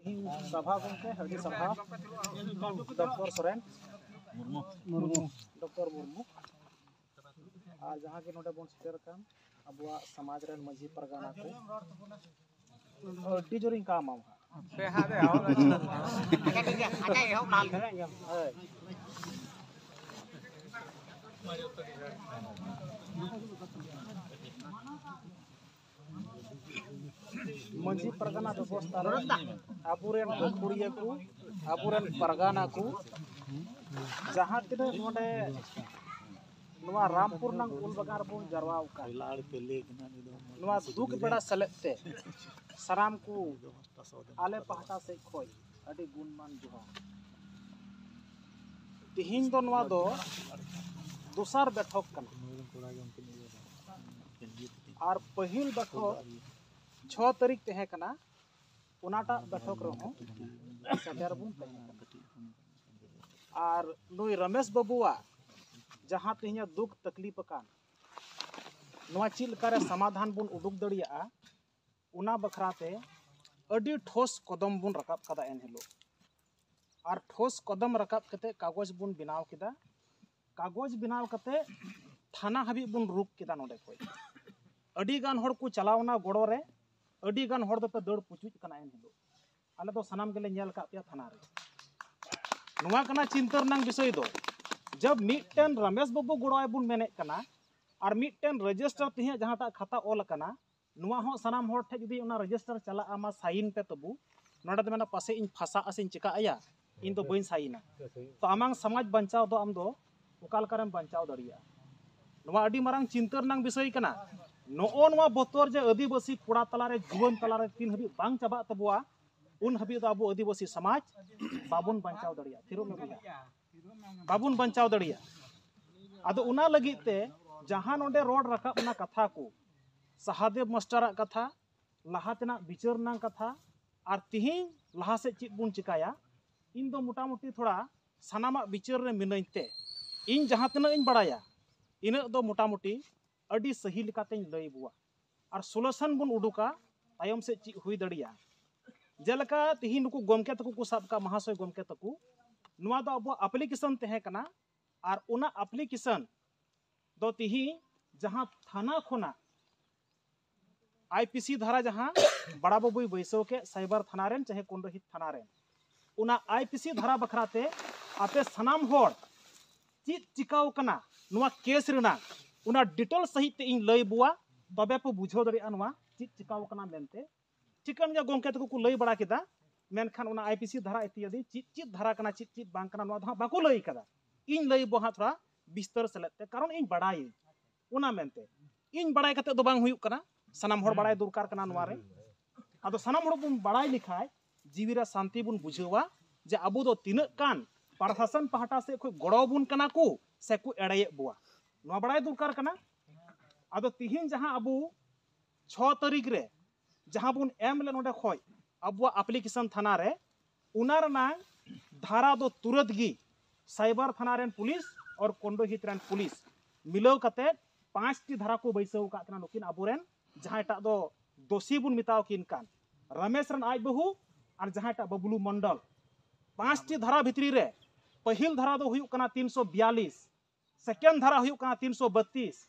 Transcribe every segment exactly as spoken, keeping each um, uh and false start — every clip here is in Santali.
ᱥᱟᱵᱷᱟ ᱜᱚᱢᱠᱮ, ᱟᱹᱰᱤ ᱥᱟᱨᱦᱟᱣ᱾ ᱰᱚᱠᱴᱚᱨ ᱥᱚᱨᱮᱱ, ᱢᱩᱨᱢᱩ᱾ ᱰᱚᱠᱴᱚᱨ ᱢᱩᱨᱢᱩ᱾ ᱟᱨ ᱡᱟᱦᱟᱸ ᱜᱮ ᱱᱚᱰᱮ ᱵᱚᱱ ᱥᱮᱴᱮᱨ ᱟᱠᱟᱱ ᱟᱵᱚᱣᱟᱜ ᱥᱚᱢᱟᱡᱽ ᱨᱮᱱ ᱢᱟᱹᱡᱷᱤ ᱯᱟᱨᱜᱟᱱᱟ ᱠᱚ, ᱟᱹᱰᱤ ᱡᱳᱨᱤᱧ ᱠᱟᱢᱟᱢ ᱦᱟᱸᱜ᱾ ᱦᱳᱭ᱾ ᱢᱟᱹᱡᱷᱤ ᱯᱟᱨᱜᱟᱱᱟ ᱵᱮᱵᱚᱥᱛᱷᱟ ᱨᱮ ᱟᱵᱚᱨᱮᱱ ᱜᱟᱹᱠᱷᱩᱲᱤᱭᱟᱹ ᱠᱚ, ᱟᱵᱚᱨᱮᱱ ᱯᱟᱨᱜᱟᱱᱟ ᱠᱚ, ᱡᱟᱦᱟᱸ ᱛᱤᱱᱟᱹᱜ ᱱᱚᱰᱮ ᱱᱚᱣᱟ ᱨᱟᱢᱯᱩᱨ ᱱᱟᱝ ᱩᱞ ᱵᱟᱜᱟᱱ ᱨᱮᱵᱚᱱ ᱡᱟᱨᱣᱟ ᱟᱠᱟᱱ, ᱱᱚᱣᱟ ᱫᱩᱠ ᱵᱮᱲᱟ ᱥᱮᱞᱮᱫ ᱛᱮ ᱥᱟᱱᱟᱢ ᱠᱚ ᱟᱞᱮ ᱯᱟᱦᱴᱟ ᱥᱮᱫ ᱠᱷᱚᱱ ᱟᱹᱰᱤ ᱜᱩᱱᱢᱟᱱ ᱡᱚᱦᱟᱨ᱾ ᱛᱤᱦᱤᱧ ᱫᱚ ᱱᱚᱣᱟ ᱫᱚ ᱫᱚᱥᱟᱨ ᱵᱮᱴᱷᱚᱠ ᱠᱟᱱᱟ᱾ ᱟᱨ ᱯᱟᱹᱦᱤᱞ ᱵᱮᱴᱷᱚᱠ ᱪᱷᱚ ᱛᱟᱹᱨᱤᱠᱷ ᱛᱟᱦᱮᱸ ᱠᱟᱱᱟ, ᱚᱱᱟᱴᱟᱜ ᱵᱮᱴᱷᱚᱠ ᱨᱮᱦᱚᱸ ᱥᱮᱴᱮᱨ ᱵᱚᱱ ᱛᱟᱦᱮᱸ ᱠᱟᱱᱟ᱾ ᱟᱨ ᱱᱩᱭ ᱨᱚᱢᱮᱥ ᱵᱟᱹᱵᱩᱣᱟᱜ ᱡᱟᱦᱟᱸ ᱛᱮᱦᱮᱧ ᱫᱩᱠ ᱛᱟᱠᱞᱤᱯ ᱟᱠᱟᱱ, ᱱᱚᱣᱟ ᱪᱮᱫ ᱞᱮᱠᱟᱨᱮ ᱥᱚᱢᱟᱫᱷᱟᱱ ᱵᱚᱱ ᱩᱰᱩᱠ ᱫᱟᱲᱮᱭᱟᱜᱼᱟ, ᱚᱱᱟ ᱵᱟᱠᱷᱨᱟ ᱛᱮ ᱟᱹᱰᱤ ᱴᱷᱳᱥ ᱠᱚᱫᱚᱢ ᱵᱚᱱ ᱨᱟᱠᱟᱵ ᱠᱟᱫᱟ ᱮᱱ ᱦᱤᱞᱳᱜ᱾ ᱟᱨ ᱴᱷᱳᱥ ᱠᱚᱫᱚᱢ ᱨᱟᱠᱟᱵ ᱠᱟᱛᱮ ᱠᱟᱜᱚᱡᱽ ᱵᱚᱱ ᱵᱮᱱᱟᱣ ᱠᱮᱫᱟ᱾ ᱠᱟᱜᱚᱡᱽ ᱵᱮᱱᱟᱣ ᱠᱟᱛᱮ ᱛᱷᱟᱱᱟ ᱦᱟᱹᱵᱤᱡ ᱵᱚᱱ ᱨᱩᱠ ᱠᱮᱫᱟ ᱱᱚᱰᱮ ᱠᱷᱚᱡ᱾ ᱟᱹᱰᱤ ᱜᱟᱱ ᱦᱚᱲ ᱠᱚ ᱪᱟᱞᱟᱣ ᱮᱱᱟ ᱜᱚᱲᱚ ᱨᱮ, ᱟᱹᱰᱤ ᱜᱟᱱ ᱦᱚᱲ ᱫᱚᱯᱮ ᱫᱟᱹᱲ ᱯᱩᱪᱩᱡ ᱠᱟᱱᱟ ᱮᱱ ᱦᱤᱞᱳᱜ᱾ ᱟᱞᱮ ᱫᱚ ᱥᱟᱱᱟᱢ ᱜᱮᱞᱮ ᱧᱮᱞ ᱟᱠᱟᱫ ᱯᱮᱭᱟ ᱛᱷᱟᱱᱟ ᱨᱮ᱾ ᱱᱚᱣᱟ ᱠᱟᱱᱟ ᱪᱤᱱᱛᱟᱹ ᱨᱮᱱᱟᱜ ᱵᱤᱥᱚᱭ ᱫᱚ, ᱡᱟᱵ ᱢᱤᱫᱴᱮᱱ ᱨᱚᱢᱮᱥ ᱵᱟᱹᱵᱩ ᱜᱚᱲᱚ ᱟᱭ ᱵᱚᱱ ᱢᱮᱱᱮᱫ ᱠᱟᱱᱟ ᱟᱨ ᱢᱤᱫᱴᱮᱱ ᱨᱮᱡᱤᱥᱴᱟᱨ ᱛᱮᱦᱮᱧ ᱡᱟᱦᱟᱸᱴᱟᱜ ᱠᱷᱟᱛᱟ ᱚᱞ ᱟᱠᱟᱱᱟ, ᱱᱚᱣᱟ ᱦᱚᱸ ᱥᱟᱱᱟᱢ ᱦᱚᱲ ᱴᱷᱮᱱ ᱡᱩᱫᱤ ᱚᱱᱟ ᱨᱮᱡᱤᱥᱴᱟᱨ ᱪᱟᱞᱟᱜᱼᱟ, ᱢᱟ ᱥᱟᱭᱤᱱ ᱯᱮ ᱛᱟᱵᱩ, ᱱᱚᱰᱮ ᱫᱚ ᱢᱮᱱᱟ ᱯᱟᱥᱮᱡ ᱤᱧ ᱯᱷᱟᱸᱥᱟᱜᱼᱟ ᱥᱮᱧ ᱪᱤᱠᱟᱹᱜ ᱟᱭᱟ, ᱤᱧ ᱫᱚ ᱵᱟᱹᱧ ᱥᱟᱭᱤᱱᱟ᱾ ᱛᱚ ᱟᱢᱟᱝ ᱥᱚᱢᱟᱡᱽ ᱵᱟᱧᱪᱟᱣ ᱫᱚ ᱟᱢ ᱫᱚ ᱚᱠᱟ ᱞᱮᱠᱟᱨᱮᱢ ᱵᱟᱧᱪᱟᱣ ᱫᱟᱲᱮᱭᱟᱜᱼᱟ? ᱱᱚᱣᱟ ᱟᱹᱰᱤ ᱢᱟᱨᱟᱝ ᱪᱤᱱᱛᱟᱹ ᱨᱮᱱᱟᱜ ᱵᱤᱥᱚᱭ ᱠᱟᱱᱟ᱾ ᱱᱚᱜᱼᱚ ᱱᱚᱣᱟ ᱵᱚᱛᱚᱨ ᱡᱮ ᱟᱹᱫᱤᱵᱟᱹᱥᱤ ᱠᱚᱲᱟ ᱛᱟᱞᱟᱨᱮ, ᱡᱩᱣᱟᱹᱱ ᱛᱟᱞᱟᱨᱮ ᱛᱤᱱ ᱦᱟᱹᱵᱤᱡ ᱵᱟᱝ ᱪᱟᱵᱟᱜ ᱛᱟᱵᱚᱣᱟ, ᱩᱱ ᱦᱟᱹᱵᱤᱡ ᱫᱚ ᱟᱵᱚ ᱟᱹᱫᱤᱵᱟᱹᱥᱤ ᱥᱚᱢᱟᱡᱽ ᱵᱟᱵᱚᱱ ᱵᱟᱧᱪᱟᱣ ᱫᱟᱲᱮᱭᱟᱜᱼᱟ᱾ ᱛᱷᱤᱨᱚᱜ ᱢᱮ ᱵᱚᱭᱦᱟ᱾ ᱵᱟᱵᱚᱱ ᱵᱟᱧᱪᱟᱣ ᱫᱟᱲᱮᱭᱟᱜᱼᱟ᱾ ᱟᱫᱚ ᱚᱱᱟ ᱞᱟᱹᱜᱤᱫ ᱛᱮ ᱡᱟᱦᱟᱸ ᱱᱚᱰᱮ ᱨᱚᱲ ᱨᱟᱠᱟᱵ ᱮᱱᱟ ᱠᱟᱛᱷᱟ ᱠᱚ, ᱥᱟᱦᱟᱫᱮᱵ ᱢᱟᱥᱴᱟᱨᱟᱜ ᱠᱟᱛᱷᱟ, ᱞᱟᱦᱟ ᱛᱮᱱᱟᱜ ᱵᱤᱪᱟᱹᱨ ᱨᱮᱱᱟᱜ ᱠᱟᱛᱷᱟ, ᱟᱨ ᱛᱤᱦᱤᱧ ᱞᱟᱦᱟ ᱥᱮᱫ ᱪᱮᱫ ᱵᱚᱱ ᱪᱤᱠᱟᱭᱟ, ᱤᱧ ᱫᱚ ᱢᱚᱴᱟᱢᱩᱴᱤ ᱛᱷᱚᱲᱟ ᱥᱟᱱᱟᱢᱟᱜ ᱵᱤᱪᱟᱹᱨ ᱨᱮ ᱢᱤᱱᱟᱹᱧ ᱛᱮ, ᱤᱧ ᱡᱟᱦᱟᱸ ᱛᱤᱱᱟᱹᱜ ᱤᱧ ᱵᱟᱲᱟᱭᱟ, ᱤᱱᱟᱹᱜ ᱫᱚ ᱢᱚᱴᱟᱢᱩᱴᱤ ᱟᱹᱰᱤ ᱥᱟᱹᱦᱤ ᱞᱮᱠᱟᱛᱮᱧ ᱞᱟᱹᱭ ᱵᱚᱣᱟ᱾ ᱟᱨ ᱥᱚᱞᱩᱥᱚᱱ ᱵᱚᱱ ᱩᱰᱩᱠᱟ ᱛᱟᱭᱚᱢ ᱥᱮᱫ ᱪᱮᱫ ᱦᱩᱭ ᱫᱟᱲᱮᱭᱟᱜᱼᱟ᱾ ᱡᱮᱞᱮᱠᱟ ᱛᱤᱦᱤᱧ ᱱᱩᱠᱩ ᱜᱚᱢᱠᱮ ᱛᱟᱠᱚ ᱠᱚ ᱥᱟᱵ ᱠᱟᱜ, ᱢᱟᱦᱟᱥᱚᱭ ᱜᱚᱢᱠᱮ ᱛᱟᱠᱚ, ᱱᱚᱣᱟ ᱫᱚ ᱟᱵᱚᱣᱟᱜ ᱟᱯᱞᱤᱠᱮᱥᱚᱱ ᱛᱟᱦᱮᱸ ᱠᱟᱱᱟ᱾ ᱟᱨ ᱚᱱᱟ ᱟᱯᱞᱤᱠᱮᱥᱚᱱ ᱫᱚ ᱛᱤᱦᱤᱧ ᱡᱟᱦᱟᱸ ᱛᱷᱟᱱᱟ ᱠᱷᱚᱱᱟᱜ ᱟᱭᱯᱤᱥᱤ ᱫᱷᱟᱨᱟ ᱡᱟᱦᱟᱸ ᱵᱟᱲᱟ ᱵᱟᱹᱵᱩᱭ ᱵᱟᱹᱭᱥᱟᱹᱣ ᱠᱮᱫ ᱥᱟᱭᱵᱟᱨ ᱛᱷᱟᱱᱟ ᱨᱮᱱ ᱪᱟᱦᱮ ᱠᱚᱱᱰᱚᱦᱤᱛ ᱛᱷᱟᱱᱟ ᱨᱮᱱ, ᱚᱱᱟ ᱟᱭᱯᱤᱥᱤ ᱫᱷᱟᱨᱟ ᱵᱟᱠᱷᱨᱟ ᱛᱮ ᱟᱯᱮ ᱥᱟᱱᱟᱢ ᱦᱚᱲ ᱪᱮᱫ ᱪᱤᱠᱟᱹᱣ ᱠᱟᱱᱟ ᱱᱚᱣᱟ ᱠᱮᱥ ᱨᱮᱱᱟᱜ, ᱚᱱᱟ ᱰᱤᱴᱮᱞ ᱥᱟᱺᱦᱤᱡ ᱛᱮ ᱤᱧ ᱞᱟᱹᱭ ᱵᱚᱣᱟ, ᱛᱚᱵᱮ ᱯᱮ ᱵᱩᱡᱷᱟᱹᱣ ᱫᱟᱲᱮᱭᱟᱜᱼᱟ ᱱᱚᱣᱟ ᱪᱮᱫ ᱪᱤᱠᱟᱹᱣ ᱠᱟᱱᱟ ᱢᱮᱱᱛᱮ᱾ ᱴᱷᱤᱠᱟᱹᱱ ᱜᱮᱭᱟ, ᱜᱚᱢᱠᱮ ᱛᱟᱠᱚ ᱠᱚ ᱞᱟᱹᱭ ᱵᱟᱲᱟ ᱠᱮᱫᱟ, ᱢᱮᱱᱠᱷᱟᱱ ᱚᱱᱟ ᱟᱭᱯᱤᱥᱤ ᱫᱷᱟᱨᱟ ᱤᱛᱤᱭᱟᱫᱤ ᱪᱮᱫ ᱪᱮᱫ ᱫᱷᱟᱨᱟ ᱠᱟᱱᱟ, ᱪᱮᱫ ᱪᱮᱫ ᱵᱟᱝ ᱠᱟᱱᱟ, ᱱᱚᱣᱟ ᱫᱚ ᱦᱟᱸᱜ ᱵᱟᱠᱚ ᱞᱟᱹᱭ ᱠᱟᱫᱟ᱾ ᱤᱧ ᱞᱟᱹᱭ ᱵᱚ ᱦᱟᱸᱜ ᱛᱷᱚᱲᱟ ᱵᱤᱥᱛᱟᱨ ᱥᱮᱞᱮᱫ ᱛᱮ, ᱠᱟᱨᱚᱱ ᱤᱧ ᱵᱟᱲᱟᱭᱟᱹᱧ᱾ ᱚᱱᱟ ᱢᱮᱱᱛᱮ ᱤᱧ ᱵᱟᱲᱟᱭ ᱠᱟᱛᱮ ᱫᱚ ᱵᱟᱝ ᱦᱩᱭᱩᱜ ᱠᱟᱱᱟ, ᱥᱟᱱᱟᱢ ᱦᱚᱲ ᱵᱟᱲᱟᱭ ᱫᱚᱨᱠᱟᱨ ᱠᱟᱱᱟ ᱱᱚᱣᱟ ᱨᱮ᱾ ᱟᱫᱚ ᱥᱟᱱᱟᱢ ᱦᱚᱲ ᱵᱚᱱ ᱵᱟᱲᱟᱭ ᱞᱮᱠᱷᱟᱡ ᱡᱤᱣᱤ ᱨᱮ ᱥᱟᱱᱛᱤ ᱵᱚᱱ ᱵᱩᱡᱷᱟᱹᱣᱟ, ᱡᱮ ᱟᱵᱚ ᱫᱚ ᱛᱤᱱᱟᱹᱜ ᱜᱟᱱ ᱯᱨᱚᱥᱟᱥᱚᱱ ᱯᱟᱦᱴᱟ ᱥᱮᱫ ᱠᱷᱚᱱ ᱜᱚᱲᱚ ᱟᱵᱚᱱ ᱠᱟᱱᱟ ᱠᱚ ᱥᱮ ᱠᱚ ᱮᱲᱮᱭᱮᱫ ᱵᱚᱣᱟ, ᱱᱚᱣᱟ ᱵᱟᱲᱟᱭ ᱫᱚᱨᱠᱟᱨ ᱠᱟᱱᱟ᱾ ᱟᱫᱚ ᱛᱤᱦᱤᱧ ᱡᱟᱦᱟᱸ ᱟᱵᱚ ᱪᱷᱚ ᱛᱟᱹᱨᱤᱠᱷ ᱨᱮ ᱡᱟᱦᱟᱸ ᱵᱚᱱ ᱮᱢ ᱞᱮᱫ ᱱᱚᱰᱮ ᱠᱷᱚᱡ ᱟᱵᱚᱣᱟᱜ ᱟᱯᱞᱤᱠᱮᱥᱚᱱ ᱛᱷᱟᱱᱟ ᱨᱮ, ᱚᱱᱟ ᱨᱮᱱᱟᱝ ᱫᱷᱟᱨᱟ ᱫᱚ ᱛᱩᱨᱟᱹᱛ ᱜᱮ ᱥᱟᱭᱵᱟᱨ ᱛᱷᱟᱱᱟ ᱨᱮᱱ ᱯᱩᱞᱤᱥ ᱟᱨ ᱠᱚᱱᱰᱚᱦᱤᱛ ᱨᱮᱱ ᱯᱩᱞᱤᱥ ᱢᱤᱞᱟᱹᱣ ᱠᱟᱛᱮ ᱯᱟᱸᱪᱴᱤ ᱫᱷᱟᱨᱟ ᱠᱚ ᱵᱟᱹᱭᱥᱟᱹᱣ ᱟᱠᱟᱫ ᱠᱤᱱᱟ ᱱᱩᱠᱤᱱ ᱟᱵᱚᱨᱮᱱ ᱡᱟᱦᱟᱸᱭᱴᱟᱜ ᱫᱚ ᱫᱳᱥᱤ ᱵᱚᱱ ᱢᱮᱛᱟᱣ ᱠᱤᱱ ᱠᱟᱱ ᱨᱟᱢᱮᱥ ᱨᱮᱱ ᱟᱡ ᱵᱟᱹᱦᱩ ᱟᱨ ᱡᱟᱦᱟᱸᱭᱴᱟᱜ ᱵᱟᱵᱞᱩ ᱢᱚᱱᱰᱚᱞ᱾ ᱯᱟᱸᱪᱴᱤ ᱫᱷᱟᱨᱟ ᱵᱷᱤᱛᱨᱤ ᱨᱮ ᱯᱟᱹᱦᱤᱞ ᱫᱷᱟᱨᱟ ᱫᱚ ᱦᱩᱭᱩᱜ ᱠᱟᱱᱟ ᱛᱤᱱᱥᱚ ᱵᱤᱭᱟᱞᱤᱥ, ᱥᱮᱠᱮᱱᱰ ᱫᱷᱟᱨᱟ ᱦᱩᱭᱩᱜ ᱠᱟᱱᱟ ᱛᱤᱱᱥᱚ ᱵᱟᱛᱤᱥ,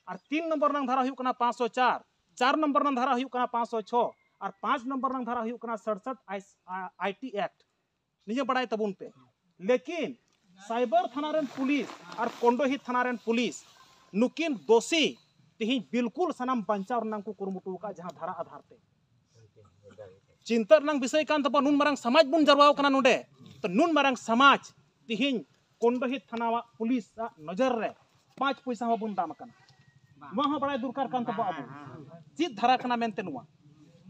ᱟᱨ ᱛᱤᱱ ᱱᱚᱢᱵᱚᱨ ᱨᱮᱱᱟᱝ ᱫᱷᱟᱨᱟ ᱦᱩᱭᱩᱜ ᱠᱟᱱᱟ ᱯᱟᱸᱪᱥᱚ ᱪᱟᱨ, ᱪᱟᱨ ᱱᱚᱢᱵᱚᱨ ᱨᱮᱱᱟᱝ ᱫᱷᱟᱨᱟ ᱦᱩᱭᱩᱜ ᱠᱟᱱᱟ ᱯᱟᱸᱪᱥᱚ ᱪᱷᱚ, ᱟᱨ ᱯᱟᱸᱪ ᱱᱚᱢᱵᱚᱨ ᱨᱮᱱᱟᱝ ᱫᱷᱟᱨᱟ ᱦᱩᱭᱩᱜ ᱠᱟᱱᱟ ᱥᱟᱲᱥᱟᱴ ᱟᱭ-, ᱟ-, ᱟᱭᱴᱤ ᱮᱠᱴ᱾ ᱱᱤᱭᱟᱹ ᱵᱟᱲᱟᱭ ᱛᱟᱵᱚᱱ ᱯᱮ᱾ ᱞᱮᱠᱤᱱ ᱥᱟᱭᱵᱟᱨ ᱛᱷᱟᱱᱟ ᱨᱮᱱ ᱯᱩᱞᱤᱥ ᱟᱨ ᱠᱚᱱᱰᱚᱦᱤ ᱛᱷᱟᱱᱟ ᱨᱮᱱ ᱯᱩᱞᱤᱥ ᱱᱩᱠᱤᱱ ᱫᱳᱥᱤ ᱛᱤᱦᱤᱧ ᱵᱤᱞᱠᱩᱞ ᱥᱟᱱᱟᱢ ᱵᱟᱧᱪᱟᱣ ᱨᱮᱱᱟᱜ ᱠᱚ ᱠᱩᱨᱩᱢᱩᱴᱩ ᱟᱠᱟᱫ, ᱡᱟᱦᱟᱸ ᱫᱷᱟᱨᱟ ᱟᱫᱷᱟᱨ ᱛᱮ᱾ ᱪᱤᱱᱛᱟᱹ ᱨᱮᱱᱟᱜ ᱵᱤᱥᱚᱭ ᱠᱟᱱ ᱛᱟᱵᱚᱱᱟ, ᱱᱩᱱ ᱢᱟᱨᱟᱝ ᱥᱚᱢᱟᱡᱽ ᱵᱚᱱ ᱡᱟᱨᱣᱟ ᱟᱠᱟᱱᱟ ᱱᱚᱰᱮ, ᱛᱚ ᱱᱩᱱ ᱢᱟᱨᱟᱝ ᱥᱚᱢᱟᱡᱽ ᱛᱤᱦᱤᱧ ᱠᱚᱱᱰᱚᱦᱤ ᱛᱷᱟᱱᱟᱣᱟᱜ ᱯᱩᱞᱤᱥ ᱟᱜ ᱱᱚᱡᱚᱨ ᱨᱮ ᱯᱟᱸᱪ ᱯᱚᱭᱥᱟ ᱦᱚᱸ ᱵᱚᱱ ᱫᱟᱢ ᱟᱠᱟᱱᱟ᱾ ᱱᱚᱣᱟ ᱦᱚᱸ ᱵᱟᱲᱟᱭ ᱫᱚᱨᱠᱟᱨ ᱠᱟᱱ ᱛᱟᱵᱚ ᱟᱵᱚ, ᱪᱮᱫ ᱫᱷᱟᱨᱟ ᱠᱟᱱᱟ ᱢᱮᱱᱛᱮ ᱱᱚᱣᱟ᱾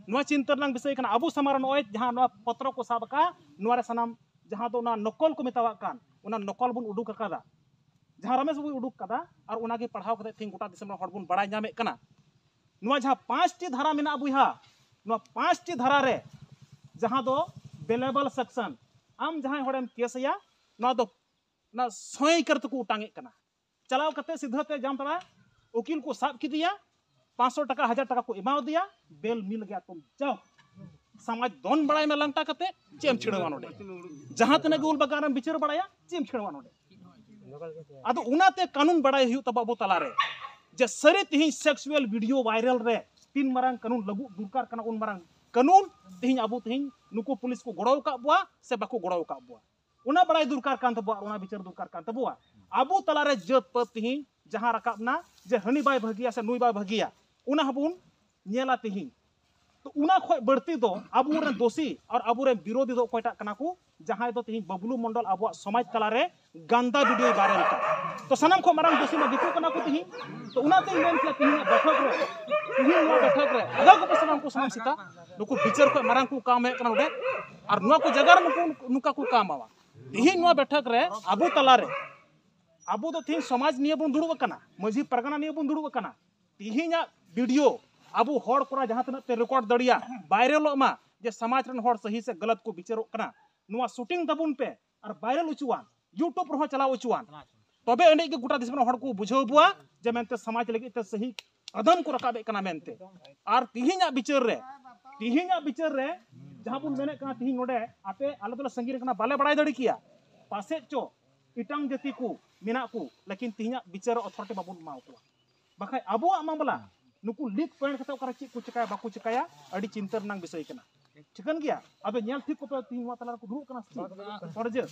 ᱱᱚᱣᱟ ᱪᱤᱱᱛᱟᱹ ᱨᱮᱱᱟᱜ ᱵᱤᱥᱚᱭ ᱠᱟᱱᱟ᱾ ᱟᱵᱚ ᱥᱟᱢᱟᱝ ᱨᱮ ᱱᱚᱜᱼᱚᱭ ᱡᱟᱦᱟᱸ ᱱᱚᱣᱟ ᱯᱚᱛᱨᱚ ᱠᱚ ᱥᱟᱵ ᱟᱠᱟᱫ, ᱱᱚᱣᱟ ᱨᱮ ᱥᱟᱱᱟᱢ ᱡᱟᱦᱟᱸ ᱫᱚ ᱚᱱᱟ ᱱᱚᱠᱚᱞ ᱠᱚ ᱢᱮᱛᱟᱣᱟᱜ ᱠᱟᱱ, ᱚᱱᱟ ᱱᱚᱠᱚᱞ ᱵᱚᱱ ᱩᱰᱩᱠ ᱟᱠᱟᱫᱟ, ᱡᱟᱦᱟᱸ ᱨᱟᱢᱮᱥ ᱵᱟᱵᱩᱭ ᱩᱰᱩᱠ ᱠᱟᱫᱟ, ᱟᱨ ᱚᱱᱟᱜᱮ ᱯᱟᱲᱦᱟᱣ ᱠᱟᱛᱮ ᱛᱮᱦᱮᱧ ᱜᱚᱴᱟ ᱫᱤᱥᱚᱢ ᱨᱮᱱ ᱦᱚᱲ ᱵᱚᱱ ᱵᱟᱲᱟᱭ ᱧᱟᱢᱮᱫ ᱠᱟᱱᱟ᱾ ᱱᱚᱣᱟ ᱡᱟᱦᱟᱸ ᱯᱟᱸᱪᱴᱤ ᱫᱷᱟᱨᱟ ᱢᱮᱱᱟᱜᱼᱟ ᱵᱚᱭᱦᱟ, ᱱᱚᱣᱟ ᱯᱟᱸᱪᱴᱤ ᱫᱷᱟᱨᱟ ᱨᱮ ᱡᱟᱦᱟᱸ ᱫᱚ ᱵᱮᱞᱮᱵᱚᱞ ᱥᱮᱠᱥᱚᱱ, ᱟᱢ ᱡᱟᱦᱟᱸᱭ ᱦᱚᱲᱮᱢ ᱠᱮᱥ ᱮᱭᱟ, ᱱᱚᱣᱟ ᱫᱚ ᱚᱱᱟ ᱥᱚᱭ ᱠᱟᱨ ᱛᱮᱠᱚ ᱚᱴᱟᱝ ᱮᱫ ᱠᱟᱱᱟ᱾ ᱪᱟᱞᱟᱣ ᱠᱟᱛᱮ ᱥᱤᱫᱷᱟᱹ ᱛᱮ ᱡᱟᱢᱛᱟᱲᱟ ᱩᱠᱤᱞ ᱠᱚ ᱥᱟᱵ ᱠᱮᱫᱮᱭᱟ, ᱯᱟᱸᱪᱥᱚ ᱴᱟᱠᱟ, ᱦᱟᱡᱟᱨ ᱴᱟᱠᱟ ᱠᱚ ᱮᱢᱟᱣᱟᱫᱮᱭᱟ, ᱵᱮᱞ ᱢᱤᱞ ᱜᱮᱭᱟ ᱛᱩᱢ ᱡᱟᱣ᱾ ᱥᱚᱢᱟᱡᱽ ᱫᱚᱱ ᱵᱟᱲᱟᱭ ᱢᱮ ᱞᱟᱝᱴᱟ ᱠᱟᱛᱮ, ᱪᱮᱫ ᱮᱢ ᱪᱷᱤᱲᱟᱹᱣᱟ ᱱᱚᱰᱮ? ᱡᱟᱦᱟᱸ ᱛᱤᱱᱟᱹᱜ ᱜᱮ ᱩᱞ ᱵᱟᱜᱟᱱ ᱨᱮᱢ ᱵᱤᱪᱟᱹᱨ ᱵᱟᱲᱟᱭᱟ, ᱪᱮᱫ ᱮᱢ ᱪᱷᱤᱲᱟᱹᱣᱟ ᱱᱚᱰᱮ? ᱟᱫᱚ ᱚᱱᱟᱛᱮ ᱠᱟᱹᱱᱩᱱ ᱵᱟᱲᱟᱭ ᱦᱩᱭᱩᱜ ᱛᱟᱵᱚ ᱟᱵᱚ ᱛᱟᱞᱟᱨᱮ, ᱡᱮ ᱥᱟᱹᱨᱤ ᱛᱮᱦᱮᱧ ᱥᱮᱠᱥᱩᱣᱟᱞ ᱵᱷᱤᱰᱤᱭᱳ ᱵᱷᱟᱭᱨᱟᱞ ᱨᱮ ᱛᱤᱱ ᱢᱟᱨᱟᱝ ᱠᱟᱹᱱᱩᱱ ᱞᱟᱹᱜᱩ ᱫᱚᱨᱠᱟᱨ ᱠᱟᱱᱟ, ᱩᱱ ᱢᱟᱨᱟᱝ ᱠᱟᱹᱱᱩᱱ ᱛᱮᱦᱮᱧ ᱟᱵᱚ ᱛᱮᱦᱮᱧ ᱱᱩᱠᱩ ᱯᱩᱞᱤᱥ ᱠᱚ ᱜᱚᱲᱚ ᱟᱠᱟᱫ ᱵᱚᱣᱟ ᱥᱮ ᱵᱟᱠᱚ ᱜᱚᱲᱚ ᱟᱠᱟᱫ ᱵᱚᱣᱟ, ᱚᱱᱟ ᱵᱟᱲᱟᱭ ᱫᱚᱨᱠᱟᱨ ᱠᱟᱱ ᱛᱟᱵᱚᱣᱟ ᱟᱨ ᱚᱱᱟ ᱵᱤᱪᱟᱹᱨ ᱫᱚᱨᱠᱟᱨ ᱠᱟᱱ ᱛᱟᱵᱚᱣᱟ᱾ ᱟᱵᱚ ᱛᱟᱞᱟᱨᱮ ᱡᱟᱹᱛ ᱯᱟᱹᱛ ᱛᱮᱦᱮᱧ ᱡᱟᱦᱟᱸ ᱨᱟᱠᱟᱵ ᱱᱟ ᱡᱮ ᱦᱟᱹᱱᱤ ᱵᱟᱭ ᱵᱷᱟᱹᱜᱤᱭᱟ ᱥᱮ ᱱᱩᱭ ᱵᱟᱭ ᱵᱷᱟᱹᱜᱤᱭᱟ, ᱚᱱᱟ ᱦᱚᱸᱵᱚᱱ ᱧᱮᱞᱟ ᱛᱮᱦᱮᱧ᱾ ᱛᱚ ᱚᱱᱟ ᱠᱷᱚᱡ ᱵᱟᱹᱲᱛᱤ ᱫᱚ ᱟᱵᱚᱨᱮᱱ ᱫᱳᱥᱤ ᱟᱨ ᱟᱵᱚᱨᱮᱱ ᱵᱤᱨᱳᱫᱷᱤ ᱫᱚ ᱚᱠᱚᱭᱴᱟᱜ ᱠᱟᱱᱟ ᱠᱚ? ᱡᱟᱦᱟᱸᱭ ᱫᱚ ᱛᱮᱦᱮᱧ ᱵᱟᱵᱞᱩ ᱢᱚᱱᱰᱚᱞ ᱟᱵᱚᱣᱟᱜ ᱥᱚᱢᱟᱡᱽ ᱛᱟᱞᱟᱨᱮ ᱜᱟᱱᱫᱟ ᱵᱷᱤᱰᱤᱭᱳᱭ ᱵᱷᱟᱭᱨᱟᱞ ᱠᱟᱜ᱾ ᱛᱚ ᱥᱟᱱᱟᱢ ᱠᱷᱚᱱ ᱢᱟᱨᱟᱝ ᱫᱳᱥᱤ ᱢᱟ ᱫᱤᱠᱩ ᱠᱟᱱᱟ ᱠᱚ ᱛᱮᱦᱮᱧ᱾ ᱛᱚ ᱚᱱᱟᱛᱮᱧ ᱢᱮᱱ ᱠᱮᱭᱟ ᱛᱮᱦᱮᱧᱟᱜ ᱵᱮᱴᱷᱚᱠ ᱨᱮ, ᱛᱮᱦᱮᱧ ᱱᱚᱣᱟ ᱵᱮᱴᱷᱚᱠ ᱨᱮ ᱟᱫᱚ ᱠᱚᱯᱮ ᱥᱟᱱᱟᱢ ᱠᱚ ᱥᱟᱱᱟᱢ ᱥᱮᱛᱟ ᱱᱩᱠᱩ ᱵᱤᱪᱟᱹᱨ ᱠᱷᱚᱱ ᱢᱟᱨᱟᱝ ᱠᱚ ᱠᱟᱢ ᱦᱮᱡ ᱠᱟᱱᱟ ᱱᱚᱰᱮ᱾ ᱟᱨ ᱱᱚᱣᱟ ᱠᱚ ᱡᱟᱭᱜᱟ ᱨᱮ ᱱᱩᱠᱩ ᱱᱚᱝᱠᱟ ᱠᱚ ᱠᱟᱢᱟᱣᱟ᱾ ᱛᱮᱦᱮᱧ ᱱᱚᱣᱟ ᱵᱮᱴᱷᱚᱠ ᱨᱮ ᱟᱵᱚ ᱛᱟᱞᱟᱨᱮ, ᱟᱵᱚ ᱫᱚ ᱛᱮᱦᱮᱧ ᱥᱚᱢᱟᱡᱽ ᱱᱤᱭᱮ ᱵᱚᱱ ᱫᱩᱲᱩᱵ ᱟᱠᱟᱱᱟ, ᱢᱟᱹᱡᱷᱤ ᱯᱟᱨᱜᱟᱱᱟ ᱱᱤᱭᱮ ᱵᱚᱱ ᱫᱩᱲᱩᱵ ᱟᱠᱟᱱᱟ᱾ ᱛᱮᱦᱮᱧᱟᱜ ᱵᱷᱤᱰᱤᱭᱳ ᱟᱵᱚ ᱦᱚᱲ ᱠᱚᱲᱟ ᱡᱟᱦᱟᱸ ᱛᱤᱱᱟᱹᱜ ᱯᱮ ᱨᱮᱠᱚᱨᱰ ᱫᱟᱲᱮᱭᱟᱜ, ᱵᱷᱟᱭᱨᱟᱞᱚᱜ ᱢᱟ, ᱡᱮ ᱥᱚᱢᱟᱡᱽ ᱨᱮᱱ ᱦᱚᱲ ᱥᱟᱹᱦᱤ ᱥᱮ ᱜᱟᱞᱟᱛ ᱠᱚ ᱵᱤᱪᱟᱹᱨᱚᱜ ᱠᱟᱱᱟ᱾ ᱱᱚᱣᱟ ᱥᱩᱴᱤᱝ ᱛᱟᱵᱚᱱ ᱯᱮ ᱟᱨ ᱵᱷᱟᱭᱨᱟᱞ ᱦᱚᱪᱚᱣᱟᱱ, YouTube ᱨᱮᱦᱚᱸ ᱪᱟᱞᱟᱣ ᱦᱚᱪᱚᱣᱟᱱ᱾ ᱛᱚᱵᱮ ᱟᱹᱱᱤᱡ ᱜᱮ ᱜᱚᱴᱟ ᱫᱤᱥᱚᱢ ᱨᱮᱱ ᱦᱚᱲ ᱠᱚ ᱵᱩᱡᱷᱟᱹᱣ ᱵᱚᱣᱟ ᱡᱮ ᱢᱮᱱᱛᱮ ᱥᱚᱢᱟᱡᱽ ᱞᱟᱹᱜᱤᱫ ᱛᱮ ᱥᱟᱹᱦᱤ ᱟᱫᱷᱟᱢ ᱠᱚ ᱨᱟᱠᱟᱵᱮᱫ ᱠᱟᱱᱟ ᱢᱮᱱᱛᱮ᱾ ᱟᱨ ᱛᱤᱦᱤᱧᱟᱜ ᱵᱤᱪᱟᱹᱨ ᱨᱮ, ᱛᱤᱦᱤᱧᱟᱜ ᱵᱤᱪᱟᱹᱨ ᱨᱮ ᱡᱟᱦᱟᱸ ᱵᱚᱱ ᱢᱮᱱᱮᱫ ᱠᱟᱱᱟ, ᱛᱤᱦᱤᱧ ᱱᱚᱰᱮ ᱟᱯᱮ, ᱟᱞᱮ ᱫᱚᱞᱮ ᱥᱟᱺᱜᱤᱧ ᱨᱮ ᱠᱟᱱᱟ, ᱵᱟᱞᱮ ᱵᱟᱲᱟᱭ ᱫᱟᱲᱮ ᱠᱮᱭᱟ, ᱯᱟᱥᱮᱡ ᱪᱚ ᱮᱴᱟᱝ ᱡᱟᱹᱛᱤ ᱠᱚ ᱢᱮᱱᱟᱜ ᱠᱚ, ᱞᱮᱠᱤᱱ ᱛᱤᱦᱤᱧᱟᱜ ᱵᱤᱪᱟᱹᱨ ᱚᱛᱷᱚᱨᱤᱴᱤ ᱵᱟᱵᱚᱱ ᱮᱢᱟ ᱠᱚᱣᱟ᱾ ᱵᱟᱠᱷᱟᱡ ᱟᱵᱚᱣᱟᱜ ᱢᱟᱢᱞᱟ ᱱᱩᱠᱩ ᱞᱤᱠ ᱯᱚᱭᱮᱱᱴ ᱠᱟᱛᱮ ᱚᱠᱟᱨᱮ ᱪᱮᱫ ᱠᱚ ᱪᱤᱠᱟᱹᱭᱟ, ᱵᱟᱠᱚ ᱪᱤᱠᱟᱹᱭᱟ, ᱟᱹᱰᱤ ᱪᱤᱱᱛᱟᱹ ᱨᱮᱱᱟᱜ ᱵᱤᱥᱚᱭ ᱠᱟᱱᱟ᱾ ᱴᱷᱤᱠᱟᱹᱱ ᱜᱮᱭᱟ? ᱟᱫᱚ ᱧᱮᱞ ᱴᱷᱤᱠ ᱠᱚᱯᱮ, ᱛᱤᱦᱤᱧ ᱱᱚᱣᱟ ᱛᱟᱞᱟ ᱨᱮᱠᱚ ᱫᱩᱲᱩᱵ ᱠᱟᱱᱟ ᱥᱮ ᱪᱮᱫ? ᱯᱚᱨᱡᱟᱹ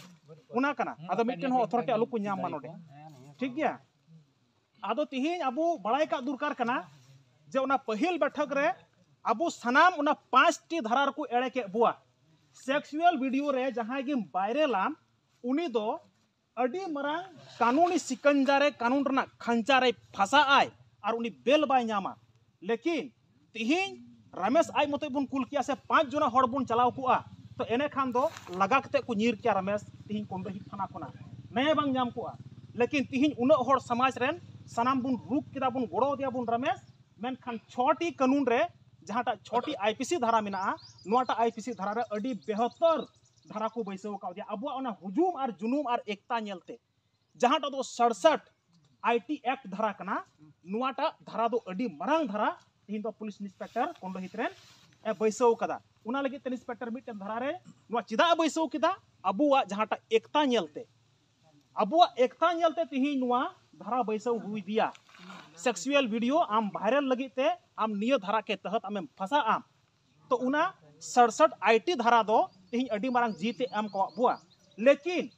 ᱚᱱᱟ ᱠᱟᱱᱟ᱾ ᱟᱫᱚ ᱢᱤᱫᱴᱮᱱ ᱦᱚᱸ ᱚᱛᱷᱚᱨᱤᱴᱤ ᱟᱞᱚ ᱠᱚ ᱧᱟᱢ ᱢᱟ ᱱᱚᱰᱮ᱾ ᱴᱷᱤᱠ ᱜᱮᱭᱟ? ᱟᱫᱚ ᱛᱤᱦᱤᱧ ᱟᱵᱚ ᱵᱟᱲᱟᱭ ᱠᱟᱜ ᱫᱚᱨᱠᱟᱨ ᱠᱟᱱᱟ ᱡᱮ ᱚᱱᱟ ᱯᱟᱹᱦᱤᱞ ᱵᱮᱴᱷᱚᱠ ᱨᱮ ᱟᱵᱚ ᱥᱟᱱᱟᱢ ᱚᱱᱟ ᱯᱟᱸᱪᱴᱤ ᱫᱷᱟᱨᱟ ᱨᱮᱠᱚ ᱮᱲᱮ ᱠᱮᱫ ᱵᱚᱣᱟ᱾ ᱥᱮᱠᱥᱩᱣᱟᱞ ᱵᱷᱤᱰᱤᱭᱳ ᱨᱮ ᱡᱟᱦᱟᱸᱭ ᱜᱮᱢ ᱵᱷᱟᱭᱨᱟᱞᱟᱢ, ᱩᱱᱤ ᱫᱚ ᱟᱹᱰᱤ ᱢᱟᱨᱟᱝ ᱠᱟᱹᱱᱩᱱᱤ ᱥᱤᱠᱟᱧᱡᱟ ᱨᱮ, ᱠᱟᱹᱱᱩᱱ ᱨᱮᱱᱟᱜ ᱠᱷᱟᱧᱪᱟ ᱨᱮ ᱯᱷᱟᱸᱥᱟᱜ ᱟᱭ ᱟᱨ ᱩᱱᱤ ᱵᱮᱞ ᱵᱟᱭ ᱧᱟᱢᱟ᱾ ᱞᱮᱠᱤᱱ ᱛᱤᱦᱤᱧ ᱨᱟᱢᱮᱥ ᱟᱡ ᱢᱚᱛᱚᱡ ᱵᱚᱱ ᱠᱩᱞ ᱠᱮᱭᱟ ᱥᱮ ᱯᱟᱸᱪ ᱡᱚᱱᱟ ᱦᱚᱲ ᱵᱚᱱ ᱪᱟᱞᱟᱣ ᱠᱚᱜᱼᱟ, ᱛᱚ ᱮᱱᱮᱠᱷᱟᱱ ᱫᱚ ᱞᱟᱜᱟ ᱠᱟᱛᱮ ᱠᱚ ᱧᱤᱨ ᱠᱮᱭᱟ ᱨᱟᱢᱮᱥ ᱛᱤᱦᱤᱧ ᱠᱚᱱᱰᱚᱦᱤ ᱛᱷᱟᱱᱟ ᱠᱷᱚᱱᱟᱜ, ᱱᱮᱭ ᱵᱟᱝ ᱧᱟᱢ ᱠᱚᱜᱼᱟ᱾ ᱞᱮᱠᱤᱱ ᱛᱤᱦᱤᱧ ᱩᱱᱟᱹᱜ ᱦᱚᱲ ᱥᱚᱢᱟᱡᱽ ᱨᱮᱱ ᱥᱟᱱᱟᱢ ᱵᱚᱱ ᱨᱩᱠ ᱠᱮᱫᱟ, ᱵᱚᱱ ᱜᱚᱲᱚ ᱟᱫᱮᱭᱟ ᱵᱚᱱ ᱨᱟᱢᱮᱥ, ᱢᱮᱱᱠᱷᱟᱱ ᱪᱷᱚᱴᱤ ᱠᱟᱹᱱᱩᱱ ᱨᱮ ᱡᱟᱦᱟᱸᱴᱟᱜ ᱪᱷᱚᱴᱤ ᱟᱭ ᱯᱤ ᱥᱤ ᱫᱷᱟᱨᱟ ᱢᱮᱱᱟᱜᱼᱟ, ᱱᱚᱣᱟᱴᱟᱜ ᱟᱭ ᱯᱤ ᱥᱤ ᱫᱷᱟᱨᱟ ᱨᱮ ᱟᱹᱰᱤ ᱵᱮᱦᱛᱚᱨ ᱫᱷᱟᱨᱟ ᱠᱚ ᱵᱟᱹᱭᱥᱟᱹᱣ ᱟᱠᱟᱫ ᱜᱮᱭᱟ᱾ ᱟᱵᱚᱣᱟᱜ ᱚᱱᱟ ᱦᱩᱡᱩᱢ ᱟᱨ ᱡᱩᱱᱩᱢ ᱟᱨ ᱮᱠᱛᱟ ᱧᱮᱞᱛᱮ, ᱡᱟᱦᱟᱸᱴᱟᱜ ᱫᱚ ᱥᱟᱲᱥᱟᱴ ᱟᱭ ᱴᱤ ᱮᱠᱴ ᱫᱷᱟᱨᱟ ᱠᱟᱱᱟ, ᱱᱚᱣᱟᱴᱟᱜ ᱫᱷᱟᱨᱟ ᱫᱚ ᱟᱹᱰᱤ ᱢᱟᱨᱟᱝ ᱫᱷᱟᱨᱟ ᱛᱮᱦᱮᱧ ᱫᱚ ᱯᱩᱞᱤᱥ ᱤᱱᱥᱯᱮᱠᱴᱚᱨ ᱠᱚᱱᱰᱚᱦᱤᱛ ᱨᱮᱱ ᱮ ᱵᱟᱹᱭᱥᱟᱹᱣ ᱟᱠᱟᱫᱟ᱾ ᱚᱱᱟ ᱞᱟᱹᱜᱤᱫ ᱛᱮ ᱤᱱᱥᱯᱮᱠᱴᱚᱨ ᱢᱤᱫᱴᱮᱱ ᱫᱷᱟᱨᱟ ᱨᱮ ᱱᱚᱣᱟ ᱪᱮᱫᱟᱜ ᱮ ᱵᱟᱹᱭᱥᱟᱹᱣ ᱠᱮᱫᱟ? ᱟᱵᱚᱣᱟᱜ ᱡᱟᱦᱟᱸᱴᱟᱜ ᱮᱠᱛᱟ ᱧᱮᱞᱛᱮ, ᱟᱵᱚᱣᱟᱜ ᱮᱠᱛᱟ ᱧᱮᱞᱛᱮ ᱛᱮᱦᱮᱧ ᱱᱚᱣᱟ ᱫᱷᱟᱨᱟ ᱵᱟᱹᱭᱥᱟᱹᱣ ᱦᱩᱭ ᱫᱤᱭᱟ᱾ ᱥᱮᱠᱥᱩᱭᱟᱞ ᱵᱷᱤᱰᱤᱭᱳ ᱟᱢ ᱵᱷᱟᱭᱨᱟᱞ ᱞᱟᱹᱜᱤᱫ ᱛᱮ ᱟᱢ ᱱᱤᱭᱟᱹ ᱫᱷᱟᱨᱟ ᱠᱮ ᱛᱟᱦᱟᱛ ᱟᱢᱮᱢ ᱯᱷᱟᱸᱥᱟ ᱟᱢ᱾ ᱛᱚ ᱚᱱᱟ ᱥᱟᱲᱥᱟᱴ ᱟᱭᱴᱤ ᱫᱷᱟᱨᱟ ᱫᱚ ᱛᱮᱦᱮᱧ ᱟᱹᱰᱤ ᱢᱟᱨᱟᱝ ᱡᱤᱛ ᱮ ᱮᱢ ᱠᱟᱣᱟᱫ ᱵᱚᱣᱟ᱾ ᱞᱮᱠᱤᱱ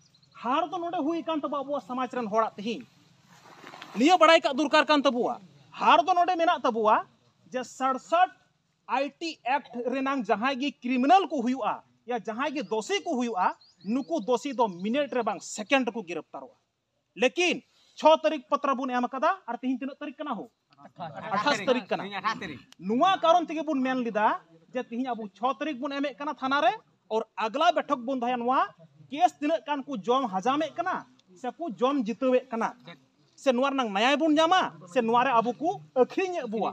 ᱦᱟᱨ ᱫᱚ ᱱᱚᱰᱮ ᱦᱩᱭ ᱠᱟᱱ ᱛᱟᱵᱚᱣᱟ ᱟᱵᱚᱣᱟᱜ ᱥᱚᱢᱟᱡᱽ ᱨᱮᱱ ᱦᱚᱲᱟᱜ᱾ ᱛᱮᱦᱮᱧ ᱱᱤᱭᱟᱹ ᱵᱟᱲᱟᱭ ᱠᱟᱜ ᱫᱚᱨᱠᱟᱨ ᱠᱟᱱ ᱛᱟᱵᱚᱣᱟ, ᱦᱟᱨ ᱫᱚ ᱱᱚᱰᱮ ᱢᱮᱱᱟᱜ ᱛᱟᱵᱚᱣᱟ ᱡᱮ ᱥᱟᱲᱥᱟᱴ ᱟᱭᱴᱤ ᱮᱠᱴ ᱨᱮᱱᱟᱝ ᱡᱟᱦᱟᱸᱭ ᱜᱮ ᱠᱨᱤᱢᱤᱱᱟᱞ ᱠᱚ ᱦᱩᱭᱩᱜᱼᱟ ᱭᱟ ᱡᱟᱦᱟᱸᱭ ᱜᱮ ᱫᱳᱥᱤ ᱠᱚ ᱦᱩᱭᱩᱜᱼᱟ, ᱱᱩᱠᱩ ᱫᱳᱥᱤ ᱫᱚ ᱢᱤᱱᱤᱴ ᱨᱮ ᱵᱟᱝ ᱥᱮᱠᱮᱱᱰ ᱨᱮᱠᱚ ᱜᱤᱨᱟᱯᱛᱟᱨᱚᱜᱼᱟ᱾ ᱞᱮᱠᱤᱱ ᱪᱷᱚ ᱛᱟᱹᱨᱤᱠᱷ ᱯᱚᱛᱨᱚ ᱵᱚᱱ ᱮᱢ ᱟᱠᱟᱫᱟ, ᱟᱨ ᱛᱤᱦᱤᱧ ᱛᱤᱱᱟᱹᱜ ᱛᱟᱹᱨᱤᱠᱷ ᱠᱟᱱᱟ ᱦᱳ? ᱟᱴᱷᱟᱥ ᱛᱟᱹᱨᱤᱠᱷ ᱠᱟᱱᱟ᱾ ᱛᱮᱦᱮᱧ ᱟᱴᱷᱟᱥ ᱛᱟᱹᱨᱤᱠᱷ᱾ ᱱᱚᱣᱟ ᱠᱟᱨᱚᱱ ᱛᱮᱜᱮ ᱵᱚᱱ ᱢᱮᱱ ᱞᱮᱫᱟ ᱡᱮ ᱛᱤᱦᱤᱧ ᱟᱵᱚ ᱪᱷᱚ ᱛᱟᱹᱨᱤᱠᱷ ᱵᱚᱱ ᱮᱢᱮᱫ ᱠᱟᱱᱟ ᱛᱷᱟᱱᱟ ᱨᱮ, ᱟᱨ ᱟᱜᱽᱞᱟ ᱵᱮᱴᱷᱚᱠ ᱵᱚᱱ ᱫᱚᱦᱚᱭᱟ᱾ ᱱᱚᱣᱟ ᱠᱮᱥ ᱛᱤᱱᱟᱹᱜ ᱜᱟᱱ ᱠᱚ ᱡᱚᱢ ᱦᱟᱡᱟᱢᱮᱫ ᱠᱟᱱᱟ ᱥᱮ ᱠᱚ ᱡᱚᱢ ᱡᱤᱛᱟᱹᱣᱮᱫ ᱠᱟᱱᱟ, ᱥᱮ ᱱᱚᱣᱟ ᱨᱮᱱᱟᱝ ᱱᱟᱭᱟᱭ ᱵᱚᱱ ᱧᱟᱢᱟ ᱥᱮ ᱱᱚᱣᱟ ᱨᱮ ᱟᱵᱚ ᱠᱚ ᱟᱹᱠᱷᱨᱤᱧᱮᱫ ᱵᱚᱣᱟ,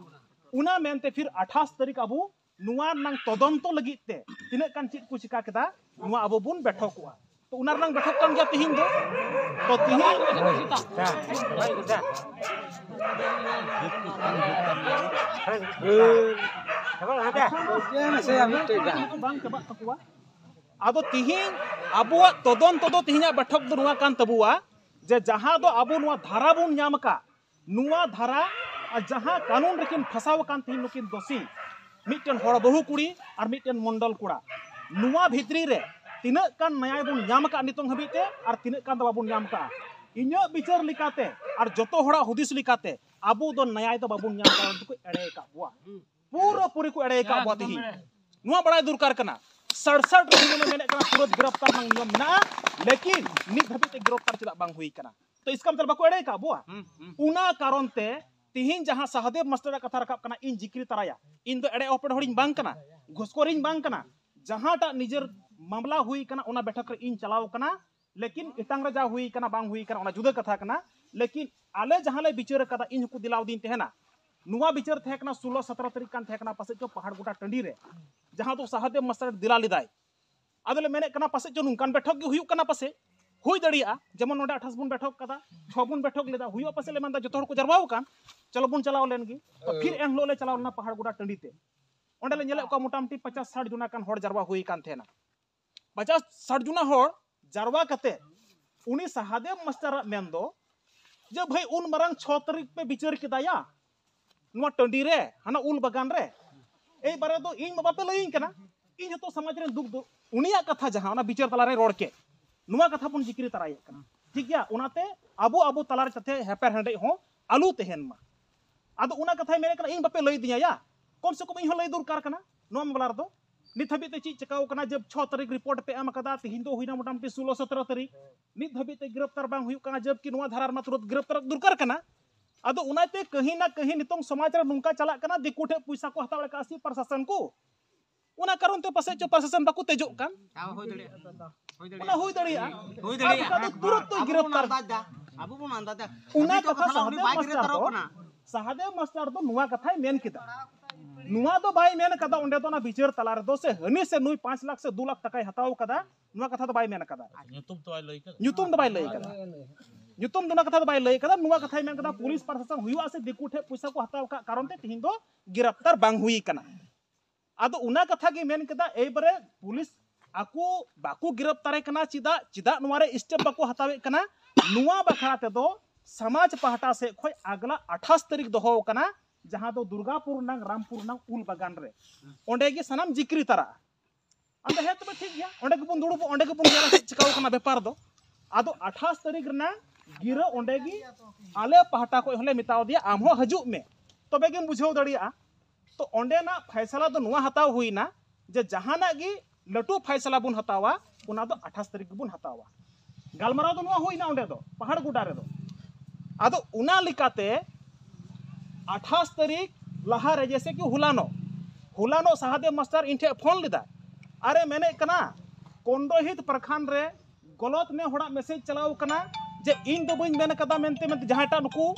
ᱚᱱᱟ ᱢᱮᱱᱛᱮ ᱯᱷᱤᱨ ᱟᱴᱷᱟᱥ ᱛᱟᱹᱨᱤᱠᱷ ᱟᱵᱚ ᱱᱚᱣᱟ ᱨᱮᱱᱟᱝ ᱛᱚᱫᱚᱱᱛᱚ ᱞᱟᱹᱜᱤᱫ ᱛᱮ ᱛᱤᱱᱟᱹᱜ ᱜᱟᱱ ᱪᱮᱫ ᱠᱚ ᱪᱤᱠᱟ ᱠᱮᱫᱟ, ᱱᱚᱣᱟ ᱟᱵᱚ ᱵᱚᱱ ᱵᱮᱴᱷᱚᱠᱚᱜᱼᱟ᱾ ᱛᱚ ᱚᱱᱟ ᱨᱮᱱᱟᱝ ᱵᱮᱴᱷᱚᱠ ᱠᱟᱱ ᱜᱮᱭᱟ ᱛᱤᱦᱤᱧ ᱫᱚ᱾ ᱛᱚ ᱛᱤᱦᱤᱧ ᱵᱟᱝ ᱪᱟᱵᱟᱜ ᱛᱟᱠᱚᱣᱟ᱾ ᱟᱫᱚ ᱛᱤᱦᱤᱧ ᱟᱵᱚᱣᱟᱜ ᱛᱚᱫᱚᱱᱛᱚ ᱫᱚ, ᱛᱤᱦᱤᱧᱟᱜ ᱵᱮᱴᱷᱚᱠ ᱫᱚ ᱱᱚᱣᱟ ᱠᱟᱱ ᱛᱟᱵᱚᱣᱟ ᱡᱮ ᱡᱟᱦᱟᱸ ᱫᱚ ᱟᱵᱚ ᱱᱚᱣᱟ ᱫᱷᱟᱨᱟ ᱵᱚᱱ ᱧᱟᱢ ᱟᱠᱟᱫ, ᱱᱚᱣᱟ ᱫᱷᱟᱨᱟ ᱟᱨ ᱡᱟᱦᱟᱸ ᱠᱟᱹᱱᱩᱱ ᱨᱮᱠᱤᱱ ᱯᱷᱟᱸᱥᱟᱣ ᱟᱠᱟᱱ ᱛᱤᱦᱤᱧ ᱱᱩᱠᱤᱱ ᱫᱳᱥᱤ, ᱢᱤᱫᱴᱮᱱ ᱦᱚᱲ ᱵᱟᱹᱦᱩ ᱠᱩᱲᱤ ᱟᱨ ᱢᱤᱫᱴᱮᱱ ᱢᱚᱱᱰᱚᱞ ᱠᱚᱲᱟ, ᱱᱚᱣᱟ ᱵᱷᱤᱛᱨᱤ ᱨᱮ ᱛᱤᱱᱟᱹᱜ ᱜᱟᱱ ᱱᱟᱭᱟᱭ ᱵᱚᱱ ᱧᱟᱢ ᱟᱠᱟᱫ ᱱᱤᱛᱚᱝ ᱦᱟᱹᱵᱤᱡ ᱛᱮ ᱟᱨ ᱛᱤᱱᱟᱹᱜ ᱜᱟᱱ ᱫᱚ ᱵᱟᱵᱚᱱ ᱧᱟᱢ ᱟᱠᱟᱫᱼᱟ? ᱤᱧᱟᱹᱜ ᱵᱤᱪᱟᱹᱨ ᱞᱮᱠᱟᱛᱮ ᱟᱨ ᱡᱚᱛᱚ ᱦᱚᱲᱟᱜ ᱦᱩᱫᱤᱥ ᱞᱮᱠᱟᱛᱮ ᱟᱵᱚ ᱫᱚ ᱱᱟᱭᱟᱭ ᱫᱚ ᱵᱟᱵᱚᱱ ᱧᱟᱢ ᱟᱠᱟᱫ, ᱩᱱᱠᱩ ᱠᱚ ᱮᱲᱮ ᱟᱠᱟᱫ ᱵᱚᱣᱟ᱾ ᱯᱩᱨᱟᱹ ᱯᱩᱨᱤ ᱠᱚ ᱮᱲᱮ ᱟᱠᱟᱫ ᱵᱚᱣᱟ᱾ ᱛᱤᱦᱤᱧ ᱱᱚᱣᱟ ᱵᱟᱲᱟᱭ ᱫᱚᱨᱠᱟᱨ ᱠᱟᱱᱟ᱾ ᱥᱟᱲᱥᱟᱴ ᱨᱮ ᱱᱤᱭᱚᱢ ᱮ ᱢᱮᱱᱮᱫ ᱠᱟᱱᱟ ᱯᱩᱨᱟᱹ ᱜᱤᱨᱟᱯᱛᱟᱨ ᱨᱮᱱᱟᱜ ᱱᱤᱭᱚᱢ ᱢᱮᱱᱟᱜᱼᱟ, ᱞᱮᱠᱤᱱ ᱱᱤᱛ ᱫᱷᱟᱹᱵᱤᱡ ᱛᱮ ᱜᱤᱨᱟᱯᱛᱟᱨ ᱪᱮᱫᱟᱜ ᱵᱟᱝ ᱦᱩᱭ ᱠᱟᱱᱟ? ᱛᱚ ᱤᱥᱠᱟ ᱢᱚᱛᱞᱚᱵ ᱵᱟᱠᱚ ᱮᱲᱮ ᱟᱠᱟᱫ ᱵᱚᱣᱟ᱾ ᱚᱱᱟ ᱠᱟᱨᱚᱱ ᱛᱮ ᱛᱤᱦᱤᱧ ᱡᱟᱦᱟᱸ ᱥᱟᱦᱫᱮᱵ ᱢᱟᱥᱴᱟᱨᱟᱜ ᱠᱟᱛᱷᱟ ᱨᱟᱠᱟᱵ ᱠᱟᱱᱟ, ᱤᱧ ᱡᱤᱠᱨᱤ ᱛᱟᱨᱟᱭᱟ, ᱤᱧ ᱫᱚ ᱮᱲᱮ ᱚᱯᱮᱲ ᱦᱚᱲᱤᱧ ᱵᱟᱝ ᱠᱟᱱᱟ, ᱜᱷᱩᱥᱠᱚᱨᱤᱧ ᱵᱟᱝ ᱠᱟᱱᱟ᱾ ᱡᱟᱦᱟᱸᱴᱟᱜ ᱱᱤᱡᱮᱨ ᱢᱟᱢᱞᱟ ᱦᱩᱭ ᱠᱟᱱᱟ ᱚᱱᱟ ᱵᱮᱴᱷᱚᱠ ᱨᱮ ᱤᱧ ᱪᱟᱞᱟᱣ ᱠᱟᱱᱟ, ᱞᱮᱠᱤᱱ ᱮᱴᱟᱝ ᱨᱮ ᱡᱟ ᱦᱩᱭ ᱠᱟᱱᱟ ᱵᱟᱝ ᱦᱩᱭ ᱠᱟᱱᱟ ᱚᱱᱟ ᱡᱩᱫᱟᱹ ᱠᱟᱛᱷᱟ ᱠᱟᱱᱟ᱾ ᱞᱮᱠᱤᱱ ᱟᱞᱮ ᱡᱟᱦᱟᱸ ᱞᱮ ᱵᱤᱪᱟᱹᱨ ᱟᱠᱟᱫᱟ ᱤᱧ ᱦᱚᱸᱠᱚ ᱫᱮᱞᱟᱣᱫᱤᱧ ᱛᱟᱦᱮᱱᱟ᱾ ᱱᱚᱣᱟ ᱵᱤᱪᱟᱹᱨ ᱛᱟᱦᱮᱸ ᱠᱟᱱᱟ ᱥᱳᱞᱳ ᱥᱚᱛᱨᱚ ᱛᱟᱹᱨᱤᱠᱷ ᱠᱟᱱ ᱛᱟᱦᱮᱸ ᱠᱟᱱᱟ ᱯᱟᱥᱮᱡ ᱪᱚ ᱯᱟᱦᱟᱲ ᱜᱚᱰᱟ ᱴᱟᱺᱰᱤ ᱨᱮ, ᱡᱟᱦᱟᱸ ᱫᱚ ᱥᱟᱦᱟᱫᱮᱵ ᱢᱟᱥᱴᱟᱨ ᱫᱮᱞᱟ ᱞᱮᱫᱟᱭ᱾ ᱟᱫᱚᱞᱮ ᱢᱮᱱᱮᱫ ᱠᱟᱱᱟ ᱯᱟᱥᱮᱡ ᱪᱚ ᱱᱚᱝᱠᱟᱱ ᱵᱮᱴᱷᱚᱠ ᱜᱮ ᱦᱩᱭᱩᱜ ᱠᱟᱱᱟ ᱯᱟᱥᱮᱡ, ᱦᱩᱭ ᱫᱟᱲᱮᱭᱟᱜᱼᱟ᱾ ᱡᱮᱢᱚᱱ ᱱᱚᱰᱮ ᱟᱴᱷᱟᱥ ᱵᱚᱱ ᱵᱮᱴᱷᱚᱠ ᱠᱟᱫᱟ, ᱪᱷᱚ ᱵᱚᱱ ᱵᱮᱴᱷᱚᱠ ᱞᱮᱫᱟ, ᱦᱩᱭᱩᱜᱼᱟ ᱯᱟᱥᱮᱡ ᱞᱮ ᱢᱮᱱᱫᱟ ᱡᱚᱛᱚ ᱦᱚᱲ ᱠᱚ ᱡᱟᱨᱣᱟ ᱟᱠᱟᱱ, ᱪᱚᱞᱚ ᱵᱚᱱ ᱪᱟᱞᱟᱣ ᱞᱮᱱ ᱜᱮ᱾ ᱛᱚ ᱯᱷᱤᱨ ᱮᱱ ᱦᱤᱞᱳᱜ ᱞᱮ ᱪᱟᱞᱟᱣ ᱞᱮᱱᱟ ᱯᱟᱦᱟᱲ ᱜᱚᱰᱟ ᱴᱟᱺᱰᱤ ᱛᱮ᱾ ᱚᱸᱰᱮ ᱞᱮ ᱧᱮᱞᱮᱫ ᱠᱚᱣᱟ ᱢᱚᱴᱟᱢᱩᱴᱤ ᱯᱚᱪᱟᱥ ᱥᱟᱴ ᱡᱚᱱᱟ ᱜᱟᱱ ᱦᱚᱲ ᱡᱟᱨᱣᱟ ᱦᱩᱭ ᱟᱠᱟᱱ ᱛᱟᱦᱮᱱᱟ᱾ ᱯᱚᱪᱟᱥ ᱥᱟᱴ ᱡᱚᱱᱟ ᱦᱚᱲ ᱡᱟᱨᱣᱟ ᱠᱟᱛᱮ ᱩᱱᱤ ᱥᱟᱦᱟᱫᱮᱵ ᱢᱟᱥᱴᱟᱨᱟᱜ ᱢᱮᱱ ᱫᱚ ᱡᱮ ᱵᱷᱟᱹᱭ ᱩᱱ ᱢᱟᱨᱟᱝ ᱪᱷᱚ ᱛᱟᱹᱨᱤᱠᱷ ᱯᱮ ᱵᱤᱪᱟᱹᱨ ᱠᱮᱫᱟᱭᱟ ᱱᱚᱣᱟ ᱴᱟᱺᱰᱤ ᱨᱮ, ᱦᱟᱱᱟ ᱩᱞ ᱵᱟᱜᱟᱱ ᱨᱮ, ᱮᱭ ᱵᱟᱨᱮ ᱫᱚ ᱤᱧ ᱢᱟ ᱵᱟᱯᱮ ᱞᱟᱹᱭᱟᱹᱧ ᱠᱟᱱᱟ᱾ ᱤᱧ ᱦᱚᱸᱛᱚ ᱥᱚᱢᱟᱡᱽ ᱨᱮᱱ ᱫᱩᱠ ᱫᱚ ᱩᱱᱤᱭᱟᱜ ᱠᱟᱛᱷᱟ ᱡᱟᱦᱟᱸ ᱚᱱᱟ ᱵᱤᱪᱟᱹᱨ ᱛᱟᱞᱟ ᱨᱮ ᱨᱚᱲ ᱠᱮᱫ, ᱱᱚᱣᱟ ᱠᱟᱛᱷᱟ ᱵᱚᱱ ᱡᱤᱠᱨᱤ ᱛᱟᱨᱟᱭᱮᱫ ᱠᱟᱱᱟ᱾ ᱴᱷᱤᱠ ᱜᱮᱭᱟ, ᱚᱱᱟᱛᱮ ᱟᱵᱚ ᱟᱵᱚ ᱛᱟᱞᱟ ᱨᱮ ᱡᱟᱛᱮ ᱦᱮᱯᱮᱨ ᱦᱮᱸᱰᱮᱡ ᱦᱚᱸ ᱟᱞᱚ ᱛᱟᱦᱮᱱ ᱢᱟ᱾ ᱟᱫᱚ ᱚᱱᱟ ᱠᱟᱛᱷᱟᱭ ᱢᱮᱱᱮᱫ ᱠᱟᱱᱟ, ᱤᱧ ᱵᱟᱯᱮ ᱞᱟᱹᱭ ᱫᱤᱧᱟ ᱭᱟ, ᱠᱚᱢ ᱥᱮ ᱠᱚᱢ ᱤᱧ ᱦᱚᱸ ᱞᱟᱹᱭ ᱫᱚᱨᱠᱟᱨ ᱠᱟᱱᱟ ᱱᱚᱣᱟ ᱢᱟᱢᱞᱟ ᱨᱮᱫᱚ᱾ ᱱᱤᱛ ᱦᱟᱹᱵᱤᱡ ᱛᱮ ᱪᱮᱫ ᱪᱤᱠᱟᱹᱣ ᱠᱟᱱᱟ? ᱡᱮ ᱪᱷᱚ ᱛᱟᱹᱨᱤᱠᱷ ᱨᱤᱯᱳᱨᱴ ᱯᱮ ᱮᱢ ᱟᱠᱟᱫᱟ, ᱛᱤᱦᱤᱧ ᱫᱚ ᱦᱩᱭᱱᱟ ᱢᱚᱴᱟᱢᱩᱴᱤ ᱥᱳᱞᱳ ᱥᱚᱛᱨᱚ ᱛᱟᱹᱨᱤᱠᱷ, ᱱᱤᱛ ᱦᱟᱹᱵᱤᱡ ᱛᱮ ᱜᱨᱮᱯᱛᱟᱨ ᱵᱟᱝ ᱦᱩᱭᱩᱜ ᱠᱟᱱᱟ, ᱡᱚᱵᱠᱤ ᱱᱚᱣᱟ ᱫᱷᱟᱨᱟ ᱨᱮᱱᱟᱜ ᱛᱩᱨᱟᱹᱛ ᱜᱨᱮᱯᱛᱟᱨ ᱫᱚᱨᱠᱟᱨ ᱠᱟᱱᱟ᱾ ᱟᱫᱚ ᱚᱱᱟᱛᱮ ᱠᱟᱹᱦᱤ ᱱᱟ ᱠᱟᱹᱦᱤ ᱱᱤᱛᱚᱝ ᱥᱚᱢᱟᱡᱽ ᱨᱮ ᱱᱚᱝᱠᱟ ᱪᱟᱞᱟᱜ ᱠᱟᱱᱟ, ᱫᱤᱠᱩ ᱴᱷᱮᱱ ᱯᱚᱭᱥᱟ ᱠᱚ ᱦᱟᱛᱟᱣ ᱞᱮᱠᱟ ᱥᱤ ᱯᱨᱚᱥᱟᱥᱚᱱ ᱠᱚ, ᱚᱱᱟ ᱠᱟᱨᱚᱱ ᱛᱮ ᱯᱟᱥᱮᱡ ᱪᱚ ᱯᱨᱚᱥᱟᱥᱚᱱ ᱵᱟᱠᱚ ᱛᱮᱡᱚᱜ ᱠᱟᱱ᱾ ᱦᱮᱸ, ᱦᱩᱭ ᱫᱟᱲᱮᱭᱟᱜᱼᱟ᱾ ᱦᱩᱭ ᱫᱟᱲᱮᱭᱟᱜᱼᱟ᱾ ᱚᱱᱟ ᱦᱩᱭ ᱫᱟᱲᱮᱭᱟᱜᱼᱟ᱾ ᱟᱨ ᱵᱟᱠᱷᱟᱱ ᱫᱚ ᱛᱩᱨᱟᱹᱛ ᱛᱚ ᱟᱵᱚ ᱵᱚᱱ ᱜᱨᱮᱯᱛᱟᱨ᱾ ᱟᱱᱫᱟᱡᱟ᱾ ᱟᱵᱚ ᱵᱚᱱ ᱟᱱᱫᱟᱡᱟ᱾ ᱚᱱᱟ ᱟᱹᱰᱤ ᱠᱟᱛᱷᱟ ᱠᱟᱛᱷᱟ ᱥᱟᱦᱟᱫᱮᱵ ᱩᱱᱤ ᱵᱟᱭ ᱢᱟᱥᱴᱟᱨ ᱜᱨᱮᱯᱛᱟᱨᱚᱜ ᱫᱚ, ᱠᱟᱱᱟ᱾ ᱥᱟᱦᱟᱫᱮᱵ ᱢᱟᱥᱴᱟᱨ ᱫᱚ ᱱᱚᱣᱟ ᱠᱟᱛᱷᱟᱭ ᱢᱮᱱ ᱠᱮᱫᱟ᱾ ᱱᱚᱣᱟ ᱫᱚ ᱵᱟᱭ ᱢᱮᱱ ᱠᱟᱫᱟ ᱚᱸᱰᱮ ᱫᱚ, ᱚᱱᱟ ᱵᱤᱪᱟᱹᱨ ᱛᱟᱞᱟ ᱨᱮᱫᱚ ᱥᱮ ᱦᱟᱹᱱᱤ ᱥᱮ ᱱᱩᱭ ᱯᱟᱸᱪ ᱞᱟᱠᱷ ᱥᱮ ᱫᱩ ᱞᱟᱠᱷ ᱴᱟᱠᱟᱭ ᱦᱟᱛᱟᱣ ᱠᱟᱫᱟ, ᱱᱚᱣᱟ ᱠᱟᱛᱷᱟ ᱫᱚ ᱵᱟᱭ ᱢᱮᱱ ᱠᱟᱫᱟ᱾ ᱧᱩᱛᱩᱢ ᱛᱚ ᱵᱟᱭ ᱞᱟᱹᱭ ᱠᱟᱫᱟ᱾ ᱧᱩᱛᱩᱢ ᱫᱚ ᱵᱟᱭ ᱞᱟᱹᱭ ᱠᱟᱫᱟ᱾ ᱧᱩᱛᱩᱢ ᱫᱚ ᱚᱱᱟ ᱠᱟᱛᱷᱟ ᱫᱚ ᱵᱟᱭ ᱞᱟᱹᱭ ᱠᱟᱫᱟ᱾ ᱱᱚᱣᱟ ᱠᱟᱛᱷᱟᱭ ᱢᱮᱱ ᱠᱟᱫᱟ, ᱯᱩᱞᱤᱥ ᱯᱨᱚᱥᱟᱥᱚᱱ ᱦᱩᱭᱩᱜᱼᱟ ᱥᱮ ᱫᱤᱠᱩ ᱴᱷᱮᱱ ᱯᱚᱭᱥᱟ ᱠᱚ ᱦᱟᱛᱟᱣ ᱠᱟᱜ ᱠᱟᱨᱚᱱ ᱛᱮ ᱛᱤᱦᱤᱧ ᱫᱚ ᱜᱨᱮᱯᱛᱟᱨ ᱵᱟᱝ ᱦᱩᱭ ᱠᱟᱱᱟ᱾ ᱟᱫᱚ ᱚᱱᱟ ᱠᱟᱛᱷᱟ ᱜᱮ ᱢᱮᱱ ᱠᱮᱫᱟ, ᱮᱭᱵᱟᱨᱮ ᱯᱩᱞᱤᱥ ᱟᱠᱚ ᱵᱟᱠᱚ ᱜᱨᱮᱯᱛᱟᱨᱮ ᱠᱟᱱᱟ ᱪᱮᱫᱟᱜ, ᱪᱮᱫᱟᱜ ᱱᱚᱣᱟ ᱨᱮ ᱥᱴᱮᱯ ᱵᱟᱠᱚ ᱦᱟᱛᱟᱣᱮᱫ ᱠᱟᱱᱟ? ᱱᱚᱣᱟ ᱵᱟᱠᱷᱨᱟ ᱛᱮᱫᱚ ᱥᱚᱢᱟᱡᱽ ᱯᱟᱦᱴᱟ ᱥᱮᱫ ᱠᱷᱚᱱ ᱟᱜᱽᱞᱟ ᱟᱴᱷᱟᱥ ᱛᱟᱹᱨᱤᱠᱷ ᱫᱚᱦᱚ ᱟᱠᱟᱱᱟ, ᱡᱟᱦᱟᱸ ᱫᱚ ᱫᱩᱨᱜᱟᱯᱩᱨ ᱨᱮᱱᱟᱝ ᱨᱟᱢᱯᱩᱨ ᱨᱮᱱᱟᱝ ᱩᱞ ᱵᱟᱜᱟᱱ ᱨᱮ, ᱚᱸᱰᱮ ᱜᱮ ᱥᱟᱱᱟᱢ ᱡᱤᱠᱨᱤ ᱛᱟᱨᱟᱜᱼᱟ᱾ ᱟᱫᱚ ᱦᱮᱸ ᱛᱚᱵᱮ ᱴᱷᱤᱠ ᱜᱮᱭᱟ, ᱚᱸᱰᱮ ᱜᱮᱵᱚᱱ ᱫᱩᱲᱩᱵᱚᱜ, ᱚᱸᱰᱮ ᱜᱮᱵᱚᱱ ᱧᱮᱞᱟ ᱪᱮᱫ ᱪᱤᱠᱟᱹᱣ ᱠᱟᱱᱟ ᱵᱮᱯᱟᱨ ᱫᱚ᱾ ᱟᱫᱚ ᱟᱴᱷᱟᱥ ᱛᱟᱹᱨᱤᱠᱷ ᱨᱮᱱᱟᱝ ᱜᱤᱨᱟᱹ ᱚᱸᱰᱮ ᱜᱮ ᱟᱞᱮ ᱯᱟᱦᱴᱟ ᱠᱷᱚᱱ ᱦᱚᱸᱞᱮ ᱢᱮᱛᱟᱣ ᱫᱮᱭᱟ, ᱟᱢ ᱦᱚᱸ ᱦᱤᱡᱩᱜ ᱢᱮ, ᱛᱚᱵᱮ ᱜᱮᱢ ᱵᱩᱡᱷᱟᱹᱣ ᱫᱟᱲᱮᱭᱟᱜᱼᱟ᱾ ᱛᱚ ᱚᱸᱰᱮᱱᱟᱜ ᱯᱷᱟᱭᱥᱟᱞᱟ ᱫᱚ ᱱᱚᱣᱟ ᱦᱟᱛᱟᱣ ᱦᱩᱭᱱᱟ ᱡᱮ ᱡᱟᱦᱟᱱᱟᱜ ᱜᱮ ᱞᱟᱹᱴᱩ ᱯᱷᱟᱭᱥᱟᱞᱟ ᱵᱚᱱ ᱦᱟᱛᱟᱣᱟ, ᱚᱱᱟ ᱫᱚ ᱟᱴᱷᱟᱥ ᱛᱟᱹᱨᱤᱠᱷ ᱜᱮᱵᱚᱱ ᱦᱟᱛᱟᱣᱟ᱾ ᱜᱟᱞᱢᱟᱨᱟᱣ ᱫᱚ ᱱᱚᱣᱟ ᱦᱩᱭᱱᱟ ᱚᱸᱰᱮ ᱫᱚ, ᱯᱟᱦᱟᱲ ᱜᱚᱰᱟ ᱨᱮᱫᱚ᱾ ᱟᱫᱚ ᱚᱱᱟ ᱞᱮᱠᱟᱛᱮ ᱟᱴᱷᱟᱥ ᱛᱟᱹᱨᱤᱠᱷ ᱞᱟᱦᱟ ᱨᱮ, ᱡᱮᱭᱥᱮ ᱠᱤ ᱦᱚᱞᱟᱱᱚᱜ, ᱦᱚᱞᱟᱱᱚᱜ ᱥᱟᱦᱟᱫᱮᱵ ᱢᱟᱥᱴᱟᱨ ᱤᱧ ᱴᱷᱮᱱ ᱯᱷᱳᱱ ᱞᱮᱫᱟ, ᱟᱨᱮ ᱢᱮᱱᱮᱫ ᱠᱟᱱᱟ, ᱠᱚᱱᱰᱚᱦᱤᱛ ᱯᱨᱚᱠᱷᱚᱸᱰ ᱨᱮ ᱜᱚᱞᱚᱛ ᱱᱮ ᱦᱚᱲᱟᱜ ᱢᱮᱥᱮᱡᱽ ᱪᱟᱞᱟᱣ ᱠᱟᱱᱟ ᱡᱮ ᱤᱧ ᱫᱚ ᱵᱟᱹᱧ ᱢᱮᱱ ᱠᱟᱫᱟ ᱢᱮᱱᱛᱮ, ᱢᱮᱱᱛᱮ ᱡᱟᱦᱟᱸᱭᱴᱟᱜ ᱱᱩᱠᱩ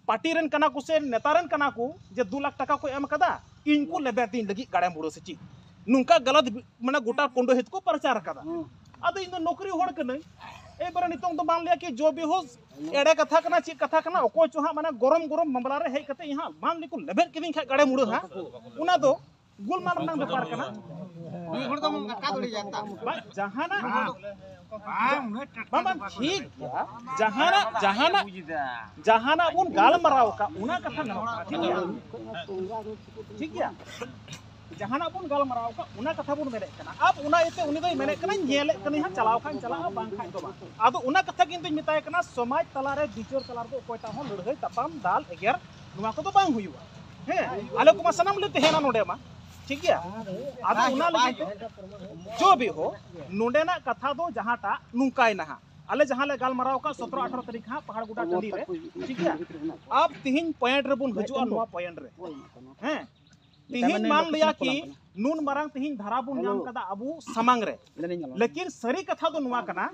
ᱯᱟᱨᱴᱤ ᱨᱮᱱ ᱠᱟᱱᱟ ᱠᱚ ᱥᱮ ᱱᱮᱛᱟ ᱨᱮᱱ ᱠᱟᱱᱟ ᱠᱚ, ᱡᱮ ᱫᱩ ᱞᱟᱠᱷ ᱴᱟᱠᱟ ᱠᱚ ᱮᱢ ᱠᱟᱫᱟ ᱤᱧ ᱠᱚ ᱞᱮᱵᱮᱫ ᱤᱧ ᱞᱟᱹᱜᱤᱫ ᱜᱟᱲᱮ ᱢᱩᱲᱟᱹ ᱥᱮ ᱪᱮᱫ, ᱱᱚᱝᱠᱟ ᱜᱟᱞᱟᱛ ᱢᱟᱱᱮ ᱜᱚᱴᱟ ᱠᱚᱸᱰᱚᱦᱤᱛ ᱠᱚ ᱯᱨᱚᱪᱟᱨ ᱠᱟᱫᱟ᱾ ᱟᱫᱚ ᱤᱧ ᱫᱚ ᱱᱚᱠᱨᱤ ᱦᱚᱲ ᱠᱟᱹᱱᱟᱹᱧ, ᱮᱭᱵᱟᱨᱮ ᱱᱤᱛᱚᱝ ᱫᱚ ᱵᱟᱝ ᱞᱟᱹᱭᱟ ᱠᱤ ᱡᱚ ᱵᱮᱦᱩᱥ ᱮᱲᱮ ᱠᱟᱛᱷᱟ ᱠᱟᱱᱟ, ᱪᱮᱫ ᱠᱟᱛᱷᱟ ᱠᱟᱱᱟ, ᱚᱠᱚᱭ ᱪᱚ ᱦᱟᱸᱜ ᱢᱟᱱᱮ ᱜᱚᱨᱚᱢ ᱜᱚᱨᱚᱢ ᱢᱟᱢᱞᱟ ᱨᱮ ᱦᱮᱡ ᱠᱟᱛᱮ ᱤᱧ ᱦᱟᱸᱜ ᱵᱟᱝ ᱞᱮᱠᱚ ᱞᱮᱵᱮᱫ ᱠᱤᱫᱤᱧ ᱠᱷᱟᱡ ᱜᱟᱲᱮ ᱢᱩᱲᱟᱹ ᱦᱟᱸᱜ, ᱚᱱᱟ ᱫᱚ ᱜᱩᱞᱢᱟᱞ ᱨᱮᱱᱟᱜ ᱵᱮᱯᱟᱨ ᱠᱟᱱᱟ᱾ ᱢᱤᱫ ᱦᱚᱲ ᱫᱚᱢ ᱟᱴᱠᱟᱣ ᱫᱟᱲᱮᱭᱟᱭᱟ ᱛᱚ᱾ ᱵᱟᱝ, ᱡᱟᱦᱟᱱᱟᱜ ᱵᱟᱝ, ᱵᱟᱝ, ᱴᱷᱤᱠ ᱜᱮᱭᱟ᱾ ᱡᱟᱦᱟᱱᱟᱜ, ᱡᱟᱦᱟᱱᱟᱜ, ᱡᱟᱦᱟᱱᱟᱜ ᱵᱚᱱ ᱜᱟᱞᱢᱟᱨᱟᱣ ᱟᱠᱟᱫ, ᱚᱱᱟ ᱠᱟᱛᱷᱟ ᱜᱟᱱᱚᱜ ᱠᱟᱱᱟ, ᱴᱷᱤᱠ ᱜᱮᱭᱟ? ᱴᱷᱤᱠ ᱜᱮᱭᱟ, ᱡᱟᱦᱟᱱᱟᱜ ᱵᱚᱱ ᱜᱟᱞᱢᱟᱨᱟᱣ ᱟᱠᱟᱫ, ᱚᱱᱟ ᱠᱟᱛᱷᱟ ᱵᱚᱱ ᱢᱮᱱᱮᱫ ᱠᱟᱱᱟ᱾ ᱟᱵ ᱚᱱᱟ ᱤᱭᱟᱹᱛᱮ ᱩᱱᱤ ᱫᱚᱭ ᱢᱮᱱᱮᱫ ᱠᱟᱱᱟ, "ᱧᱮᱞᱮᱫ ᱠᱟᱹᱱᱟᱹᱧ ᱦᱟᱸᱜ, ᱪᱟᱞᱟᱣ ᱠᱷᱟᱱ ᱪᱟᱞᱟᱜᱼᱟ, ᱵᱟᱝ ᱠᱷᱟᱱ ᱫᱚ ᱵᱟᱝ᱾" ᱟᱫᱚ ᱚᱱᱟ ᱠᱟᱛᱷᱟ ᱜᱮ ᱤᱧ ᱫᱚᱧ ᱢᱮᱛᱟᱭ ᱠᱟᱱᱟ, ᱥᱚᱢᱟᱡᱽ ᱛᱟᱞᱟᱨᱮ, ᱵᱤᱪᱟᱹᱨ ᱛᱟᱞᱟ ᱨᱮᱫᱚ ᱚᱠᱚᱭᱴᱟᱜ ᱦᱚᱸ ᱞᱟᱹᱲᱦᱟᱹᱭ, ᱛᱟᱯᱟᱢ, ᱫᱟᱞ, ᱮᱜᱮᱨ, ᱱᱚᱣᱟ ᱠᱚᱫᱚ ᱵᱟᱝ ᱦᱩᱭᱩᱜᱼᱟ᱾ ᱦᱮᱸ, ᱟᱞᱮ ᱠᱚᱢᱟ ᱥᱟᱱᱟᱢ ᱞᱮ ᱛᱟᱦᱮᱱᱟ ᱱᱚᱰᱮ ᱢᱟ, ᱴᱷᱤᱠ ᱜᱮᱭᱟ? ᱟᱫᱚ ᱚᱱᱟ ᱞᱟᱹᱜᱤᱫ ᱛᱮ ᱡᱚ ᱵᱤ ᱦᱳ, ᱱᱚᱰᱮᱱᱟᱜ ᱠᱟᱛᱷᱟ ᱫᱚ ᱡᱟᱦᱟᱸᱴᱟᱜ ᱱᱚᱝᱠᱟᱭ ᱱᱟᱦᱟᱜ, ᱟᱞᱮ ᱡᱟᱦᱟᱸ ᱞᱮ ᱜᱟᱞᱢᱟᱨᱟᱣ ᱟᱠᱟᱫ ᱥᱚᱛᱨᱚ ᱟᱴᱷᱨᱚ ᱛᱟᱹᱨᱤᱠᱷ ᱦᱟᱸᱜ ᱯᱟᱦᱟᱲ ᱜᱚᱰᱟ ᱴᱟᱺᱰᱤ ᱨᱮ, ᱴᱷᱤᱠ ᱜᱮᱭᱟ? ᱟᱵ ᱛᱤᱦᱤᱧ ᱯᱚᱭᱮᱱᱴ ᱨᱮᱵᱚᱱ ᱦᱤᱡᱩᱜᱼᱟ, ᱱᱚᱣᱟ ᱯᱚᱭᱮᱱᱴ ᱨᱮ᱾ ᱦᱮᱸ, ᱛᱤᱦᱤᱧ ᱢᱟᱱ ᱞᱟᱹᱭᱟ ᱠᱤ ᱱᱩᱱ ᱢᱟᱨᱟᱝ ᱛᱤᱦᱤᱧ ᱫᱷᱟᱨᱟ ᱵᱚᱱ ᱧᱟᱢ ᱠᱟᱫᱟ ᱟᱵᱚ ᱥᱟᱢᱟᱝ ᱨᱮ, ᱞᱮᱠᱤᱱ ᱥᱟᱹᱨᱤ ᱠᱟᱛᱷᱟ ᱫᱚ ᱱᱚᱣᱟ ᱠᱟᱱᱟ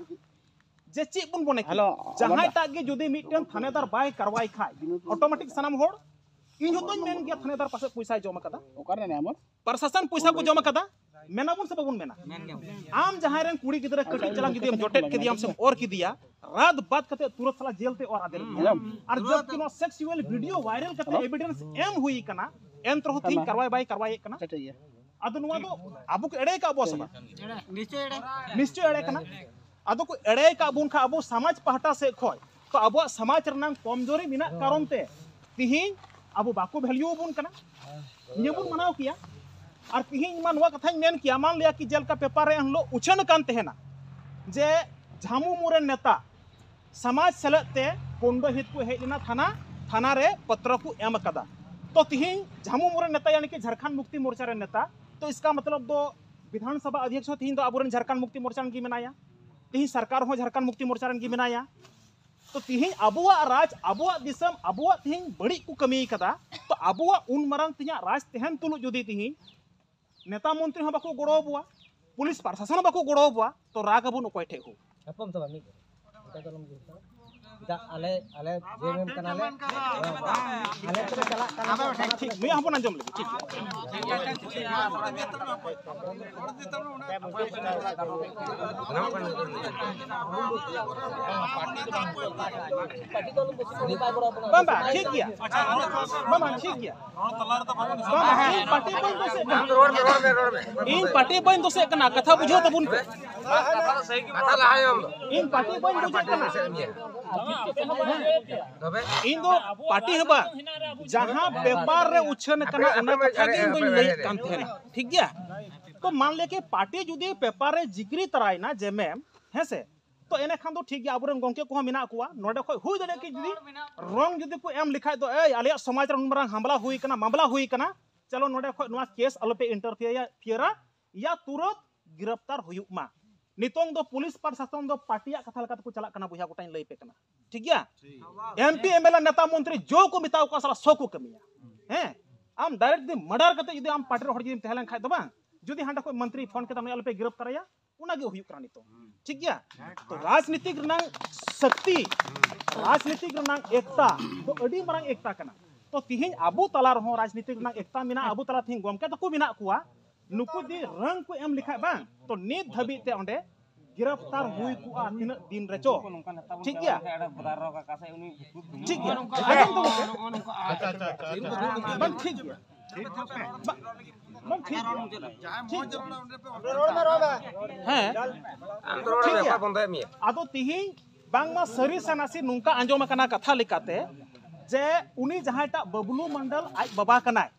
ᱡᱮ ᱪᱮᱫ ᱵᱚᱱ ᱢᱚᱱᱮ ᱠᱮᱫᱟ? ᱦᱮᱞᱳ, ᱡᱟᱦᱟᱸᱭ ᱴᱟᱜ ᱜᱮ ᱡᱩᱫᱤ ᱢᱤᱫᱴᱮᱱ ᱛᱷᱟᱱᱮᱫᱟᱨ ᱵᱟᱭ ᱠᱟᱨᱣᱟᱭ ᱠᱷᱟᱡ, ᱚᱴᱳᱢᱮᱴᱤᱠ ᱥᱟᱱᱟᱢ ᱦᱚᱲ, ᱤᱧ ᱦᱚᱸᱛᱚᱧ ᱢᱮᱱ ᱜᱮᱭᱟ ᱛᱷᱟᱱᱮᱫᱟᱨ ᱯᱟᱥᱮᱡ ᱯᱚᱭᱥᱟᱭ ᱡᱚᱢ ᱟᱠᱟᱫᱟ᱾ ᱚᱠᱟᱨᱮ ᱢᱮᱱᱟᱭᱟ ᱟᱢ? ᱯᱨᱚᱥᱟᱥᱚᱱ ᱯᱚᱭᱥᱟ ᱠᱚ ᱡᱚᱢ ᱟᱠᱟᱫᱟ, ᱢᱮᱱᱟᱵᱚᱱ ᱥᱮ ᱵᱟᱵᱚᱱ ᱢᱮᱱᱟ? ᱟᱢ ᱡᱟᱦᱟᱸᱭ ᱨᱮᱱ ᱠᱩᱲᱤ ᱜᱤᱫᱽᱨᱟᱹ ᱠᱟᱹᱴᱤᱡ ᱪᱟᱞᱟᱝ ᱡᱩᱫᱤᱢ ᱡᱚᱴᱮᱫ ᱠᱮᱫᱮᱭᱟᱢ ᱥᱮᱢ ᱚᱨ ᱠᱮᱫᱮᱭᱟ, ᱨᱟᱛ ᱵᱟᱫ ᱠᱟᱛᱮ ᱛᱩᱨᱟᱹᱛ ᱥᱟᱞᱟ ᱡᱮᱞ ᱛᱮ ᱚᱨ ᱟᱫᱮᱨ ᱢᱮᱭᱟ᱾ ᱟᱨ ᱡᱚᱵᱠᱤ ᱱᱚᱣᱟ ᱥᱮᱠᱥᱩᱣᱟᱞ ᱵᱷᱤᱰᱤᱭᱳ ᱵᱷᱟᱭᱨᱟᱞ ᱠᱟᱛᱮ ᱮᱵᱤᱰᱮᱱᱥ ᱮᱢ ᱦᱩᱭ ᱠᱟᱱᱟ, ᱮᱱ ᱛᱮ ᱨᱮᱦᱚᱸ ᱛᱤᱦᱤᱧ ᱠᱟᱨᱣᱟᱭ ᱵᱟᱭ ᱠᱟᱨᱣᱟᱭᱮᱫ ᱠᱟᱱᱟ᱾ ᱟᱫᱚ ᱱᱚᱣᱟ ᱫᱚ ᱟᱵᱚ ᱠᱚ ᱮᱲᱮ ᱠᱟᱜ ᱵᱚ ᱥᱮ ᱵᱟᱝ? ᱱᱤᱥᱪᱚᱭ ᱮᱲᱮ᱾ ᱱᱤᱥᱪᱚᱭ ᱮᱲᱮ ᱠᱟᱱᱟ᱾ ᱟᱫᱚ ᱠᱚ ᱮᱲᱮ ᱠᱟᱜ ᱵᱚᱱ ᱠᱷᱟᱱ ᱟᱵᱚ ᱥᱚᱢᱟᱡᱽ ᱯᱟᱦᱴᱟ ᱥᱮᱫ ᱠᱷᱚᱱ ᱛᱚ ᱟᱵᱚᱣᱟᱜ ᱥᱚᱢᱟᱡᱽ ᱨᱮᱱᱟᱜ ᱠᱚᱢᱡᱳᱨᱤ ᱢᱮᱱᱟᱜ ᱠᱟᱨᱚᱱ ᱛᱮ ᱛᱤᱦᱤᱧ ᱟᱵᱚ ᱵᱟᱠᱚ ᱵᱷᱮᱞᱭᱩ ᱟᱵᱚᱱ ᱠᱟᱱᱟ᱾ ᱱᱤᱭᱟᱹ ᱵᱚᱱ ᱢᱟᱱᱟᱣ ᱠᱮᱭᱟ᱾ ᱟᱨ ᱛᱤᱦᱤᱧ ᱢᱟ ᱱᱚᱣᱟ ᱠᱟᱛᱷᱟᱧ ᱢᱮᱱ ᱠᱮᱭᱟ, ᱢᱟᱱ ᱞᱤᱭᱟ ᱠᱤ ᱡᱮᱞᱮᱠᱟ ᱯᱮᱯᱟᱨ ᱨᱮ ᱮᱱᱦᱤᱞᱳᱜ ᱩᱪᱷᱟᱹᱱ ᱟᱠᱟᱱ ᱛᱟᱦᱮᱱᱟ ᱡᱮ ᱡᱷᱟᱢᱩ ᱢᱩ ᱨᱮᱱ ᱱᱮᱛᱟ ᱥᱚᱢᱟᱡᱽ ᱥᱮᱞᱮᱫ ᱛᱮ ᱯᱚᱱᱰᱚᱦᱤᱛ ᱠᱚ ᱦᱮᱡ ᱞᱮᱱᱟ ᱛᱷᱟᱱᱟ, ᱛᱷᱟᱱᱟ ᱨᱮ ᱯᱚᱛᱨᱚ ᱠᱚ ᱮᱢ ᱟᱠᱟᱫᱟ᱾ ᱛᱚ ᱛᱤᱦᱤᱧ ᱡᱷᱟᱢᱩ ᱢᱩ ᱨᱮᱱ ᱱᱮᱛᱟ ᱭᱟᱱᱤ ᱠᱤ ᱡᱷᱟᱨᱠᱷᱚᱸᱰ ᱢᱩᱠᱛᱤ ᱢᱳᱨᱪᱟ ᱨᱮᱱ ᱱᱮᱛᱟ, ᱛᱚ ᱤᱥᱠᱟ ᱢᱚᱛᱞᱚᱵ ᱫᱚ ᱵᱤᱫᱷᱟᱱ ᱥᱚᱵᱷᱟ ᱚᱫᱷᱭᱚᱠᱥ ᱦᱚᱸ ᱛᱤᱦᱤᱧ ᱫᱚ ᱟᱵᱚᱨᱮᱱ ᱡᱷᱟᱨᱠᱷᱚᱸᱰ ᱢᱩᱠᱛᱤ ᱢᱳᱨᱪᱟ ᱨᱮᱱ ᱜᱮ ᱢᱮᱱᱟᱭᱟ, ᱛᱤᱦᱤᱧ ᱥᱚᱨᱠᱟᱨ ᱦᱚᱸ ᱡᱷᱟᱨᱠᱷᱚᱸᱰ ᱢᱩᱠᱛᱤ ᱢᱳᱨᱪᱟ ᱨᱮᱱ ᱜᱮ ᱢᱮᱱᱟᱭᱟ᱾ ᱛᱚ ᱛᱤᱦᱤᱧ ᱟᱵᱚᱣᱟᱜ ᱨᱟᱡᱽ, ᱟᱵᱚᱣᱟᱜ ᱫᱤᱥᱚᱢ, ᱟᱵᱚᱣᱟᱜ ᱛᱤᱦᱤᱧ ᱵᱟᱹᱲᱤᱡ ᱠᱚ ᱠᱟᱹᱢᱤ ᱠᱟᱫᱟ, ᱛᱚ ᱟᱵᱚᱣᱟᱜ ᱩᱱ ᱢᱟᱨᱟᱝ ᱛᱤᱦᱤᱧᱟᱜ ᱨᱟᱡᱽ ᱛᱟᱦᱮᱱ ᱛᱩᱞᱩᱡ ᱡᱩᱫᱤ ᱛᱤᱦᱤᱧ ᱱᱮᱛᱟ ᱢᱚᱱᱛᱨᱤ ᱦᱚᱸ ᱵᱟᱠᱚ ᱜᱚᱲᱚ ᱟᱵᱚᱣᱟ, ᱯᱩᱞᱤᱥ ᱯᱨᱚᱥᱟᱥᱚᱱ ᱦᱚᱸ ᱵᱟᱠᱚ ᱜᱚᱲᱚ ᱟᱵᱚᱣᱟ, ᱛᱚ ᱨᱟᱜᱽ ᱟᱵᱚᱱ ᱚᱠᱚᱭ ᱴᱷᱮᱡ ᱦᱳ? ᱧᱟᱯᱟᱢ ᱛᱟᱵᱚᱱ ᱢᱤᱫ ᱜᱷᱟᱹᱲᱤ᱾ ᱚᱱᱠᱟ ᱫᱚ ᱟᱞᱚᱢ ᱡᱩᱛᱟ᱾ ᱟᱞᱮ ᱟᱞᱮ ᱡᱮ ᱢᱮᱢ ᱠᱟᱱᱟᱞᱮ᱾ ᱟᱞᱮ ᱛᱮᱞᱮ ᱪᱟᱞᱟᱜ ᱠᱟᱱᱟ᱾ ᱴᱷᱤᱠ, ᱱᱩᱭᱟᱜ ᱦᱚᱸᱵᱚᱱ ᱟᱸᱡᱚᱢ ᱞᱮᱜᱮ᱾ ᱴᱷᱤᱠ᱾ ᱵᱟᱝ, ᱵᱟᱝ, ᱴᱷᱤᱠ ᱜᱮᱭᱟ᱾ ᱵᱟᱝ, ᱵᱟᱝ, ᱴᱷᱤᱠ ᱜᱮᱭᱟ᱾ ᱵᱟᱝ, ᱵᱟᱝ, ᱤᱧ ᱯᱟᱨᱴᱤ ᱵᱟᱹᱧ ᱫᱳᱥᱮᱫ ᱠᱟᱱᱟ᱾ ᱤᱧ ᱯᱟᱨᱴᱤ ᱵᱟᱹᱧ ᱫᱳᱥᱮᱫ ᱠᱟᱱᱟ, ᱠᱟᱛᱷᱟ ᱵᱩᱡᱷᱟᱹᱣ ᱛᱟᱵᱚᱱ ᱯᱮ᱾ ᱤᱧ ᱯᱟᱨᱴᱤ ᱵᱟᱹᱧ ᱫᱳᱥᱮᱫ ᱠᱟᱱᱟ᱾ ᱤᱧ ᱫᱚ ᱯᱟᱨᱴᱤ ᱦᱚᱸ ᱵᱟᱝ, ᱡᱟᱦᱟᱸ ᱯᱮᱯᱟᱨ ᱨᱮ ᱩᱪᱷᱟᱹᱱ ᱠᱟᱱᱟ, ᱚᱱᱟ ᱠᱟᱛᱷᱟ ᱜᱮ ᱤᱧ ᱫᱚᱧ ᱞᱟᱹᱭᱮᱫ ᱠᱟᱱ ᱛᱟᱦᱮᱱᱟ᱾ ᱴᱷᱤᱠ ᱜᱮᱭᱟ? ᱛᱚ ᱢᱟᱱ ᱞᱮ ᱠᱤ ᱯᱟᱨᱴᱤ ᱡᱩᱫᱤ ᱯᱮᱯᱟᱨ ᱨᱮ ᱡᱤᱠᱨᱤ ᱛᱟᱨᱟᱭᱮᱱᱟ ᱡᱮ ᱢᱮᱢ, ᱦᱮᱸ ᱥᱮ, ᱛᱚ ᱮᱱᱮᱠᱷᱟᱱ ᱫᱚ ᱴᱷᱤᱠ ᱜᱮᱭᱟ, ᱟᱵᱚᱨᱮᱱ ᱜᱚᱝᱠᱮ ᱠᱚᱦᱚᱸ ᱢᱮᱱᱟᱜ ᱠᱚᱣᱟ ᱱᱚᱰᱮ ᱠᱷᱚᱡ, ᱦᱩᱭ ᱫᱟᱲᱮᱭᱟᱜᱼᱟ ᱠᱤ ᱡᱩᱫᱤ ᱨᱚᱝ ᱡᱩᱫᱤ ᱠᱚ ᱮᱢ ᱞᱮᱠᱷᱟᱡ ᱫᱚ, "ᱮᱭ, ᱟᱞᱮᱭᱟᱜ ᱥᱚᱢᱟᱡᱽ ᱨᱮ ᱱᱩᱱ ᱢᱟᱨᱟᱝ ᱦᱟᱢᱞᱟ ᱦᱩᱭ ᱠᱟᱱᱟ, ᱢᱟᱢᱞᱟ ᱦᱩᱭ ᱠᱟᱱᱟ, ᱪᱚᱞᱚ ᱱᱚᱰᱮ ᱠᱷᱚᱡ ᱱᱚᱣᱟ ᱠᱮᱥ ᱟᱞᱚᱯᱮ ᱤᱱᱴᱟᱨᱯᱷᱤᱭᱟᱨᱟ, ᱯᱷᱤᱭᱟᱨᱟ, ᱭᱟ ᱛᱩᱨᱟᱹᱛ ᱜᱤᱨᱟᱯᱛᱟᱨ ᱦᱩᱭᱩᱜ ᱢᱟ᱾" ᱱᱤᱛᱚᱝ ᱫᱚ ᱯᱩᱞᱤᱥ ᱯᱨᱚᱥᱟᱥᱚᱱ ᱫᱚ ᱯᱟᱨᱴᱤᱭᱟᱜ ᱠᱟᱛᱷᱟ ᱞᱮᱠᱟ ᱛᱮᱠᱚ ᱪᱟᱞᱟᱜ ᱠᱟᱱᱟ ᱵᱚᱭᱦᱟ, ᱜᱚᱴᱟᱧ ᱞᱟᱹᱭ ᱯᱮ ᱠᱟᱱᱟ᱾ ᱴᱷᱤᱠ ᱜᱮᱭᱟ? M P, M L A, ᱱᱮᱛᱟ, ᱢᱚᱱᱛᱨᱤ ᱡᱚ ᱠᱚ ᱢᱮᱛᱟᱣ ᱠᱚᱣᱟ, ᱥᱟᱞᱟ ᱥᱚ ᱠᱚ ᱠᱟᱹᱢᱤᱭᱟ᱾ ᱦᱮᱸ, ᱟᱢ ᱰᱟᱭᱨᱮᱠᱴ ᱡᱩᱫᱤ ᱢᱟᱨᱰᱟᱨ ᱠᱟᱛᱮ ᱡᱩᱫᱤ ᱟᱢ ᱯᱟᱨᱴᱤ ᱨᱮ ᱦᱚᱲ ᱡᱩᱫᱤᱢ ᱛᱟᱦᱮᱸ ᱞᱮᱱ ᱠᱷᱟᱡ ᱫᱚ ᱵᱟᱝ, ᱡᱩᱫᱤ ᱦᱟᱸᱰᱮ ᱠᱷᱚᱡ ᱢᱚᱱᱛᱨᱤ ᱯᱷᱳᱱ ᱠᱮᱫᱟ, ᱩᱱᱤ ᱟᱞᱚᱯᱮ ᱜᱤᱨᱟᱯ ᱛᱟᱨᱟᱭᱟ, ᱚᱱᱟ ᱜᱮ ᱦᱩᱭᱩᱜ ᱠᱟᱱᱟ ᱱᱤᱛᱚᱝ᱾ ᱴᱷᱤᱠ ᱜᱮᱭᱟ? ᱛᱚ ᱨᱟᱡᱽᱱᱤᱛᱤᱠ ᱨᱮᱱᱟᱝ ᱥᱚᱠᱛᱤ, ᱨᱟᱡᱽᱱᱤᱛᱤᱠ ᱨᱮᱱᱟᱝ ᱮᱠᱛᱟ ᱫᱚ ᱟᱹᱰᱤ ᱢᱟᱨᱟᱝ ᱮᱠᱛᱟ ᱠᱟᱱᱟ᱾ ᱛᱚ ᱛᱤᱦᱤᱧ ᱟᱵᱚ ᱛᱟᱞᱟ ᱨᱮᱦᱚᱸ ᱨᱟᱡᱽᱱᱤᱛᱤᱠ ᱨᱮᱱᱟᱝ ᱮᱠᱛᱟ ᱢᱮᱱᱟᱜᱼᱟ, ᱟᱵᱚ ᱛᱟᱞᱟ ᱛᱤᱦᱤᱧ ᱜᱚᱢᱠᱮ ᱛᱟᱠᱚ ᱢᱮᱱᱟᱜ ᱠᱚᱣᱟ, ᱱᱩᱠᱩ ᱡᱩᱫᱤ ᱨᱟᱝ ᱠᱚ ᱮᱢ ᱞᱮᱠᱷᱟᱡ ᱵᱟᱝ, ᱛᱚ ᱱᱤᱛ ᱫᱷᱟᱹᱵᱤᱡ ᱛᱮ ᱚᱸᱰᱮ ᱜᱤᱨᱟᱯᱛᱟᱨ ᱦᱩᱭ ᱠᱚᱜᱼᱟ ᱛᱤᱱᱟᱹᱜ ᱫᱤᱱ ᱨᱮᱪᱚ᱾ ᱴᱷᱤᱠ ᱜᱮᱭᱟ? ᱴᱷᱤᱠ ᱜᱮᱭᱟ, ᱟᱸᱡᱚᱢ ᱛᱟᱵᱚᱱ ᱯᱮ᱾ ᱵᱟᱝ, ᱴᱷᱤᱠ ᱜᱮᱭᱟ᱾ ᱵᱟᱝ, ᱴᱷᱤᱠ ᱜᱮᱭᱟ᱾ ᱴᱷᱤᱠ ᱜᱮᱭᱟ᱾ ᱦᱮᱸ᱾ ᱴᱷᱤᱠ ᱜᱮᱭᱟ᱾ ᱟᱫᱚ ᱛᱤᱦᱤᱧ ᱵᱟᱝᱢᱟ ᱥᱟᱹᱨᱤ ᱥᱮ ᱱᱟᱥᱮ ᱱᱚᱝᱠᱟ ᱟᱸᱡᱚᱢ ᱟᱠᱟᱱᱟ ᱠᱟᱛᱷᱟ ᱞᱮᱠᱟᱛᱮ, ᱡᱮ ᱩᱱᱤ ᱡᱟᱦᱟᱸᱭᱴᱟᱜ ᱵᱟᱵᱞᱩ ᱢᱚᱱᱰᱚᱞ ᱟᱡ ᱵᱟᱵᱟ ᱠᱟᱱᱟᱭ,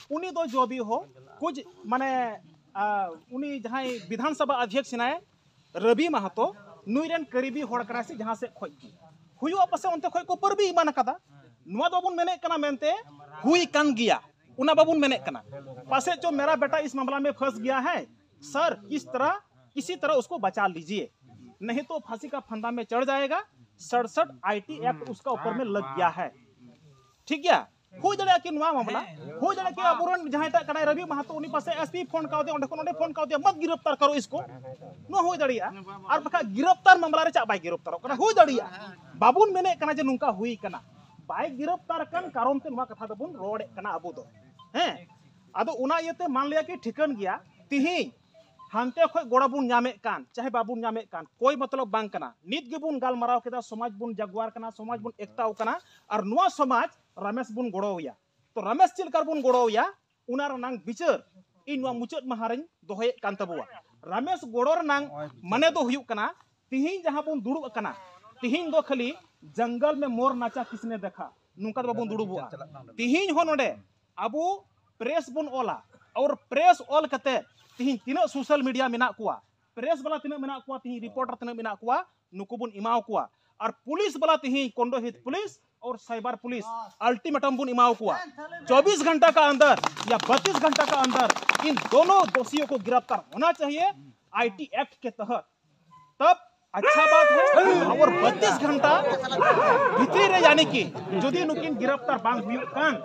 ᱩᱱᱤ ᱫᱚ ᱡᱚᱫᱤ ᱦᱚ ᱠᱩᱡ ᱢᱟᱱᱮ, ᱟ, ᱩᱱᱤ ᱡᱟᱦᱟᱸᱭ ᱵᱤᱫᱷᱟᱱ ᱥᱚᱵᱷᱟ ᱚᱫᱷᱭᱚᱠᱥ ᱦᱮᱱᱟᱭ, ᱨᱚᱵᱤ ᱢᱟᱦᱟᱛᱚ, ᱱᱩᱭ ᱨᱮᱱ ᱠᱟᱹᱨᱤᱵᱤ ᱦᱚᱲ ᱠᱟᱱᱟᱭ ᱥᱮ ᱡᱟᱦᱟᱸ ᱥᱮᱫ ᱠᱷᱚᱡ ᱜᱮ ᱦᱩᱭᱩᱜᱼᱟ, ᱯᱟᱥᱮ ᱚᱱᱛᱮ ᱠᱷᱚᱡ ᱠᱚ ᱯᱟᱹᱨᱵᱤ ᱮᱢᱟᱱ ᱟᱠᱟᱫᱟ᱾ ᱱᱚᱣᱟ ᱫᱚ ᱵᱟᱵᱚᱱ ᱢᱮᱱᱮᱫ ᱠᱟᱱᱟ ᱢᱮᱱᱛᱮ ᱦᱩᱭ ᱠᱟᱱ ᱜᱮᱭᱟ, ᱚᱱᱟ ᱵᱟᱵᱚᱱ ᱢᱮᱱᱮᱫ ᱠᱟᱱᱟ᱾ ᱯᱟᱥᱮᱡ ᱪᱚ ᱢᱮᱨᱟ ᱵᱮᱴᱟ ᱤᱥ ᱢᱟᱢᱞᱟ ᱢᱮ ᱯᱷᱟᱸᱥ ᱜᱮᱭᱟ ᱦᱮᱸ ᱥᱟᱨ, ᱠᱤᱥ ᱛᱟᱨᱟ ᱠᱤᱥᱤ ᱛᱟᱨᱟ ᱩᱥᱠᱚ ᱵᱟᱪᱟ ᱞᱤᱡᱤᱭᱮ, ᱱᱟᱦᱤᱸ ᱛᱚ ᱯᱷᱟᱸᱥᱤ ᱠᱟ ᱯᱷᱟᱸᱫᱟ ᱢᱮ ᱪᱟᱲ ᱡᱟᱭᱮᱜᱟ, ᱥᱟᱲᱥᱟᱴ ᱟᱭ ᱴᱤ ᱮᱠᱴ ᱩᱥᱠᱟ ᱩᱯᱚᱨ ᱢᱮ ᱞᱟᱜ ᱜᱮᱭᱟ ᱦᱮᱸ᱾ ᱴᱷᱤᱠ ᱜᱮᱭᱟ? ᱦᱩᱭ ᱫᱟᱲᱮᱭᱟᱜᱼᱟ ᱠᱤ ᱱᱚᱣᱟ ᱢᱟᱢᱞᱟ? ᱦᱩᱭ ᱫᱟᱲᱮᱭᱟᱜᱼᱟ ᱠᱤ ᱟᱵᱚᱨᱮᱱ ᱡᱟᱦᱟᱸᱭ ᱴᱟᱜ ᱠᱟᱱᱟᱭ ᱨᱚᱵᱤ ᱢᱟᱦᱟᱛᱚ, ᱩᱱᱤ ᱯᱟᱥᱮ ᱮᱥᱯᱤ ᱯᱷᱳᱱ ᱠᱟᱣᱫᱮᱭᱟ, ᱚᱸᱰᱮ ᱠᱷᱚᱱ ᱚᱸᱰᱮ ᱯᱷᱳᱱ ᱠᱟᱣᱫᱮᱭᱟ, ᱢᱚᱛ ᱜᱤᱨᱯᱛᱟᱨ ᱠᱟᱨᱳ ᱤᱥᱠᱳ᱾ ᱱᱚᱣᱟ ᱦᱩᱭ ᱫᱟᱲᱮᱭᱟᱜᱼᱟ᱾ ᱟᱨ ᱵᱟᱠᱷᱟᱡ ᱜᱤᱨᱯᱛᱟᱨ ᱢᱟᱢᱞᱟ ᱨᱮ ᱪᱟᱜ ᱵᱟᱭ ᱜᱤᱨᱯᱛᱟᱨᱚᱜ ᱠᱟᱱᱟ? ᱦᱩᱭ ᱫᱟᱲᱮᱭᱟᱜᱼᱟ᱾ ᱵᱟᱵᱚᱱ ᱢᱮᱱᱮᱫ ᱠᱟᱱᱟ ᱡᱮ ᱱᱚᱝᱠᱟ ᱦᱩᱭ ᱠᱟᱱᱟ, ᱵᱟᱭ ᱜᱤᱨᱯᱛᱟᱨ ᱠᱟᱱ ᱠᱟᱨᱚᱱ ᱛᱮ ᱱᱚᱣᱟ ᱠᱟᱛᱷᱟ ᱫᱚᱵᱚᱱ ᱨᱚᱲᱮᱫ ᱠᱟᱱᱟ ᱟᱵᱚ ᱫᱚ᱾ ᱦᱮᱸ, ᱟᱫᱚ ᱚᱱᱟ ᱤᱭᱟᱹᱛᱮ ᱢᱟᱱ ᱞᱤᱭᱟ ᱠᱤ ᱴᱷᱤᱠᱟᱹᱱ ᱜᱮᱭᱟ, ᱛᱤᱦᱤᱧ ᱦᱟᱱᱛᱮ ᱠᱷᱚᱡ ᱜᱚᱲᱚ ᱵᱚᱱ ᱧᱟᱢᱮᱫ ᱠᱟᱱ ᱪᱟᱦᱮ ᱵᱟᱵᱚᱱ ᱧᱟᱢᱮᱫ ᱠᱟᱱ, ᱠᱳᱭ ᱢᱚᱛᱞᱚᱵ ᱵᱟᱝ ᱠᱟᱱᱟ᱾ ᱱᱤᱛ ᱜᱮᱵᱚᱱ ᱜᱟᱞᱢᱟᱨᱟᱣ ᱠᱮᱫᱟ, ᱥᱚᱢᱟᱡᱽ ᱵᱚᱱ ᱡᱟᱜᱣᱟᱨ ᱠᱟᱱᱟ, ᱥᱚᱢᱟᱡᱽ ᱵᱚᱱ ᱮᱠᱛᱟᱣ ᱠᱟᱱᱟ, ᱟᱨ ᱱᱚᱣᱟ ᱥᱚᱢᱟᱡᱽ ᱨᱟᱢᱮᱥ ᱵᱚᱱ ᱜᱚᱲᱚᱣᱟᱭᱟ᱾ ᱛᱚ ᱨᱟᱢᱮᱥ ᱪᱮᱫ ᱞᱮᱠᱟ ᱨᱮᱵᱚᱱ ᱜᱚᱲᱚᱣᱟᱭᱟ, ᱚᱱᱟ ᱨᱮᱱᱟᱝ ᱵᱤᱪᱟᱹᱨ ᱤᱧ ᱱᱚᱣᱟ ᱢᱩᱪᱟᱹᱫ ᱢᱟᱦᱟ ᱨᱮᱧ ᱫᱚᱦᱚᱭᱮᱫ ᱠᱟᱱ ᱛᱟᱵᱚᱣᱟ᱾ ᱨᱟᱢᱮᱥ ᱜᱚᱲᱚ ᱨᱮᱱᱟᱝ ᱢᱟᱱᱮ ᱫᱚ ᱦᱩᱭᱩᱜ ᱠᱟᱱᱟ, ᱛᱤᱦᱤᱧ ᱡᱟᱦᱟᱸ ᱵᱚᱱ ᱫᱩᱲᱩᱵ ᱟᱠᱟᱱᱟ, ᱛᱤᱦᱤᱧ ᱫᱚ ᱠᱷᱟᱹᱞᱤ ᱡᱚᱝᱜᱚᱞ ᱢᱮ ᱢᱳᱨ ᱱᱟᱪᱟ ᱠᱤᱥᱱᱮ ᱫᱮᱠᱷᱟ, ᱱᱚᱝᱠᱟ ᱫᱚ ᱵᱟᱵᱚᱱ ᱫᱩᱲᱩᱵᱚᱜᱼᱟ᱾ ᱛᱤᱦᱤᱧ ᱦᱚᱸ ᱱᱚᱰᱮ ᱟᱵᱚ ᱯᱨᱮᱥ ᱵᱚᱱ ᱚᱞᱟ, ᱟᱨ ᱯᱨᱮᱥ ᱚᱞ ᱠᱟᱛᱮ ᱛᱤᱦᱤᱧ ᱛᱤᱱᱟᱹᱜ ᱥᱳᱥᱟᱞ ᱢᱤᱰᱤᱭᱟ ᱢᱮᱱᱟᱜ ᱠᱚᱣᱟ, ᱯᱨᱮᱥ ᱵᱟᱞᱟ ᱛᱤᱱᱟᱹᱜ ᱢᱮᱱᱟᱜ ᱠᱚᱣᱟ, ᱛᱤᱦᱤᱧ ᱨᱤᱯᱳᱨᱴᱟᱨ ᱛᱤᱱᱟᱹᱜ ᱢᱮᱱᱟᱜ ᱠᱚᱣᱟ, ᱱᱩᱠᱩ ᱵᱚᱱ ᱮᱢᱟᱣ ᱠᱚᱣᱟ᱾ ᱟᱨ ᱯᱩᱞᱤᱥ ᱵᱟᱞᱟ ᱛᱤᱦᱤᱧ ᱠᱚᱱᱰᱚᱦᱤᱛ ᱯᱩᱞᱤᱥ ᱟᱨ ᱥᱟᱭᱵᱟᱨ ᱯᱩᱞᱤᱥ ᱟᱞᱴᱤᱢᱮᱴᱟᱢ ᱵᱚᱱ ᱮᱢᱟᱣ ᱠᱚᱣᱟ, ᱪᱚᱵᱵᱤᱥ ᱜᱷᱚᱱᱴᱟ ᱠᱟ ᱟᱱᱫᱟᱨ ᱭᱟ ᱵᱟᱛᱤᱥ ᱜᱷᱚᱱᱴᱟ ᱠᱟ ᱟᱱᱫᱟᱨ ᱤᱱ ᱫᱚᱱᱚ ᱫᱳᱥᱤᱭᱳ ᱠᱚ ᱜᱤᱨᱟᱯᱛᱟᱨ ᱦᱳᱱᱟ ᱪᱟᱦᱤᱭᱮ ᱟᱭᱴᱤ ᱮᱠᱴ ᱠᱮ ᱛᱚᱦᱚᱛ, ᱛᱚᱵ ᱟᱪᱪᱷᱟ ᱵᱟᱛ ᱦᱮ᱾ ᱟᱵᱚᱨ ᱵᱟᱛᱤᱥ ᱜᱷᱚᱱᱴᱟ ᱵᱷᱤᱛᱨᱤ ᱨᱮ, ᱭᱟᱱᱤ ᱠᱤ ᱡᱩᱫᱤ ᱱᱩᱠᱤᱱ ᱜᱤᱨᱟᱯᱛᱟᱨ ᱵᱟᱝ ᱦᱩᱭᱩᱜ ᱠᱟᱱ,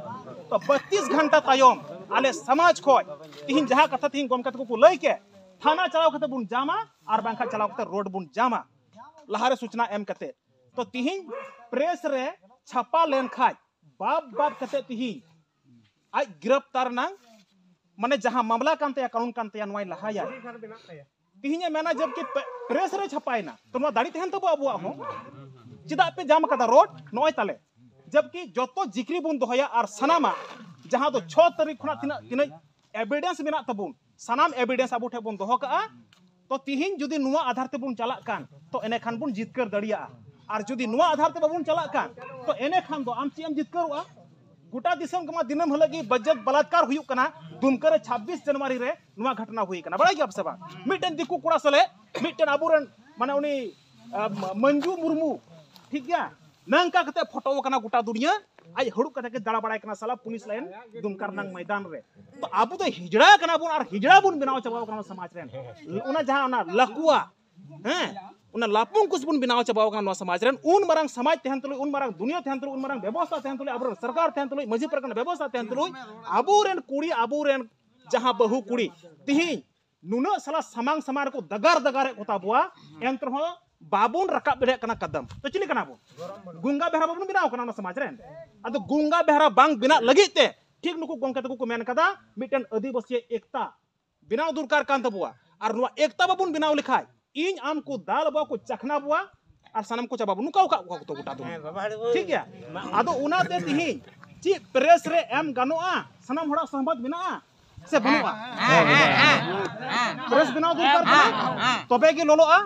ᱛᱚ ᱵᱟᱛᱤᱥ ᱜᱷᱚᱱᱴᱟ ᱛᱟᱭᱚᱢ ᱟᱞᱮ ᱥᱚᱢᱟᱡᱽ ᱠᱷᱚᱡ ᱛᱤᱦᱤᱧ ᱡᱟᱦᱟᱸ ᱠᱟᱛᱷᱟ ᱛᱤᱦᱤᱧ ᱜᱚᱢᱠᱮ ᱛᱟᱠᱚ ᱠᱚ ᱞᱟᱹᱭ ᱠᱮᱫ, ᱛᱷᱟᱱᱟ ᱪᱟᱞᱟᱣ ᱠᱟᱛᱮ ᱵᱚᱱ ᱡᱟᱢᱟ, ᱟᱨ ᱵᱟᱝᱠᱷᱟᱱ ᱪᱟᱞᱟᱣ ᱠᱟᱛᱮ ᱨᱳᱰ ᱵᱚᱱ ᱡᱟᱢᱟ, ᱞᱟᱦᱟᱨᱮ ᱥᱩᱪᱱᱟ ᱮᱢ ᱠᱟᱛᱮ᱾ ᱛᱚ ᱛᱤᱦᱤᱧ ᱯᱨᱮᱥ ᱨᱮ ᱪᱷᱟᱯᱟ ᱞᱮᱱ ᱠᱷᱟᱡ ᱵᱟᱯ ᱵᱟᱯ ᱠᱟᱛᱮ ᱛᱤᱦᱤᱧ ᱟᱡ ᱜᱤᱨᱟᱯᱛᱟᱨ ᱨᱮᱱᱟᱝ ᱢᱟᱱᱮ ᱡᱟᱦᱟᱸ ᱢᱟᱢᱞᱟ ᱠᱟᱱ ᱛᱟᱭᱟ, ᱠᱟᱹᱱᱩᱱ ᱠᱟᱱ ᱛᱟᱭᱟ, ᱱᱚᱣᱟᱭ ᱞᱟᱦᱟᱭᱟ᱾ ᱛᱤᱦᱤᱧᱮ ᱢᱮᱱᱟ ᱡᱚᱵᱠᱤ ᱯᱮ-, ᱯᱨᱮᱥ ᱨᱮ ᱪᱷᱟᱯᱟᱭᱮᱱᱟ, ᱛᱚ ᱱᱚᱣᱟ ᱫᱟᱲᱮ ᱛᱟᱦᱮᱱ ᱛᱟᱵᱚ ᱟᱵᱚᱣᱟᱜ ᱦᱚᱸ, ᱪᱮᱫᱟᱜ ᱯᱮ ᱡᱟᱢ ᱠᱟᱫᱟ ᱨᱳᱰ? ᱱᱚᱜᱼᱚᱭ ᱛᱟᱞᱮ ᱡᱚᱵᱠᱤ ᱡᱚᱛᱚ ᱡᱤᱠᱨᱤ ᱵᱚᱱ ᱫᱚᱦᱚᱭᱟ ᱟᱨ ᱥᱟᱱᱟᱢᱟᱜ ᱡᱟᱦᱟᱸ ᱫᱚ ᱪᱷᱚ ᱛᱟᱹᱨᱤᱠᱷ ᱠᱷᱚᱱᱟᱜ ᱛᱤᱱᱟᱹᱜ ᱛᱤᱱᱟᱹᱜ ᱮᱵᱤᱰᱮᱱᱥ ᱢᱮᱱᱟᱜ ᱛᱟᱵᱚᱱ, ᱥᱟᱱᱟᱢ ᱮᱵᱤᱰᱮᱱᱥ ᱟᱵᱚ ᱴᱷᱮᱱ ᱵᱚᱱ ᱫᱚᱦᱚ ᱠᱟᱜᱼᱟ᱾ ᱛᱚ ᱛᱤᱦᱤᱧ ᱡᱩᱫᱤ ᱱᱚᱣᱟ ᱟᱫᱷᱟᱨ ᱛᱮᱵᱚᱱ ᱪᱟᱞᱟᱜ ᱠᱟᱱ, ᱛᱚ ᱮᱱᱮᱠᱷᱟᱱ ᱵᱚᱱ ᱡᱤᱛᱠᱟᱹᱨ ᱫᱟᱲᱮᱭᱟᱜᱼᱟ᱾ ᱟᱨ ᱡᱩᱫᱤ ᱱᱚᱣᱟ ᱟᱫᱷᱟᱨ ᱛᱮ ᱵᱟᱵᱚᱱ ᱪᱟᱞᱟᱜ ᱠᱟᱱ, ᱛᱚ ᱮᱱᱮᱠᱷᱟᱱ ᱫᱚ ᱟᱢ ᱪᱮᱫ ᱮᱢ ᱡᱤᱛᱠᱟᱹᱨᱚᱜᱼᱟ? ᱜᱚᱴᱟ ᱫᱤᱥᱚᱢ ᱠᱚᱢᱟ ᱫᱤᱱᱟᱹᱢ ᱦᱤᱞᱳᱜ ᱜᱮ ᱵᱟᱡᱮᱫ ᱵᱟᱞᱟᱛᱠᱟᱨ ᱦᱩᱭᱩᱜ ᱠᱟᱱᱟ᱾ ᱫᱩᱢᱠᱟ ᱨᱮ ᱪᱷᱟᱵᱵᱤᱥ ᱡᱟᱱᱩᱣᱟᱨᱤ ᱨᱮ ᱱᱚᱣᱟ ᱜᱷᱚᱴᱚᱱᱟ ᱦᱩᱭ ᱠᱟᱱᱟ, ᱵᱟᱲᱟᱭ ᱜᱮᱭᱟᱯᱮ ᱥᱮ ᱵᱟᱝ? ᱢᱤᱫᱴᱮᱱ ᱫᱤᱠᱩ ᱠᱚᱲᱟ ᱥᱟᱞᱮ ᱢᱤᱫᱴᱮᱱ ᱟᱵᱚᱨᱮᱱ ᱢᱟᱱᱮ ᱩᱱᱤ, ᱟ, ᱢ-, ᱢᱚᱧᱡᱩ ᱢᱩᱨᱢᱩ, ᱴᱷᱤᱠ ᱜᱮᱭᱟ, ᱱᱚᱝᱠᱟ ᱠᱟᱛᱮ ᱯᱷᱳᱴᱳ ᱠᱟᱱᱟ ᱜᱚᱴᱟ ᱫᱩᱱᱤᱭᱟᱹ᱾ ᱟᱡ ᱦᱩᱲᱩᱵ ᱠᱟᱛᱮ ᱜᱮ ᱫᱟᱬᱟ ᱵᱟᱲᱟᱭ ᱠᱟᱱᱟ ᱥᱟᱞᱟ ᱯᱩᱞᱤᱥ ᱞᱟᱭᱤᱱ ᱫᱩᱢᱠᱟ ᱨᱮᱱᱟᱝ ᱢᱚᱭᱫᱟᱱ ᱨᱮ᱾ ᱛᱚ ᱟᱵᱚ ᱫᱚ ᱦᱤᱡᱲᱟ ᱠᱟᱱᱟ ᱵᱚᱱ ᱟᱨ ᱦᱤᱡᱲᱟ ᱵᱚᱱ ᱵᱮᱱᱟᱣ ᱪᱟᱵᱟᱣ ᱠᱟᱱᱟ ᱥᱚᱢᱟᱡᱽ ᱨᱮᱱ᱾ ᱚᱱᱟ ᱡᱟᱦᱟᱸ ᱚᱱᱟ ᱞᱟᱹᱠᱩᱣᱟ, ᱦᱮᱸ, ᱚᱱᱟ ᱞᱟᱯᱩᱝ ᱠᱩᱥ ᱵᱚᱱ ᱵᱮᱱᱟᱣ ᱪᱟᱵᱟᱣ ᱠᱟᱱᱟ ᱱᱚᱣᱟ ᱥᱚᱢᱟᱡᱽ ᱨᱮᱱ᱾ ᱩᱱ ᱢᱟᱨᱟᱝ ᱥᱚᱢᱟᱡᱽ ᱛᱟᱦᱮᱱ ᱛᱩᱞᱩᱡ, ᱩᱱ ᱢᱟᱨᱟᱝ ᱫᱩᱱᱤᱭᱟᱹ ᱛᱟᱦᱮᱱ ᱛᱩᱞᱩᱡ, ᱩᱱ ᱢᱟᱨᱟᱝ ᱵᱮᱵᱚᱥᱛᱷᱟ ᱛᱟᱦᱮᱱ ᱛᱩᱞᱩᱡ, ᱟᱵᱚᱨᱮᱱ ᱥᱚᱨᱠᱟᱨ ᱛᱟᱦᱮᱱ ᱛᱩᱞᱩᱡ, ᱢᱟᱹᱡᱷᱤ ᱯᱟᱨᱜᱟᱱᱟ ᱵᱮᱵᱚᱥᱛᱷᱟ ᱛᱟᱦᱮᱱ ᱛᱩᱞᱩᱡ, ᱟᱵᱚᱨᱮᱱ ᱠᱩᱲᱤ, ᱟᱵᱚᱨᱮᱱ ᱡᱟᱦᱟᱸ ᱵᱟᱹᱦᱩ ᱠᱩᱲᱤ ᱛᱤᱦᱤᱧ ᱱᱩᱱᱟᱹᱜ ᱥᱟᱞᱟ ᱥᱟᱢᱟᱝ ᱥᱟᱢᱟᱝ ᱨᱮᱠᱚ ᱫᱟᱜᱟᱨ ᱫᱟᱜᱟᱨᱮᱫ ᱠᱚ ᱛᱟᱵᱚᱣᱟ, ᱮᱱᱛᱮ ᱨᱮᱦᱚᱸ ᱵᱟᱵᱚᱱ ᱨᱟᱠᱟᱵ ᱫᱟᱲᱮᱭᱟᱜ ᱠᱟᱱᱟ ᱠᱟᱫᱟᱢ᱾ ᱛᱚ ᱪᱤᱞᱤ ᱠᱟᱱᱟ ᱵᱚᱱ? ᱜᱚᱝᱜᱟ ᱵᱮᱦᱨᱟ ᱵᱟᱵᱚᱱ ᱵᱮᱱᱟᱣ ᱠᱟᱱᱟ ᱚᱱᱟ ᱥᱚᱢᱟᱡᱽ ᱨᱮᱱ᱾ ᱟᱫᱚ ᱜᱚᱝᱜᱟ ᱵᱮᱦᱨᱟ ᱵᱟᱝ ᱵᱮᱱᱟᱜ ᱞᱟᱹᱜᱤᱫ ᱛᱮ ᱴᱷᱤᱠ ᱱᱩᱠᱩ ᱜᱚᱝᱠᱮ ᱛᱟᱠᱚ ᱠᱚ ᱢᱮᱱ ᱠᱟᱫᱟ, ᱢᱤᱫᱴᱮᱱ ᱟᱹᱫᱤᱵᱟᱹᱥᱤ ᱮᱠᱛᱟ ᱵᱮᱱᱟᱣ ᱫᱚᱨᱠᱟᱨ ᱠᱟᱱ ᱛᱟᱵᱚᱣᱟ᱾ ᱟᱨ ᱱᱚᱣᱟ ᱮᱠᱛᱟ ᱵᱟᱵᱚᱱ ᱵᱮᱱᱟᱣ ᱞᱮᱠᱷᱟᱡ ᱤᱧ ᱟᱢ ᱠᱚ ᱫᱟᱞ ᱟᱵᱚᱣᱟ ᱠᱚ, ᱪᱟᱠᱷᱱᱟ ᱵᱚᱣᱟ ᱟᱨ ᱥᱟᱱᱟᱢ ᱠᱚ ᱪᱟᱵᱟ ᱵᱚᱱ, ᱱᱚᱝᱠᱟ ᱟᱠᱟᱫ ᱠᱚᱣᱟ ᱠᱚ ᱛᱚ ᱜᱚᱴᱟ ᱫᱚ᱾ ᱴᱷᱤᱠ ᱜᱮᱭᱟ? ᱟᱫᱚ ᱚᱱᱟᱛᱮ ᱛᱤᱦᱤᱧ ᱪᱮᱫ ᱯᱨᱮᱥ ᱨᱮ ᱮᱢ ᱜᱟᱱᱚᱜᱼᱟ? ᱥᱟᱱᱟᱢ ᱦᱚᱲᱟᱜ ᱥᱚᱦᱢᱚᱛ ᱢᱮᱱᱟᱜᱼᱟ ᱥᱮ ᱵᱟᱹᱱᱩᱜᱼᱟ? ᱯᱨᱮᱥ ᱵᱮᱱᱟᱣ ᱫᱚᱨᱠᱟᱨ ᱠᱟᱱᱟ, ᱛᱚᱵᱮ ᱜᱮ ᱞᱚᱞᱚᱜᱼᱟ᱾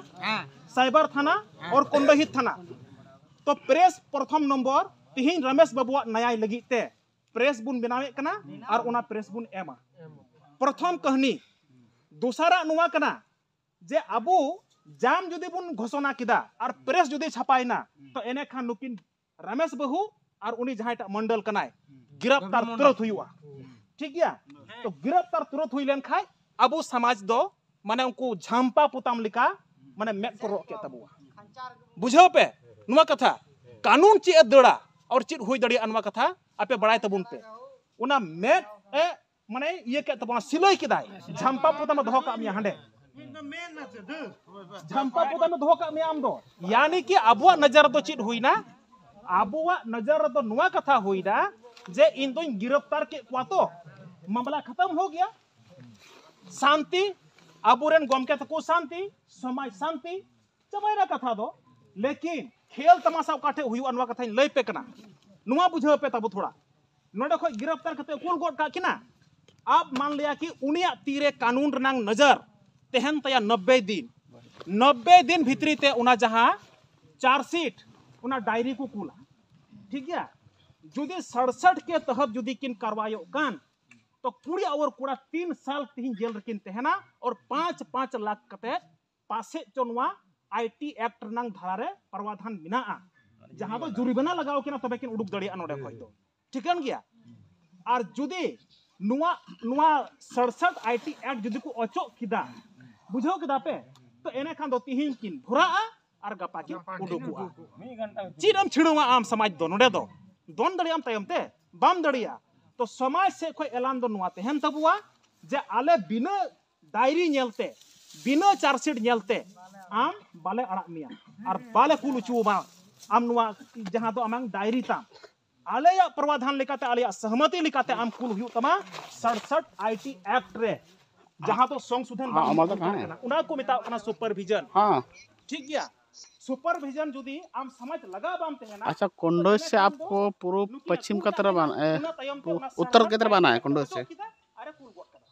ᱥᱟᱭᱵᱟᱨ ᱛᱷᱟᱱᱟ ᱚᱨ ᱠᱚᱱᱰᱚᱦᱤᱛ ᱛᱷᱟᱱᱟ, ᱛᱚ ᱯᱨᱮᱥ ᱯᱨᱚᱛᱷᱚᱢ ᱱᱚᱢᱵᱚᱨ ᱛᱤᱦᱤᱧ ᱨᱟᱢᱮᱥ ᱵᱟᱵᱩᱣᱟᱜ ᱱᱟᱭᱟᱭ ᱞᱟᱹᱜᱤᱫ ᱛᱮ ᱯᱨᱮᱥ ᱵᱚᱱ ᱵᱮᱱᱟᱣᱮᱫ ᱠᱟᱱᱟ ᱟᱨ ᱚᱱᱟ ᱯᱨᱮᱥ ᱵᱚᱱ ᱮᱢᱟ᱾ ᱯᱨᱚᱛᱷᱚᱢ ᱠᱟᱹᱦᱱᱤ᱾ ᱫᱚᱥᱟᱨᱟᱜ ᱱᱚᱣᱟ ᱠᱟᱱᱟ ᱡᱮ ᱟᱵᱚ ᱡᱟᱢ ᱡᱩᱫᱤ ᱵᱚᱱ ᱜᱷᱳᱥᱚᱱᱟ ᱠᱮᱫᱟ ᱟᱨ ᱯᱨᱮᱥ ᱡᱩᱫᱤ ᱪᱷᱟᱯᱟᱭᱮᱱᱟ, ᱛᱚ ᱮᱱᱮᱠᱷᱟᱱ ᱱᱩᱠᱤᱱ ᱨᱟᱢᱮᱥ ᱵᱟᱹᱦᱩ ᱟᱨ ᱩᱱᱤ ᱡᱟᱦᱟᱸᱭᱴᱟᱜ ᱢᱚᱱᱰᱚᱞ ᱠᱟᱱᱟᱭ, ᱜᱤᱨᱟᱯᱛᱟᱨ ᱛᱩᱨᱟᱹᱛ ᱦᱩᱭᱩᱜᱼᱟ᱾ ᱴᱷᱤᱠ ᱜᱮᱭᱟ? ᱛᱚ ᱜᱤᱨᱟᱯᱛᱟᱨ ᱛᱩᱨᱟᱹᱛ ᱦᱩᱭ ᱞᱮᱱᱠᱷᱟᱡ ᱟᱵᱚ ᱥᱚᱢᱟᱡᱽ ᱫᱚ ᱢᱟᱱᱮ ᱩᱱᱠᱩ ᱡᱷᱟᱢᱯᱟ ᱯᱚᱛᱟᱢ ᱞᱮᱠᱟ ᱢᱟᱱᱮ ᱢᱮᱫ ᱠᱚ ᱨᱚᱜ ᱠᱮᱫ ᱛᱟᱵᱚᱣᱟ᱾ ᱵᱩᱡᱷᱟᱹᱣ ᱯᱮ ᱱᱚᱣᱟ ᱠᱟᱛᱷᱟ, ᱠᱟᱹᱱᱩᱱ ᱪᱮᱫ ᱮ ᱫᱟᱹᱲᱟ ᱟᱨ ᱪᱮᱫ ᱦᱩᱭ ᱫᱟᱲᱮᱭᱟᱜᱼᱟ ᱱᱚᱣᱟ ᱠᱟᱛᱷᱟ ᱟᱯᱮ ᱵᱟᱲᱟᱭ ᱛᱟᱵᱚᱱ ᱯᱮ᱾ ᱚᱱᱟ ᱢᱮᱫ ᱮ ᱢᱟᱱᱮ ᱤᱭᱟᱹ ᱠᱮᱫ ᱛᱟᱵᱚᱱᱟ, ᱥᱤᱞᱟᱹᱭ ᱠᱮᱫᱟᱭ, ᱡᱷᱟᱢᱯᱟ ᱯᱚᱛᱟᱢ ᱮ ᱫᱚᱦᱚ ᱠᱟᱜ ᱢᱮᱭᱟ ᱦᱟᱸᱰᱮ, ᱡᱷᱟᱢᱯᱟ ᱯᱚᱛᱟᱢ ᱮ ᱫᱚᱦᱚ ᱠᱟᱜ ᱢᱮᱭᱟ ᱟᱢ ᱫᱚ᱾ ᱭᱟᱱᱤ ᱠᱤ ᱟᱵᱚᱣᱟᱜ ᱱᱚᱡᱚᱨ ᱨᱮᱫᱚ ᱪᱮᱫ ᱦᱩᱭᱱᱟ? ᱟᱵᱚᱣᱟᱜ ᱱᱚᱡᱚᱨ ᱨᱮᱫᱚ ᱱᱚᱣᱟ ᱠᱟᱛᱷᱟ ᱦᱩᱭᱱᱟ ᱡᱮ ᱤᱧ ᱫᱚᱧ ᱜᱤᱨᱟᱯᱛᱟᱨ ᱠᱮᱫ ᱠᱚᱣᱟ ᱛᱚ, ᱢᱟᱢᱞᱟ ᱠᱷᱟᱛᱟᱢ ᱦᱳ ᱜᱮᱭᱟ, ᱥᱟᱱᱛᱤ, ᱟᱵᱚᱨᱮᱱ ᱜᱚᱢᱠᱮ ᱛᱟᱠᱚ ᱥᱟᱱᱛᱤ, ᱥᱚᱢᱟᱡᱽ ᱥᱟᱱᱛᱤ, ᱪᱟᱵᱟᱭᱮᱱᱟ ᱠᱟᱛᱷᱟ ᱫᱚ᱾ ᱞᱮᱠᱤᱱ ᱠᱷᱮᱞ ᱛᱟᱢᱟᱥᱟ ᱚᱠᱟ ᱴᱷᱮᱡ ᱦᱩᱭᱩᱜᱼᱟ ᱱᱚᱣᱟ ᱠᱟᱛᱷᱟᱧ ᱞᱟᱹᱭ ᱯᱮ ᱠᱟᱱᱟ, ᱱᱚᱣᱟ ᱵᱩᱡᱷᱟᱹᱣ ᱯᱮ ᱛᱟᱵᱚ ᱛᱷᱚᱲᱟ᱾ ᱱᱚᱰᱮ ᱠᱷᱚᱡ ᱜᱤᱨᱟᱯᱛᱟᱨ ᱠᱟᱛᱮ ᱠᱩᱞ ᱜᱚᱫ ᱠᱟᱜ ᱠᱤᱱᱟ᱾ ᱟᱯ ᱢᱟᱱ ᱞᱤᱭᱟ ᱠᱤ ᱩᱱᱤᱭᱟᱜ ᱛᱤᱨᱮ ᱠᱟᱹᱱᱩᱱ ᱨᱮᱱᱟᱝ ᱱᱚᱡᱚᱨ ᱛᱟᱦᱮᱱ ᱛᱟᱭᱟ ᱱᱚᱵᱵᱮ ᱫᱤᱱ, ᱱᱚᱵᱵᱮ ᱫᱤᱱ ᱵᱷᱤᱛᱨᱤ ᱛᱮ ᱚᱱᱟ ᱡᱟᱦᱟᱸ ᱪᱟᱨᱡᱽᱥᱤᱴ, ᱚᱱᱟ ᱰᱟᱭᱨᱤ ᱠᱚ ᱠᱩᱞᱟ᱾ ᱴᱷᱤᱠ ᱜᱮᱭᱟ? ᱡᱩᱫᱤ ᱥᱟᱲᱥᱟᱴ ᱠᱮ ᱛᱚᱦᱚᱛ ᱡᱩᱫᱤ ᱠᱤᱱ ᱠᱟᱨᱣᱟᱭᱚᱜ ᱠᱟᱱ, ᱛᱚ ᱠᱩᱲᱤ ᱟᱣᱟᱨ ᱠᱚᱲᱟ ᱛᱤᱱ ᱥᱟᱞ ᱛᱤᱦᱤᱧ ᱡᱮᱞ ᱨᱮᱠᱤᱱ ᱛᱟᱦᱮᱱᱟ ᱟᱨ ᱯᱟᱸᱪ ᱯᱟᱸᱪ ᱞᱟᱠᱷ ᱠᱟᱛᱮ ᱯᱟᱥᱮᱡ ᱪᱚ ᱱᱚᱣᱟ ᱟᱭ ᱴᱤ ᱮᱠᱴ ᱨᱮᱱᱟᱝ ᱫᱷᱟᱨᱟ ᱨᱮ ᱯᱨᱟᱣᱟᱫᱷᱟᱱ ᱢᱮᱱᱟᱜᱼᱟ, ᱡᱟᱦᱟᱸ ᱫᱚ ᱡᱩᱨᱤᱢᱟᱱᱟ ᱞᱟᱜᱟᱣ ᱠᱤᱱᱟ ᱛᱚᱵᱮ ᱠᱤᱱ ᱩᱰᱩᱠ ᱫᱟᱲᱮᱭᱟᱜᱼᱟ ᱱᱚᱰᱮ ᱠᱷᱚᱡ ᱫᱚ᱾ ᱴᱷᱤᱠᱟᱹᱱ ᱜᱮᱭᱟ? ᱟᱨ ᱡᱩᱫᱤ ᱱᱚᱣᱟ, ᱱᱚᱣᱟ ᱥᱟᱲᱥᱟᱴ ᱟᱭ ᱴᱤ ᱮᱠᱴ ᱡᱩᱫᱤ ᱠᱚ ᱚᱪᱚᱜ ᱠᱮᱫᱟ, ᱵᱩᱡᱷᱟᱹᱣ ᱠᱮᱫᱟ ᱯᱮ, ᱛᱚ ᱮᱱᱮᱠᱷᱟᱱ ᱫᱚ ᱛᱤᱦᱤᱧ ᱠᱤᱱ ᱵᱷᱚᱨᱟᱜᱼᱟ ᱟᱨ ᱜᱟᱯᱟ ᱠᱤᱱ ᱩᱰᱩᱠᱚᱜᱼᱟ᱾ ᱪᱮᱫ ᱮᱢ ᱪᱷᱤᱲᱟᱹᱣᱟ ᱟᱢ ᱥᱚᱢᱟᱡᱽ ᱫᱚ? ᱱᱚᱰᱮ ᱫᱚ ᱫᱚᱱ ᱫᱟᱲᱮᱭᱟᱜ ᱟᱢ ᱛᱟᱭᱚᱢ ᱛᱮ? ᱵᱟᱢ ᱫᱟᱲᱮᱭᱟᱜᱼᱟ᱾ ᱛᱚ ᱥᱚᱢᱟᱡᱽ ᱥᱮᱫ ᱠᱷᱚᱱ ᱮᱞᱟᱱ ᱫᱚ ᱱᱚᱣᱟ ᱛᱟᱦᱮᱱ ᱛᱟᱵᱚᱣᱟ ᱡᱮ ᱟᱞᱮ ᱵᱤᱱᱟᱹ ᱰᱟᱭᱨᱤ ᱧᱮᱞᱛᱮ, ᱵᱤᱱᱟᱹ ᱪᱟᱨᱡᱽᱥᱤᱴ ᱧᱮᱞᱛᱮ ᱟᱢ ᱵᱟᱞᱮ ᱟᱲᱟᱜ ᱢᱮᱭᱟ ᱟᱨ ᱵᱟᱞᱮ ᱠᱩᱞ ᱦᱚᱪᱚᱣᱟᱢᱟ ᱟᱢ ᱱᱚᱣᱟ ᱡᱟᱦᱟᱸ ᱫᱚ ᱟᱢᱟᱝ ᱰᱟᱭᱨᱤ ᱛᱟᱢ᱾ ᱟᱞᱮᱭᱟᱜ ᱯᱨᱟᱣᱟᱫᱷᱟᱱ ᱞᱮᱠᱟᱛᱮ, ᱟᱞᱮᱭᱟᱜ ᱥᱚᱦᱢᱚᱛᱤ ᱞᱮᱠᱟᱛᱮ ᱟᱢ ᱠᱩᱞ ᱦᱩᱭᱩᱜ ᱛᱟᱢᱟ ᱥᱟᱲᱥᱟᱴ ᱟᱭ ᱴᱤ ᱮᱠᱴ ᱨᱮ, ᱡᱟᱦᱟᱸ ᱫᱚ ᱥᱚᱝᱥᱳᱫᱷᱚᱱ ᱦᱮᱸ, ᱵᱟᱝ ᱟᱢᱟᱞ ᱫᱚ ᱦᱩᱭ ᱠᱟᱱᱟ᱾ ᱠᱟᱱᱟ, ᱚᱱᱟ ᱠᱚ ᱢᱮᱛᱟᱜ ᱠᱟᱱᱟ ᱥᱩᱯᱟᱨᱵᱷᱤᱡᱚᱱ᱾ ᱦᱮᱸ᱾ ᱴᱷᱤᱠ ᱜᱮᱭᱟ, ᱥᱩᱯᱟᱨᱵᱷᱤᱡᱚᱱ ᱡᱩᱫᱤ ᱟᱢ ᱥᱚᱢᱟᱡᱽ ᱞᱟᱜᱟᱣ ᱵᱟᱢ ᱛᱟᱦᱮᱱᱟ, ᱟᱪᱪᱷᱟ, ᱠᱚᱱᱰᱳᱡ ᱥᱮ ᱟᱯᱠᱳ ᱯᱩᱨᱩᱵ ᱯᱚᱪᱷᱤᱢ ᱠᱟ ᱛᱟᱨᱟᱯ ᱟᱱᱟ ᱦᱮ? ᱚᱱᱟ ᱛᱟᱭᱚᱢ ᱛᱮ ᱚᱱᱟ ᱩᱛᱛᱚᱨ ᱠᱟ ᱛᱟᱨᱟᱯ ᱟᱱᱟ ᱦᱮ ᱠᱚᱱᱰᱳᱡ ᱥᱮ? ᱚᱪᱚᱜ ᱠᱮᱫᱟ, ᱟᱨᱮ ᱠᱩᱞ ᱜᱚᱫ ᱠᱟᱫᱟ᱾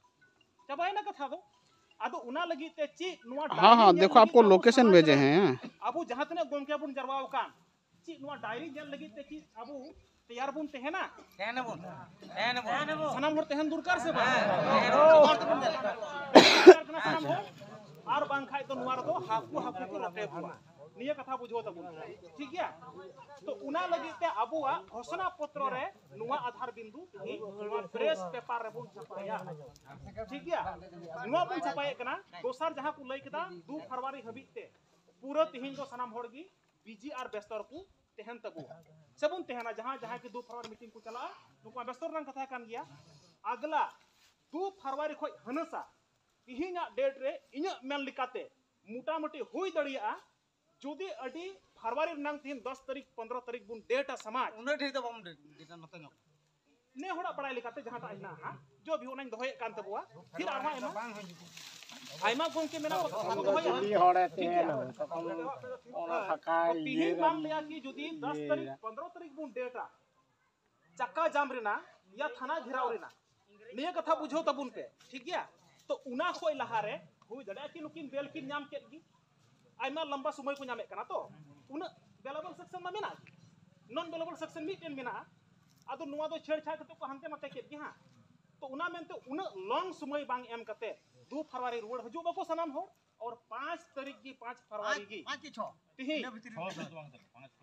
ᱪᱟᱵᱟᱭᱮᱱᱟ ᱠᱟᱛᱷᱟ ᱫᱚ᱾ ᱟᱫᱚ ᱚᱱᱟ ᱞᱟᱹᱜᱤᱫ ᱛᱮ ᱪᱮᱫ ᱱᱚᱣᱟ ᱦᱮᱸ, ᱰᱟᱭᱨᱤ ᱦᱮᱸ, ᱧᱮᱞ ᱫᱮᱠᱷᱳ, ᱞᱟᱹᱜᱤᱫ ᱟᱯᱠᱳ ᱛᱮ ᱟᱵᱚ ᱞᱳᱠᱮᱥᱚᱱ ᱥᱚᱢᱟᱡᱽ ᱵᱷᱮᱡᱮ ᱨᱮ ᱦᱮᱸ᱾ ᱟᱵᱚ ᱡᱟᱦᱟᱸ ᱛᱤᱱᱟᱹᱜ ᱜᱚᱢᱠᱮ ᱵᱚᱱ ᱡᱟᱨᱣᱟ ᱟᱠᱟᱱ, ᱪᱮᱫ ᱱᱚᱣᱟ ᱰᱟᱭᱨᱤ ᱧᱮᱞ ᱞᱟᱹᱜᱤᱫ ᱛᱮ ᱪᱮᱫ ᱟᱵᱚ ᱛᱮᱭᱟᱨ ᱵᱚᱱ ᱛᱟᱦᱮᱱᱟ? ᱛᱟᱦᱮᱱᱟᱵᱚᱱ᱾ ᱛᱟᱦᱮᱱᱟᱵᱚᱱ᱾ ᱥᱟᱱᱟᱢ ᱦᱚᱲ ᱛᱟᱦᱮᱱ ᱫᱚᱨᱠᱟᱨ ᱥᱮ ᱵᱟᱝ? ᱦᱮᱸ᱾ ᱫᱚᱨᱠᱟᱨ ᱠᱟᱱᱟ ᱥᱟᱱᱟᱢ ᱦᱚᱲ᱾ ᱟᱨ ᱵᱟᱝᱠᱷᱟᱡ ᱫᱚ ᱱᱚᱣᱟ ᱨᱮᱫᱚ ᱦᱟᱹᱠᱩ, ᱦᱟᱹᱠᱩ ᱠᱚ ᱨᱚᱴᱮ ᱠᱚᱣᱟ᱾ ᱱᱤᱭᱟᱹ ᱠᱟᱛᱷᱟ ᱵᱩᱡᱷᱟᱹᱣ ᱛᱟᱵᱚᱱ ᱯᱮ᱾ ᱴᱷᱤᱠ ᱜᱮᱭᱟ? ᱛᱚ ᱚᱱᱟ ᱞᱟᱹᱜᱤᱫ ᱛᱮ ᱟᱵᱚᱣᱟᱜ ᱜᱷᱳᱥᱚᱱᱟ ᱯᱚᱛᱨᱚ ᱨᱮ ᱱᱚᱣᱟ ᱟᱫᱷᱟᱨ ᱵᱤᱱᱫᱩ ᱛᱮᱦᱮᱧ ᱱᱚᱣᱟ ᱯᱨᱮᱥ ᱯᱮᱯᱟᱨ ᱨᱮᱵᱚᱱ ᱪᱷᱟᱯᱟᱭᱟ᱾ ᱴᱷᱤᱠ ᱜᱮᱭᱟ? ᱱᱚᱣᱟ ᱵᱚᱱ ᱪᱷᱟᱯᱟᱭᱮᱫ ᱠᱟᱱᱟ᱾ ᱫᱚᱥᱟᱨ ᱡᱟᱦᱟᱸ ᱠᱚ ᱞᱟᱹᱭ ᱠᱮᱫᱟ, ᱫᱩ ᱯᱷᱮᱵᱽᱨᱩᱣᱟᱨᱤ ᱦᱟᱹᱵᱤᱡ ᱛᱮ ᱯᱩᱨᱟᱹ ᱛᱮᱦᱮᱧ ᱫᱚ ᱥᱟᱱᱟᱢ ᱦᱚᱲ ᱜᱮ ᱵᱤᱡᱤ ᱟᱨ ᱵᱮᱥᱛᱚ ᱨᱮᱠᱚ ᱛᱟᱦᱮᱱ ᱛᱟᱵᱚᱱᱟ᱾ ᱥᱮᱵᱚᱱ ᱛᱟᱦᱮᱱᱟ, ᱡᱟᱦᱟᱸ, ᱡᱟᱦᱟᱸᱭ ᱠᱚ ᱫᱩ ᱯᱷᱮᱵᱽᱨᱩᱣᱟᱨᱤ ᱢᱤᱴᱤᱝ ᱠᱚ ᱪᱟᱞᱟᱜᱼᱟ, ᱱᱩᱠᱩ ᱢᱟ ᱵᱮᱥᱛᱚ ᱨᱮᱱᱟᱜ ᱠᱟᱛᱷᱟ ᱠᱟᱱ ᱜᱮᱭᱟ᱾ ᱟᱜᱽᱞᱟ ᱫᱩ ᱯᱷᱮᱵᱽᱨᱩᱣᱟᱨᱤ ᱠᱷᱚᱡ ᱦᱟᱹᱱᱟᱹᱥᱟ ᱛᱮᱦᱮᱧᱟᱜ ᱰᱮᱴ ᱨᱮ ᱤᱧᱟᱹᱜ ᱢᱮᱱ ᱞᱮᱠᱟᱛᱮ ᱢᱚᱴᱟᱢᱩᱴᱤ ᱦᱩᱭ ᱫᱟᱲᱮᱭᱟᱜᱼᱟ, ᱡᱩᱫᱤ ᱟᱹᱰᱤ ᱯᱷᱮᱵᱽᱨᱩᱣᱟᱨᱤ ᱨᱮᱱᱟᱝ ᱛᱮᱦᱮᱧ ᱫᱚᱥ ᱛᱟᱹᱨᱤᱠᱷ, ᱯᱚᱱᱫᱽᱨᱚ ᱛᱟᱹᱨᱤᱠᱷ ᱵᱚᱱ ᱰᱮᱴᱟ ᱥᱚᱢᱟᱡᱽ, ᱩᱱᱟᱹᱜ ᱰᱷᱮᱨ ᱫᱚ ᱵᱟᱵᱚᱱ ᱰᱮᱴᱟ, ᱱᱚᱛᱮ ᱧᱚᱜ᱾ ᱱᱮ ᱦᱚᱲᱟᱜ ᱵᱟᱲᱟᱭ ᱞᱮᱠᱟᱛᱮ ᱡᱟᱦᱟᱸᱴᱟᱜ ᱦᱮᱱᱟᱜᱼᱟ ᱦᱟᱸᱜ, ᱡᱚ ᱵᱷᱤ ᱚᱱᱟᱧ ᱫᱚᱦᱚᱭᱮᱫ ᱠᱟᱱ ᱛᱟᱵᱚᱣᱟ᱾ ᱯᱷᱤᱨ ᱟᱨᱦᱚᱸ ᱟᱭᱢᱟ, ᱟᱭᱢᱟ ᱜᱚᱢᱠᱮ ᱢᱮᱱᱟᱜ ᱠᱚ, ᱠᱟᱛᱷᱟ ᱠᱚ ᱫᱚᱦᱚᱭᱟ᱾ ᱡᱩᱫᱤ ᱦᱚᱲᱮ ᱴᱷᱤᱠ ᱜᱮᱭᱟ? ᱛᱟᱦᱮᱱᱟ, ᱛᱚᱠᱷᱚᱱ ᱚᱱᱟ ᱯᱷᱟᱸᱠᱟ ᱛᱚ ᱤᱭᱟᱹ ᱛᱤᱦᱤᱧ ᱨᱮ ᱵᱟᱢ ᱞᱟᱹᱭᱟ ᱠᱤ ᱡᱩᱫᱤ ᱫᱚᱥ ᱤᱭᱟᱹ ᱛᱟᱹᱨᱤᱠᱷ, ᱨᱮ᱾ ᱯᱚᱱᱫᱽᱨᱚ ᱛᱟᱹᱨᱤᱠᱷ ᱵᱚᱱ ᱰᱮᱴᱟ, ᱪᱟᱠᱟ ᱡᱟᱢ ᱨᱮᱱᱟᱜ ᱭᱟ ᱛᱷᱟᱱᱟ ᱜᱷᱮᱨᱟᱣ ᱨᱮᱱᱟᱜ, ᱱᱤᱭᱟᱹ ᱠᱟᱛᱷᱟ ᱵᱩᱡᱷᱟᱹᱣ ᱛᱟᱵᱚᱱ ᱯᱮ, ᱴᱷᱤᱠ ᱜᱮᱭᱟ? ᱛᱚ ᱚᱱᱟ ᱠᱷᱚᱡ ᱞᱟᱦᱟᱨᱮ ᱦᱩᱭ ᱫᱟᱲᱮᱭᱟᱜᱼᱟ ᱠᱤ ᱱᱩᱠᱤᱱ ᱵᱮᱞ ᱠᱤᱱ ᱧᱟᱢ ᱠᱮᱫ ᱜᱮ, ᱟᱭᱢᱟ ᱞᱟᱢᱵᱟ ᱥᱚᱢᱚᱭ ᱠᱚ ᱧᱟᱢᱮᱫ ᱠᱟᱱᱟ᱾ ᱛᱚ ᱩᱱᱟᱹᱜ ᱵᱮᱞᱮᱵᱚᱞ ᱥᱮᱠᱥᱚᱱ ᱢᱟ ᱢᱮᱱᱟᱜ ᱜᱮ, ᱱᱚᱱ ᱵᱮᱞᱮᱵᱚᱞ ᱥᱮᱠᱥᱚᱱ ᱢᱤᱫᱴᱮᱱ ᱢᱮᱱᱟᱜᱼᱟ᱾ ᱟᱫᱚ ᱱᱚᱣᱟ ᱫᱚ ᱪᱷᱮᱲᱪᱷᱟᱲ ᱠᱟᱛᱮ ᱠᱚ ᱦᱟᱱᱛᱮ ᱱᱟᱛᱮ ᱠᱮᱫ ᱜᱮ ᱦᱟᱸᱜ᱾ ᱛᱚ ᱚᱱᱟ ᱢᱮᱱᱛᱮ ᱩᱱᱟᱹᱜ ᱞᱚᱝ ᱥᱚᱢᱚᱭ ᱵᱟᱝ ᱮᱢ ᱠᱟᱛᱮ ᱫᱩ ᱯᱷᱮᱵᱽᱨᱩᱣᱟᱨᱤ ᱨᱩᱣᱟᱹᱲ ᱦᱤᱡᱩᱜ ᱵᱟᱠᱚ ᱥᱟᱱᱟᱢ ᱦᱚᱲ, ᱟᱨ ᱯᱟᱸᱪ ᱛᱟᱹᱨᱤᱠᱷ ᱜᱮ, ᱯᱟᱸᱪ ᱯᱷᱮᱵᱽᱨᱩᱣᱟᱨᱤ ᱜᱮ ᱯᱟᱸᱪ ᱠᱤ ᱪᱷᱚ? ᱛᱤᱦᱤᱧ ᱤᱱᱟᱹ ᱵᱷᱤᱛᱨᱤ ᱨᱮ᱾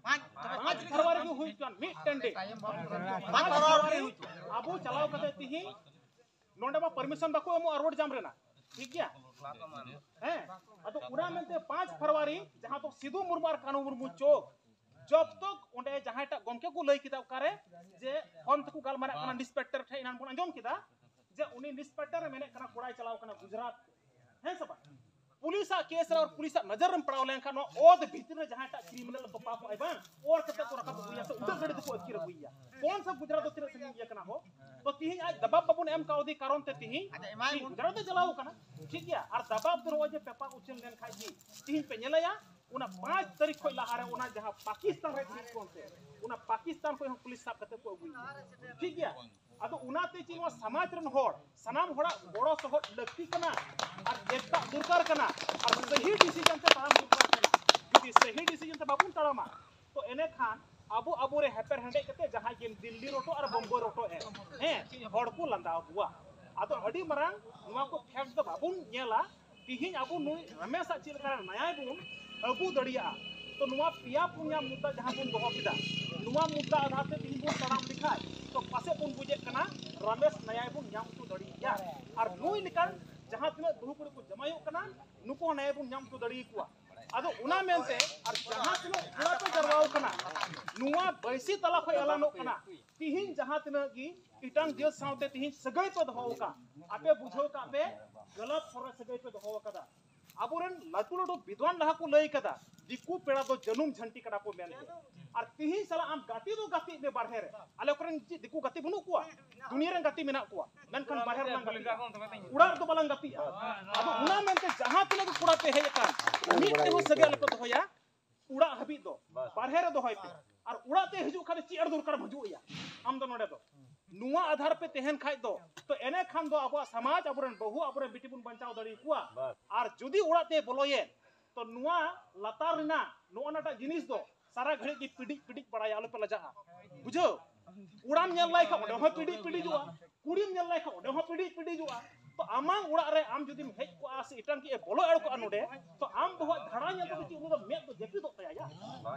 ᱯᱟᱸᱪ, ᱛᱚᱵᱮ ᱯᱟᱸᱪ ᱯᱟᱸᱪ ᱯᱷᱮᱵᱽᱨᱩᱣᱟᱨᱤ ᱜᱮ ᱦᱩᱭ ᱦᱚᱪᱚᱣᱟᱱ ᱢᱤᱫᱴᱮᱱ ᱰᱮᱴ᱾ ᱯᱟᱸᱪ ᱯᱷᱮᱵᱽᱨᱩᱣᱟᱨᱤ ᱦᱩᱭ ᱦᱚᱪᱚᱣᱟᱱ᱾ ᱟᱵᱚ ᱪᱟᱞᱟᱣ ᱠᱟᱛᱮ ᱛᱤᱦᱤᱧ ᱱᱚᱰᱮ ᱢᱟ ᱯᱟᱨᱢᱤᱥᱚᱱ ᱵᱟᱠᱚ ᱮᱢᱚᱜᱼᱟ ᱨᱳᱰ ᱡᱟᱢ ᱨᱮᱱᱟᱜ, ᱴᱷᱤᱠ ᱜᱮᱭᱟ? ᱦᱮᱸ, ᱟᱫᱚ ᱚᱱᱟ ᱢᱮᱱᱛᱮ ᱯᱟᱸᱪ ᱯᱷᱮᱵᱽᱨᱩᱣᱟᱨᱤ ᱡᱟᱦᱟᱸ ᱫᱚ ᱥᱤᱫᱩ ᱢᱩᱨᱢᱩ ᱟᱨ ᱠᱟᱹᱱᱦᱩ ᱢᱩᱨᱢᱩ ᱪᱚᱠ, ᱡᱚᱵ ᱛᱚᱠ ᱚᱸᱰᱮ ᱡᱟᱦᱟᱸᱭᱴᱟᱜ ᱜᱚᱢᱠᱮ ᱠᱚ ᱞᱟᱹᱭ ᱠᱮᱫᱟ, ᱚᱠᱟᱨᱮ ᱡᱮ ᱯᱷᱳᱱ ᱛᱮᱠᱚ ᱜᱟᱞᱢᱟᱨᱟᱜ ᱠᱟᱱᱟ ᱤᱱᱥᱯᱮᱠᱴᱚᱨ ᱴᱷᱮᱱ, ᱮᱱᱟᱱ ᱵᱚᱱ ᱟᱸᱡᱚᱢ ᱠᱮᱫᱟ ᱡᱮ ᱩᱱᱤ ᱤᱱᱥᱯᱮᱠᱴᱚᱨ ᱮ ᱢᱮᱱᱮᱫ ᱠᱟᱱᱟ ᱠᱚᱲᱟᱭ ᱪᱟᱞᱟᱣ ᱠᱟᱱᱟ ᱜᱩᱡᱽᱨᱟᱴ, ᱦᱮᱸ ᱥᱮ ᱵᱟᱝ? ᱯᱩᱞᱤᱥᱟᱜ ᱠᱮᱥ ᱨᱮ ᱟᱨ ᱯᱩᱞᱤᱥᱟᱜ ᱱᱚᱡᱚᱨ ᱨᱮᱢ ᱯᱟᱲᱟᱣ ᱞᱮᱱᱠᱷᱟᱱ ᱱᱚᱣᱟ ᱚᱛ ᱵᱷᱤᱛᱨᱤ ᱨᱮ ᱡᱟᱦᱟᱸᱭᱴᱟᱜ ᱠᱨᱤᱢᱤᱱᱟᱞ ᱛᱚᱯᱟ ᱠᱚᱜᱼᱟᱭ ᱵᱟᱝ, ᱚᱨ ᱠᱟᱛᱮ ᱠᱚ ᱨᱟᱠᱟᱵ ᱟᱹᱜᱩᱭᱟ ᱥᱮ ᱩᱰᱟᱹᱜ ᱜᱟᱹᱰᱤ ᱛᱮᱠᱚ ᱟᱹᱛᱠᱤᱨ ᱟᱹᱜᱩᱭᱟ᱾ ᱠᱚᱱ ᱥᱟ ᱜᱩᱡᱽᱨᱟᱴ ᱫᱚ ᱛᱤᱱᱟᱹᱜ ᱥᱟᱺᱜᱤᱧ ᱤᱭᱟᱹ ᱠᱟᱱᱟ ᱦᱚ? ᱛᱚ ᱛᱤᱦᱤᱧ ᱟᱡ ᱫᱟᱵᱟᱵ ᱵᱟᱵᱚᱱ ᱮᱢ ᱠᱟᱣᱫᱮ ᱠᱟᱨᱚᱱ ᱛᱮ ᱛᱤᱦᱤᱧ ᱟᱪᱪᱷᱟ, ᱮᱢᱟᱭ ᱛᱤᱦᱤᱧ ᱵᱚᱱ᱾ ᱜᱩᱡᱽᱨᱟᱴ ᱫᱚ ᱪᱟᱞᱟᱣ ᱠᱟᱱᱟ, ᱴᱷᱤᱠ ᱜᱮᱭᱟ᱾ ᱟᱨ ᱫᱟᱵᱟᱵ ᱫᱚ ᱱᱚᱜᱼᱚᱭ ᱡᱮ ᱯᱮᱯᱟ ᱩᱪᱷᱟᱹᱱ ᱞᱮᱱᱠᱷᱟᱡ ᱜᱮ ᱛᱤᱦᱤᱧ ᱯᱮ ᱧᱮᱞᱮᱭᱟ, ᱚᱱᱟ ᱯᱟᱸᱪ ᱛᱟᱹᱨᱤᱠᱷ ᱠᱷᱚᱡ ᱞᱟᱦᱟᱨᱮ ᱚᱱᱟ ᱡᱟᱦᱟᱸ ᱯᱟᱠᱤᱥᱛᱟᱱ ᱨᱮ ᱦᱩᱭᱩᱜ ᱠᱟᱱ ᱛᱮ, ᱚᱱᱟ ᱯᱟᱠᱤᱥᱛᱟᱱ ᱠᱷᱚᱡ ᱦᱚᱸ ᱯᱩᱞᱤᱥ ᱥᱟᱵ ᱠᱟᱛᱮ ᱠᱚ ᱟᱹᱜᱩᱭᱮᱭᱟ, ᱴᱷᱤᱠ ᱜᱮᱭᱟ᱾ ᱟᱫᱚ ᱚᱱᱟᱛᱮ ᱪᱮᱫ ᱱᱚᱣᱟ ᱥᱚᱢᱟᱡᱽ ᱨᱮᱱ ᱦᱚᱲ ᱥᱟᱱᱟᱢ ᱦᱚᱲᱟᱜ ᱜᱚᱲᱚ ᱥᱚᱦᱚᱫ ᱞᱟᱹᱠᱛᱤ ᱠᱟᱱᱟ ᱟᱨ ᱮᱠᱛᱟ ᱫᱚᱨᱠᱟᱨ ᱠᱟᱱᱟ ᱟᱨ ᱥᱟᱹᱦᱤ ᱰᱤᱥᱤᱡᱚᱱ ᱛᱮ ᱛᱟᱲᱟᱢ ᱫᱚᱨᱠᱟᱨ ᱠᱟᱱᱟ᱾ ᱡᱩᱫᱤ ᱥᱟᱹᱦᱤ ᱰᱤᱥᱤᱡᱚᱱ ᱛᱮ ᱵᱟᱵᱚᱱ ᱛᱟᱲᱟᱢᱟ, ᱛᱚ ᱮᱱᱮᱠᱷᱟᱱ ᱟᱵᱚ ᱟᱵᱚᱨᱮ ᱦᱮᱯᱮᱨ ᱦᱮᱸᱰᱮᱡ ᱠᱟᱛᱮ ᱡᱟᱦᱟᱸᱭ ᱜᱮ ᱫᱤᱞᱞᱤ ᱨᱚᱴᱚ ᱟᱨ ᱵᱚᱢᱵᱮ ᱨᱚᱴᱚ ᱮ, ᱦᱮᱸ, ᱦᱚᱲ ᱠᱚ ᱞᱟᱸᱫᱟ ᱟᱵᱚᱣᱟ᱾ ᱟᱫᱚ ᱟᱹᱰᱤ ᱢᱟᱨᱟᱝ ᱱᱚᱣᱟ ᱠᱚ ᱯᱷᱮᱠᱴ ᱫᱚ ᱵᱟᱵᱚᱱ ᱧᱮᱞᱟ᱾ ᱛᱤᱦᱤᱧ ᱟᱵᱚ ᱱᱩᱭ ᱨᱟᱢᱮᱥᱟᱜ ᱪᱮᱫ ᱞᱮᱠᱟ ᱱᱟᱭᱟᱭ ᱵᱚᱱ ᱟᱹᱜᱩ ᱫᱟᱲᱮᱭᱟᱜᱼᱟ᱾ ᱛᱚ ᱱᱚᱣᱟ ᱯᱮᱭᱟ ᱯᱩᱱᱭᱟ ᱢᱩᱫᱽᱫᱟ ᱡᱟᱦᱟᱸ ᱵᱚᱱ ᱫᱚᱦᱚ ᱠᱮᱫᱟ, ᱱᱚᱣᱟ ᱢᱩᱫᱽᱫᱟ ᱟᱫᱷᱟᱨ ᱛᱮ ᱛᱤᱦᱤᱧ ᱵᱚᱱ ᱛᱟᱲᱟᱢ ᱞᱮᱠᱷᱟᱡ, ᱛᱚ ᱯᱟᱥᱮᱡ ᱵᱚᱱ ᱵᱩᱡᱮᱫ ᱠᱟᱱᱟ ᱨᱟᱢᱮᱥ ᱱᱟᱭᱟᱭ ᱵᱚᱱ ᱧᱟᱢ ᱦᱚᱪᱚ ᱫᱟᱲᱮᱭᱟᱜᱼᱟ᱾ ᱟᱨ ᱱᱩᱭ ᱞᱮᱠᱟᱱ ᱡᱟᱦᱟᱸ ᱛᱤᱱᱟᱹᱜ ᱵᱟᱹᱦᱩ ᱠᱩᱲᱤ ᱠᱚ ᱡᱟᱢᱟᱭᱚᱜ ᱠᱟᱱᱟ, ᱱᱩᱠᱩ ᱦᱚᱸ ᱱᱟᱭᱟᱭ ᱵᱚᱱ ᱧᱟᱢ ᱦᱚᱪᱚ ᱫᱟᱲᱮᱭᱟᱠᱚᱣᱟ᱾ ᱟᱫᱚ ᱚᱱᱟ ᱢᱮᱱᱛᱮ ᱟᱨ ᱡᱟᱦᱟᱸ ᱛᱤᱱᱟᱹᱜ ᱠᱚᱲᱟ ᱠᱚ ᱡᱟᱨᱣᱟ ᱠᱟᱱᱟ, ᱱᱚᱣᱟ ᱵᱟᱹᱭᱥᱤ ᱛᱟᱞᱟ ᱠᱷᱚᱱ ᱮᱞᱟᱱᱚᱜ ᱠᱟᱱᱟ᱾ ᱛᱤᱦᱤᱧ ᱡᱟᱦᱟᱸ ᱛᱤᱱᱟᱹᱜ ᱜᱮ ᱮᱴᱟᱜ ᱡᱟᱹᱛ ᱥᱟᱶᱛᱮ ᱛᱤᱦᱤᱧ ᱥᱟᱹᱜᱟᱹᱭ ᱯᱮ ᱫᱚᱦᱚ ᱟᱠᱟᱫ, ᱟᱯᱮ ᱵᱩᱡᱷᱟᱹᱣ ᱠᱟᱜ ᱯᱮ, ᱜᱟᱞᱟᱛ ᱦᱚᱨ ᱨᱮ ᱥᱟᱹᱜᱟᱹᱭ ᱯᱮ ᱫᱚᱦᱚ ᱟᱠᱟᱫᱟ᱾ ᱟᱵᱚᱨᱮᱱ ᱞᱟᱹᱴᱩ ᱞᱟᱹᱴᱩ ᱵᱤᱫᱣᱟᱱ ᱞᱟᱦᱟ ᱠᱚ ᱞᱟᱹᱭ ᱠᱟᱫᱟ, ᱫᱤᱠᱩ ᱯᱮᱲᱟ ᱫᱚ ᱡᱟᱹᱱᱩᱢ ᱡᱷᱟᱹᱱᱴᱤ ᱠᱟᱰᱟ ᱠᱚ ᱢᱮᱱᱛᱮ᱾ ᱟᱨ ᱛᱤᱦᱤᱧ ᱥᱟᱞᱟᱜ ᱟᱢ ᱜᱟᱛᱮ ᱫᱚ ᱜᱟᱛᱮᱜ ᱢᱮ ᱵᱟᱨᱦᱮ ᱨᱮ᱾ ᱟᱞᱮ ᱠᱚᱨᱮᱱ ᱪᱮᱫ ᱫᱤᱠᱩ ᱜᱟᱛᱮ ᱵᱟᱹᱱᱩᱜ ᱠᱚᱣᱟ? ᱫᱩᱱᱤᱭᱟᱹ ᱨᱮᱱ ᱜᱟᱛᱮ ᱢᱮᱱᱟᱜ ᱠᱚᱣᱟ, ᱢᱮᱱᱠᱷᱟᱱ ᱵᱟᱨᱦᱮ ᱨᱮᱞᱟᱝ ᱜᱟᱛᱮᱜᱼᱟ, ᱚᱲᱟᱜ ᱨᱮᱫᱚ ᱵᱟᱞᱟᱝ ᱜᱟᱛᱮᱜᱼᱟ᱾ ᱟᱫᱚ ᱚᱱᱟ ᱢᱮᱱᱛᱮ ᱡᱟᱦᱟᱸ ᱛᱤᱱᱟᱹᱜ ᱜᱮ ᱠᱚᱲᱟ ᱯᱮ ᱦᱮᱡ ᱟᱠᱟᱱ, ᱢᱤᱫ ᱛᱮᱦᱚᱸ ᱥᱟᱹᱜᱟᱹᱭ ᱟᱞᱚᱯᱮ ᱫᱚᱦᱚᱭᱟ᱾ ᱚᱲᱟᱜ ᱦᱟᱹᱵᱤᱡ ᱫᱚ ᱵᱟᱨᱦᱮ ᱨᱮ ᱫᱚᱦᱚᱭ ᱯᱮ, ᱟᱨ ᱚᱲᱟᱜ ᱛᱮ ᱦᱤᱡᱩᱜ ᱠᱷᱟᱱ ᱫᱚ ᱪᱮᱫ ᱟᱨ ᱫᱚᱨᱠᱟᱨ ᱮᱢ ᱦᱤᱡᱩᱜ ᱟᱭᱟ ᱟᱢ ᱫᱚ ᱱᱚᱰᱮ ᱫᱚ? ᱱᱚᱣᱟ ᱟᱫᱷᱟᱨ ᱯᱮ ᱛᱟᱦᱮᱱ ᱠᱷᱟᱡ ᱫᱚ, ᱛᱚ ᱮᱱᱮ ᱠᱷᱟᱱ ᱫᱚ ᱟᱵᱚᱣᱟᱜ ᱥᱚᱢᱟᱡᱽ, ᱟᱵᱚᱨᱮᱱ ᱵᱟᱹᱦᱩ, ᱟᱵᱚᱨᱮᱱ ᱵᱤᱴᱤ ᱵᱚᱱ ᱵᱟᱧᱪᱟᱣ ᱫᱟᱲᱮ ᱟᱠᱚᱣᱟ᱾ ᱟᱨ ᱡᱩᱫᱤ ᱚᱲᱟᱜ ᱛᱮ ᱵᱚᱞᱚᱭᱮᱱ, ᱛᱚ ᱱᱚᱣᱟ ᱞᱟᱛᱟᱨ ᱨᱮᱱᱟᱜ ᱱᱚᱜᱼᱚ ᱱᱟᱴᱟᱜ ᱡᱤᱱᱤᱥ ᱫᱚ ᱥᱟᱨᱟ ᱜᱷᱟᱹᱲᱤᱡ ᱜᱮ ᱯᱤᱰᱤᱡ ᱯᱤᱰᱤᱡ ᱵᱟᱲᱟᱭᱟ, ᱟᱞᱚᱯᱮ ᱞᱟᱡᱟᱜᱼᱟ, ᱵᱩᱡᱷᱟᱹᱣ? ᱠᱚᱲᱟᱢ ᱧᱮᱞ ᱞᱟᱭ ᱠᱷᱟᱱ ᱚᱸᱰᱮ ᱦᱚᱸ ᱯᱤᱰᱤᱡ ᱯᱤᱰᱤᱡᱚᱜᱼᱟ, ᱠᱩᱲᱤᱢ ᱧᱮᱞ ᱞᱟᱭ ᱠᱷᱟᱱ ᱚᱸᱰᱮ ᱦᱚᱸ ᱯᱤᱰᱤᱡ ᱯᱤᱰᱤᱡᱚᱜᱼᱟ᱾ ᱛᱚ ᱟᱢᱟᱝ ᱚᱲᱟᱜ ᱨᱮ ᱟᱢ ᱡᱩᱫᱤᱢ ᱦᱮᱡ ᱠᱚᱜᱼᱟ ᱥᱮ ᱮᱴᱟᱜ ᱜᱮ ᱵᱚᱞᱚ ᱮᱲ ᱠᱚᱜᱼᱟ ᱱᱚᱰᱮ, ᱛᱚ ᱟᱢ ᱵᱟᱹᱦᱩᱣᱟᱜ ᱫᱷᱟᱲᱟ ᱧᱮᱞ ᱛᱮᱫᱚ ᱪᱮᱫ ᱩᱱᱤ ᱫᱚ ᱢᱮᱫ ᱫᱚ ᱡᱟᱹᱯᱤᱫᱚᱜ ᱛᱟᱭᱟ ᱭᱟ?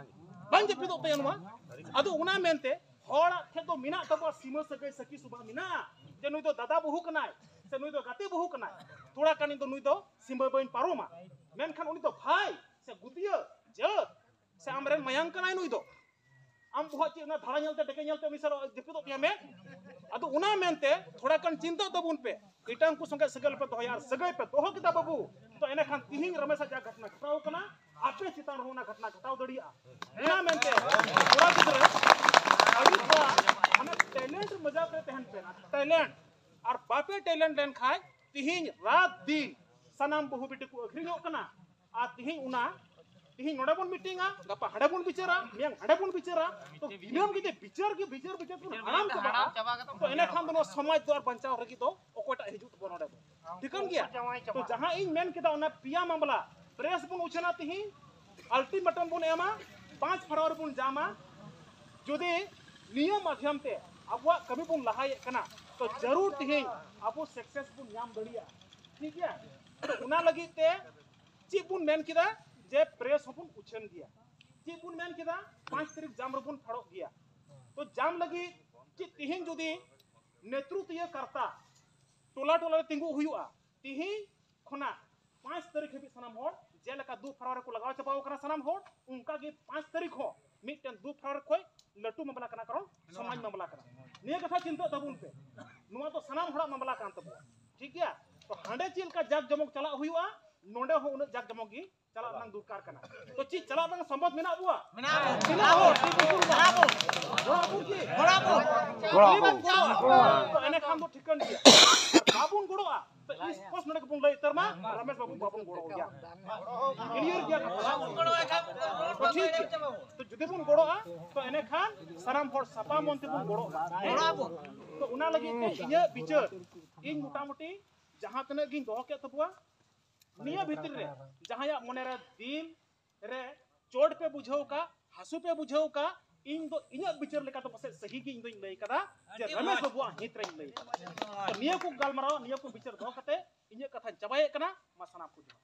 ᱵᱟᱝ ᱡᱟᱹᱯᱤᱫᱚᱜ ᱛᱟᱭᱟ ᱱᱚᱣᱟ᱾ ᱟᱫᱚ ᱚᱱᱟ ᱢᱮᱱᱛᱮ ᱦᱚᱲᱟᱜ ᱴᱷᱮᱱ ᱫᱚ ᱢᱮᱱᱟᱜ ᱛᱟᱵᱚᱣᱟ ᱥᱤᱢᱟᱹ ᱥᱟᱹᱜᱟᱹᱭ ᱥᱟᱹᱠᱷᱤ ᱥᱚᱵᱷᱟ ᱢᱮᱱᱟᱜᱼᱟ, ᱡᱮ ᱱᱩᱭ ᱫᱚ ᱫᱟᱫᱟ ᱵᱟᱹᱦᱩ ᱠᱟᱱᱟᱭ ᱥᱮ ᱱᱩᱭ ᱫᱚ ᱜᱟᱛᱮ ᱵᱟᱹᱦᱩ ᱠᱟᱱᱟᱭ᱾ ᱛᱷᱚᱲᱟ ᱠᱟᱱ ᱤᱧ ᱫᱚ ᱱᱩᱭ ᱫᱚ ᱥᱤᱢᱟᱹ ᱵᱟᱹᱧ ᱯᱟᱨᱚᱢᱟ᱾ ᱢᱮᱱᱠᱷᱟᱱ ᱩᱱᱤ ᱫᱚ ᱵᱷᱟᱭ ᱥᱮ ᱜᱩᱛᱤᱭᱟᱹ ᱡᱟᱹᱛ ᱥᱮ ᱟᱢᱨᱮᱱ ᱢᱟᱭᱟᱝ ᱠᱟᱱᱟᱭ ᱱᱩᱭ ᱫᱚ᱾ ᱟᱢ ᱵᱚᱦᱚᱜ ᱪᱮᱫ ᱚᱱᱟ ᱫᱷᱟᱲᱟ ᱧᱮᱞᱛᱮ, ᱰᱮᱠᱮ ᱧᱮᱞᱛᱮ ᱩᱱᱤ ᱥᱟᱞᱟᱜ ᱡᱟᱹᱯᱤᱫᱚᱜ ᱯᱮᱭᱟ ᱢᱮ᱾ ᱟᱫᱚ ᱚᱱᱟ ᱢᱮᱱᱛᱮ ᱛᱷᱚᱲᱟ ᱜᱟᱱ ᱪᱤᱱᱛᱟᱹᱜ ᱛᱟᱵᱚᱱ ᱯᱮ, ᱮᱴᱟᱜ ᱠᱚ ᱥᱚᱸᱜᱮ ᱥᱟᱹᱜᱟᱹᱭ ᱟᱞᱚᱯᱮ ᱫᱚᱦᱚᱭᱟ᱾ ᱟᱨ ᱥᱟᱹᱜᱟᱹᱭ ᱯᱮ ᱫᱚᱦᱚ ᱠᱮᱫᱟ ᱵᱟᱹᱵᱩ, ᱛᱚ ᱮᱱᱮᱠᱷᱟᱱ ᱛᱤᱦᱤᱧ ᱨᱚᱢᱮᱥᱟᱜ ᱡᱟ ᱜᱷᱚᱴᱱᱟ ᱜᱷᱚᱴᱟᱣ ᱠᱟᱱᱟ, ᱟᱯᱮ ᱪᱮᱛᱟᱱ ᱨᱮᱦᱚᱸ ᱚᱱᱟ ᱜᱷᱚᱴᱱᱟ ᱜᱷᱚᱴᱟᱣ ᱫᱟᱲᱮᱭᱟᱜᱼᱟ᱾ ᱚᱱᱟ ᱢᱮᱱᱛᱮ ᱠᱚᱲᱟ ᱜᱤᱫᱽᱨᱟᱹ ᱟᱹᱰᱤ ᱛᱷᱚᱲᱟ ᱢᱟᱱᱮ ᱴᱮᱞᱮᱱᱴ ᱢᱚᱡᱟ ᱛᱮ ᱛᱟᱦᱮᱱ ᱯᱮ, ᱴᱮᱞᱮᱱᱴ᱾ ᱟᱨ ᱵᱟᱯᱮ ᱴᱮᱞᱮᱱᱴ ᱞᱮᱱᱠᱷᱟᱱ ᱛᱤᱦᱤᱧ ᱨᱟᱛ ᱫᱤᱱ ᱥᱟᱱᱟᱢ ᱵᱟᱹᱦᱩ ᱵᱤᱴᱤ ᱠᱚ ᱟᱹᱠᱷᱨᱤᱧᱚᱜ ᱠᱟᱱᱟ᱾ ᱟᱨ ᱛᱤᱦᱤᱧ ᱚᱱᱟ, ᱛᱤᱦᱤᱧ ᱱᱚᱰᱮ ᱵᱚᱱ ᱢᱤᱴᱤᱝᱟ, ᱜᱟᱯᱟ ᱦᱟᱸᱰᱮ ᱵᱚᱱ ᱵᱤᱪᱟᱹᱨᱟ, ᱢᱮᱭᱟᱝ ᱦᱟᱸᱰᱮ ᱵᱚᱱ ᱵᱤᱪᱟᱹᱨᱟ᱾ ᱛᱚ ᱫᱤᱱᱟᱹᱢ ᱡᱩᱫᱤ ᱵᱤᱪᱟᱹᱨ ᱜᱮ ᱵᱤᱪᱟᱹᱨ ᱵᱤᱪᱟᱹᱨ ᱵᱚᱱ ᱦᱟᱲᱟᱢ ᱪᱟᱵᱟᱜᱼᱟ, ᱛᱚ ᱮᱱᱮᱠᱷᱟᱱ ᱫᱚ ᱱᱚᱣᱟ ᱥᱚᱢᱟᱡᱽ ᱫᱚ ᱟᱨ ᱵᱟᱧᱪᱟᱣ ᱞᱟᱹᱜᱤᱫ ᱫᱚ ᱚᱠᱚᱭᱴᱟᱜ ᱦᱤᱡᱩᱜ ᱛᱟᱵᱚᱱᱟ ᱱᱚᱰᱮ ᱫᱚ? ᱴᱷᱤᱠᱟᱹᱱ ᱜᱮᱭᱟ? ᱛᱚ ᱡᱟᱦᱟᱸ ᱤᱧ ᱢᱮᱱ ᱠᱮᱫᱟ, ᱚᱱᱟ ᱯᱮᱭᱟ ᱢᱟᱢᱞᱟ ᱯᱨᱮᱥ ᱵᱚᱱ ᱩᱪᱷᱟᱹᱱᱟ ᱛᱤᱦᱤᱧ, ᱟᱞᱴᱤᱢᱮᱴᱟᱢ ᱵᱚᱱ ᱮᱢᱟ, ᱯᱟᱸᱪ ᱯᱷᱮᱵᱽᱨᱩᱣᱟᱨᱤ ᱵᱚᱱ ᱡᱟᱢᱟ᱾ ᱡᱩᱫᱤ ᱱᱤᱭᱟᱹ ᱢᱟᱫᱷᱭᱚᱢ ᱛᱮ ᱟᱵᱚᱣᱟᱜ ᱠᱟᱹᱢᱤ ᱵᱚᱱ ᱞᱟᱦᱟᱭᱮᱫ ᱠᱟᱱᱟ, ᱛᱚ ᱡᱟᱹᱨᱩᱲ ᱛᱤᱦᱤᱧ ᱟᱵᱚ ᱥᱟᱠᱥᱮᱥ ᱵᱚᱱ ᱧᱟᱢ ᱫᱟᱲᱮᱭᱟᱜᱼᱟ᱾ ᱴᱷᱤᱠ ᱜᱮᱭᱟ? ᱛᱚ ᱚᱱᱟ ᱞᱟᱹᱜᱤᱫ ᱛᱮ ᱪᱮᱫ ᱵᱚᱱ ᱢᱮᱱ ᱠᱮᱫᱟ ᱡᱮ ᱯᱨᱮᱥ ᱦᱚᱸᱵᱚᱱ ᱩᱪᱷᱟᱹᱱ ᱜᱮᱭᱟ? ᱪᱮᱫ ᱵᱚᱱ ᱢᱮᱱ ᱠᱮᱫᱟ? ᱯᱟᱸᱪ ᱛᱟᱹᱨᱤᱠᱷ ᱡᱟᱢ ᱨᱮᱵᱚᱱ ᱯᱷᱟᱲᱚᱜ ᱜᱮᱭᱟ᱾ ᱛᱚ ᱡᱟᱢ ᱞᱟᱹᱜᱤᱫ ᱪᱮᱫ ᱛᱤᱦᱤᱧ ᱡᱩᱫᱤ ᱱᱮᱛᱨᱩᱛᱤᱭᱟᱹ ᱠᱟᱨᱛᱟ ᱴᱚᱞᱟ ᱴᱚᱞᱟ ᱨᱮ ᱛᱤᱸᱜᱩ ᱦᱩᱭᱩᱜᱼᱟ, ᱛᱤᱦᱤᱧ ᱠᱷᱚᱱᱟᱜ ᱯᱟᱸᱪ ᱛᱟᱹᱨᱤᱠᱷ ᱦᱟᱹᱵᱤᱡ ᱥᱟᱱᱟᱢ ᱦᱚᱲ ᱡᱮᱞᱮᱠᱟ ᱫᱩ ᱯᱷᱮᱵᱽᱨᱩᱣᱟᱨᱤ ᱠᱚ ᱞᱟᱜᱟᱣ ᱪᱟᱵᱟᱣ ᱠᱟᱱᱟ ᱥᱟᱱᱟᱢ ᱦᱚᱲ, ᱚᱱᱠᱟ ᱜᱮ ᱯᱟᱸᱪ ᱛᱟᱹᱨᱤᱠᱷ ᱦᱚᱸ ᱢᱤᱫᱴᱮᱱ ᱫᱩ ᱯᱷᱮᱵᱽᱨᱩᱣᱟᱨᱤ ᱠᱷᱚᱱ ᱞᱟᱹᱴᱩ ᱢᱟᱢᱞᱟ ᱠᱟᱱᱟ, ᱠᱟᱨᱚᱱ ᱥᱚᱢᱟᱡᱽ ᱢᱟᱢᱞᱟ ᱠᱟᱱᱟ᱾ ᱱᱤᱭᱟᱹ ᱠᱟᱛᱷᱟ ᱪᱤᱱᱛᱟᱹᱜ ᱛᱟᱵᱚᱱ ᱯᱮ, ᱱᱚᱣᱟ ᱫᱚ ᱥᱟᱱᱟᱢ ᱦᱚᱲᱟᱜ ᱢᱟᱢᱞᱟ ᱠᱟᱱ ᱛᱟᱵᱚᱱᱟ, ᱴᱷᱤᱠ ᱜᱮᱭᱟ? ᱛᱚ ᱦᱟᱸᱰᱮ ᱪᱮᱫ ᱞᱮᱠᱟ ᱡᱟᱠ ᱡᱚᱢᱚᱠ ᱪᱟᱞᱟᱜ ᱦᱩᱭᱩᱜᱼᱟ, ᱱᱚᱰᱮ ᱦᱚᱸ ᱩᱱᱟᱹᱜ ᱡᱟᱠ ᱡᱚᱢᱚᱠ ᱜᱮ ᱪᱟᱞᱟᱜ ᱨᱮᱱᱟᱜ ᱫᱚᱨᱠᱟᱨ ᱠᱟᱱᱟ᱾ ᱛᱚ ᱪᱮᱫ ᱪᱟᱞᱟᱜ ᱨᱮᱱᱟᱜ ᱥᱚᱢᱵᱷᱚᱵ ᱢᱮᱱᱟᱜ ᱵᱚᱣᱟ? ᱢᱮᱱᱟᱜ ᱵᱚᱱᱟ᱾ ᱛᱤᱱᱟᱹᱜ ᱦᱚᱲ? ᱛᱤᱱᱟᱹᱜ ᱦᱚᱲ? ᱢᱮᱱᱟᱜ ᱵᱚᱱᱟ᱾ ᱜᱚᱲᱚ ᱟᱵᱚᱱ ᱠᱤ? ᱜᱚᱲᱚ ᱟᱵᱚᱱ᱾ ᱜᱚᱲᱚ ᱟᱵᱚᱱ᱾ ᱜᱚᱲᱚ ᱟᱵᱚᱱ᱾ ᱛᱚ ᱮᱱᱮᱠᱷᱟᱱ ᱫᱚ ᱴᱷᱤᱠᱟᱹᱱ ᱜᱮᱭᱟ᱾ ᱟᱨ ᱵᱟᱵᱚᱱ ᱜᱚᱲᱚᱜᱼᱟ, ᱛᱚ ᱥᱯᱚᱥᱴ ᱱᱚᱰᱮ ᱜᱮᱵᱚᱱ ᱞᱟᱹᱭ ᱩᱛᱟᱹᱨ ᱢᱟ, ᱨᱚᱢᱮᱥ ᱵᱟᱵᱩ ᱵᱟᱵᱚᱱ ᱜᱚᱲᱚ ᱜᱮᱭᱟ᱾ ᱠᱞᱤᱭᱟᱨ ᱜᱮᱭᱟ ᱠᱟᱛᱷᱟ᱾ ᱵᱟᱵᱚᱱ ᱜᱚᱲᱚ ᱟᱭ ᱠᱷᱟᱱ ᱨᱚᱲ ᱛᱚ ᱴᱷᱤᱠ ᱜᱮᱭᱟ᱾ ᱪᱟᱵᱟ ᱵᱚᱱ᱾ ᱛᱚ ᱡᱩᱫᱤ ᱵᱚᱱ ᱜᱚᱲᱚᱜᱼᱟ, ᱛᱚ ᱮᱱᱮᱠᱷᱟᱱ ᱥᱟᱱᱟᱢ ᱦᱚᱲ ᱥᱟᱯᱟ ᱢᱚᱱ ᱛᱮᱵᱚᱱ ᱜᱚᱲᱚᱜᱼᱟ᱾ ᱜᱚᱲᱚ ᱟᱵᱚᱱ᱾ ᱛᱚ ᱚᱱᱟ ᱞᱟᱹᱜᱤᱫ ᱛᱮ ᱤᱧᱟᱹᱜ ᱵᱤᱪᱟᱹᱨ, ᱤᱧ ᱢᱚᱴᱟᱢᱩᱴᱤ ᱡᱟᱦᱟᱸ ᱛᱤᱱᱟᱹᱜ ᱜᱤᱧ ᱫᱚᱦᱚ ᱠᱮᱫ ᱛᱟᱵᱚᱣᱟ, ᱱᱤᱭᱟᱹ ᱵᱷᱤᱛᱨᱤ ᱨᱮ ᱡᱟᱦᱟᱸᱭᱟᱜ ᱢᱚᱱᱮᱨᱮ ᱫᱤᱞ ᱨᱮ ᱪᱚᱴ ᱯᱮ ᱵᱩᱡᱷᱟᱹᱣ ᱠᱟᱜ, ᱦᱟᱹᱥᱩ ᱯᱮ ᱵᱩᱡᱷᱟᱹᱣ ᱠᱟᱜ, ᱤᱧ ᱫᱚ ᱤᱧᱟᱹᱜ ᱵᱤᱪᱟᱹᱨ ᱞᱮᱠᱟᱛᱮ ᱯᱟᱥᱮᱡ ᱥᱟᱹᱦᱤ ᱜᱮ ᱤᱧ ᱫᱚᱧ ᱞᱟᱹᱭ ᱠᱟᱫᱟ, ᱡᱮ ᱟᱹᱰᱤ ᱨᱚᱢᱮᱥ ᱢᱚᱡᱽ᱾ ᱵᱟᱹᱵᱩᱣᱟᱜ ᱦᱤᱛ ᱨᱮᱧ ᱞᱟᱹᱭ ᱠᱟᱫᱟ᱾ ᱛᱚ ᱱᱤᱭᱟᱹ ᱠᱚ ᱜᱟᱞᱢᱟᱨᱟᱣ, ᱱᱤᱭᱟᱹ ᱠᱚ ᱵᱤᱪᱟᱹᱨ ᱫᱚᱦᱚ ᱠᱟᱛᱮ ᱤᱧᱟᱹᱜ ᱠᱟᱛᱷᱟᱧ ᱪᱟᱵᱟᱭᱮᱫ ᱠᱟᱱᱟ᱾ ᱢᱟ ᱥᱟᱱᱟᱢ ᱠᱚ ᱡᱚᱦᱟᱨ᱾